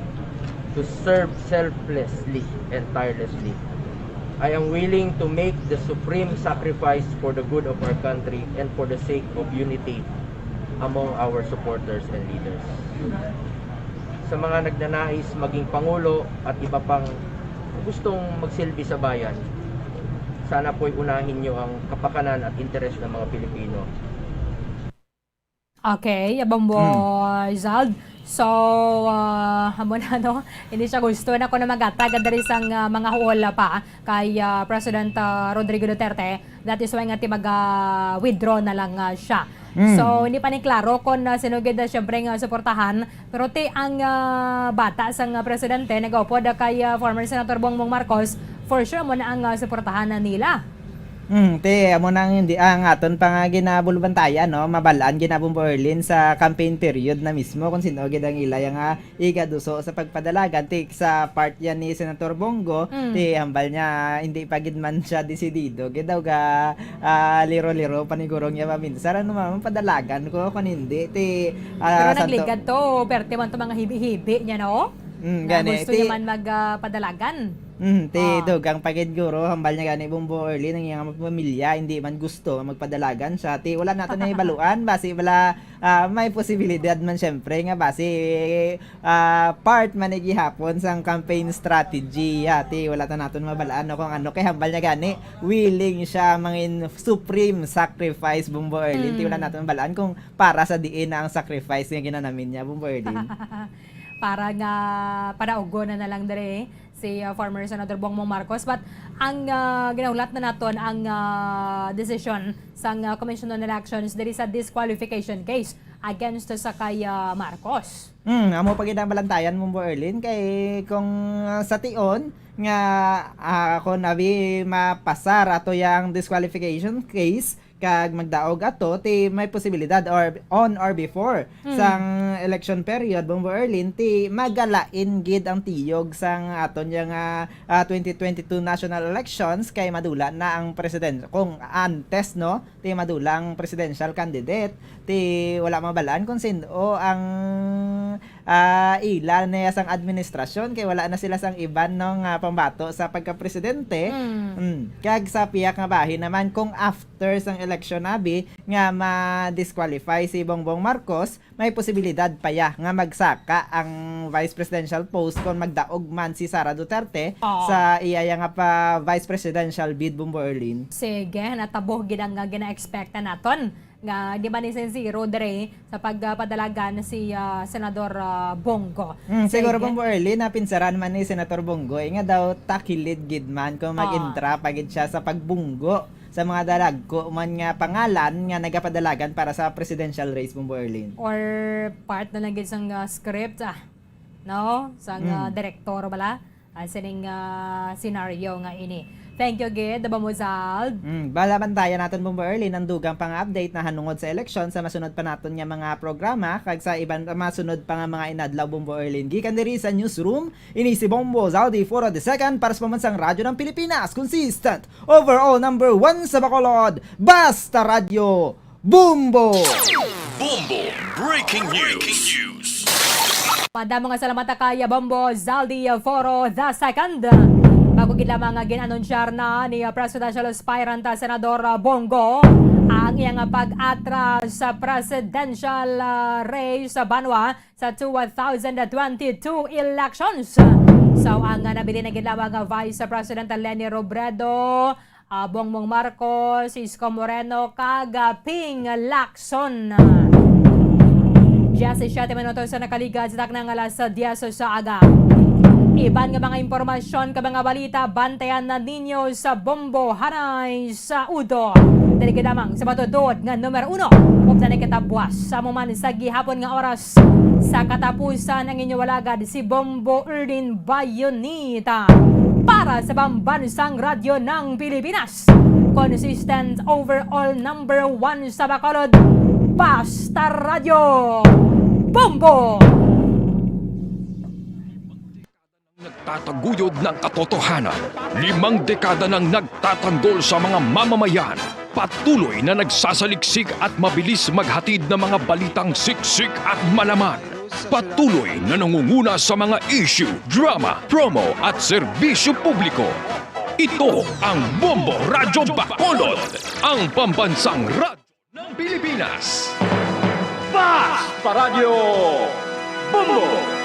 to serve selflessly and tirelessly. I am willing to make the supreme sacrifice for the good of our country and for the sake of unity among our supporters and leaders. Sa mga nagnanais maging pangulo at iba pang gustong magsilbi sa bayan, sana po'y unahin nyo ang kapakanan at interes ng mga Pilipino. Okay, Abambo Rizal. So, ah, amo na, no? Hindi siya gusto na ko na maghatag diri sang, ah, mga huol pa kay, ah, President, ah, Rodrigo Duterte. That is why nga ti mag-withdraw na lang, ah, siya. So, hindi pa ni klaro kung, ah, sino gid, ah, siyempre nga suportahan. Pero ti ang, ah, bata sang, ah, presidente nagaupod, ah, kay, ah, former Senator Bongbong Marcos, for sure mo na ang, ah, suportahan na nila. Hmm, ti, amo nang hindi ang aton pa nga ginabulbantayan, no? Mabal-an ginabong Berlin sa campaign period na mismo kung sino gid ang ila nga igaduso sa pagpadalagan. Ti, sa part yan ni Senator Bongo, Mm. ti, hambal niya hindi pa gid man siya desidido. Gid daw ga ah, liro-liro panigurong niya maminsan ano man padalagan ko kung hindi ti Pero ah, santo- nagligad to, perte man to mga hibi-hibi niya, no? Mm, Na gani, gusto ti- niya man magpadalagan. Mm, ti Ah. dugang pa gid guro, hambal niya gani Bumbo Early nang iyang pamilya hindi man gusto nga magpadalagan siya. Ti wala nato na ibaluan basi wala ah, may posibilidad man syempre nga basi ah, part man ni gihapon sang campaign strategy. Ha, ti wala ta naton mabalaan no, kung ano kay hambal niya gani willing siya mangin supreme sacrifice Bumbo Early. Ti wala Mm. naton mabalaan kung para sa diin na ang sacrifice nga ginanamin niya Bumbo Early. Para nga panaugon na, na lang diri si, uh, former Senator Bongbong Marcos. But ang, uh, ginahulat na naton ang, uh, decision sang, uh, Commission on Elections diri sa disqualification case against sa kay, uh, Marcos. Hmm, amo pa gid ang balantayan mo, Bo Erlin, kay kung, ah, sa tion nga ah, kung abi mapasar ato yang disqualification case kag magdaog ato ti may posibilidad or on or before Hmm. sang election period, Bombo Erlin, ti magalain gid ang tiyog sang aton yang ah, ah, twenty twenty-two national elections kay madula na ang president kung antes, no, ti madula ang presidential candidate ti wala mabalaan kung sin-o ang ah, ila niya sang administrasyon kay wala na sila sang iban no nga pambato sa pagka-presidente. Mm. Mm. Kag sa pihak nga bahin naman kung after sang eleksyon abi nga ma-disqualify si Bongbong Marcos, may posibilidad pa ya nga magsaka ang vice presidential post kon magdaog man si Sara Duterte Ah. sa iya ya nga pa vice presidential bid, Bombo Erlin. Sige, natabo gid ang, ah, gina-expecta naton nga di ba ni sincero diri sa pagpadalagan si, ah, Senador, ah, Bongo. Mm, siguro Sige. Bombo Erlin, napinsaran man ni Senator Bongo eh, nga daw takilid gid man kung Ah. mag-intra pa gid siya sa pagbunggo sa mga dalagko man nga pangalan nga nagapadalagan para sa presidential race, Bombo Erlin. Or part na lang gid sang, ah, script, ah, no? Sang, ah, Mm. direktor bala, ah, sining, ah, senaryo nga ini. Thank you gid, Bombo Zald. Mm, bala, bantayan naton, Bombo Erlin, ang dugang pa nga update nahanungod sa eleksyon sa masunod pa naton nga mga programa kag sa iban masunod pa nga mga inadlaw, Bombo Erlin. Gikan diri sa newsroom, ini si Bombo Zaldi Foro the second para sa Pambansang Radyo ng Pilipinas, consistent, overall number one sa Bacolod, Basta Radyo, Bombo! Bombo Breaking News. Madamo nga salamat kay Bombo Zaldi Foro the second. Bago gid lamang nga gin-anunsyar na ni Presidential Aspirant Senador Bong Go ang iyang pag-atras sa presidential, ah, race sa banwa sa two thousand twenty-two elections. So, ang, ah, nabilin na gid lamang nga Vice President Leni Robredo, ah, Bongbong Marcos, Isko Moreno, kag, ah, Ping Lacson. Diyas siyete minutos sa nakaligad sa takna nga alas diyes sa aga. Iban nga mga impormasyon kag mga balita, bantayan na ninyo sa Bombo Hanay sa Udo. Dali gid lamang sa matutuod nga numero uno. Updan na kita buwas sa amo man sa gihapon nga oras. Sa katapusan, ang inyo alagad si Bombo Erlin Bayonita para sa Pambansang Radyo ng Pilipinas. Consistent, overall number one sa Bacolod, Basta Radyo, Bombo! Nagtataguyod ng katotohanan. Limang dekada nang nagtatanggol sa mga mamamayan. Patuloy na nagsasaliksik at mabilis maghatid ng mga balitang siksik at malaman. Patuloy na nangunguna sa mga issue, drama, promo at serbisyo publiko. Ito ang Bombo Radyo Bacolod, ang pambansang radyo ng Pilipinas. Basta Radyo Bombo!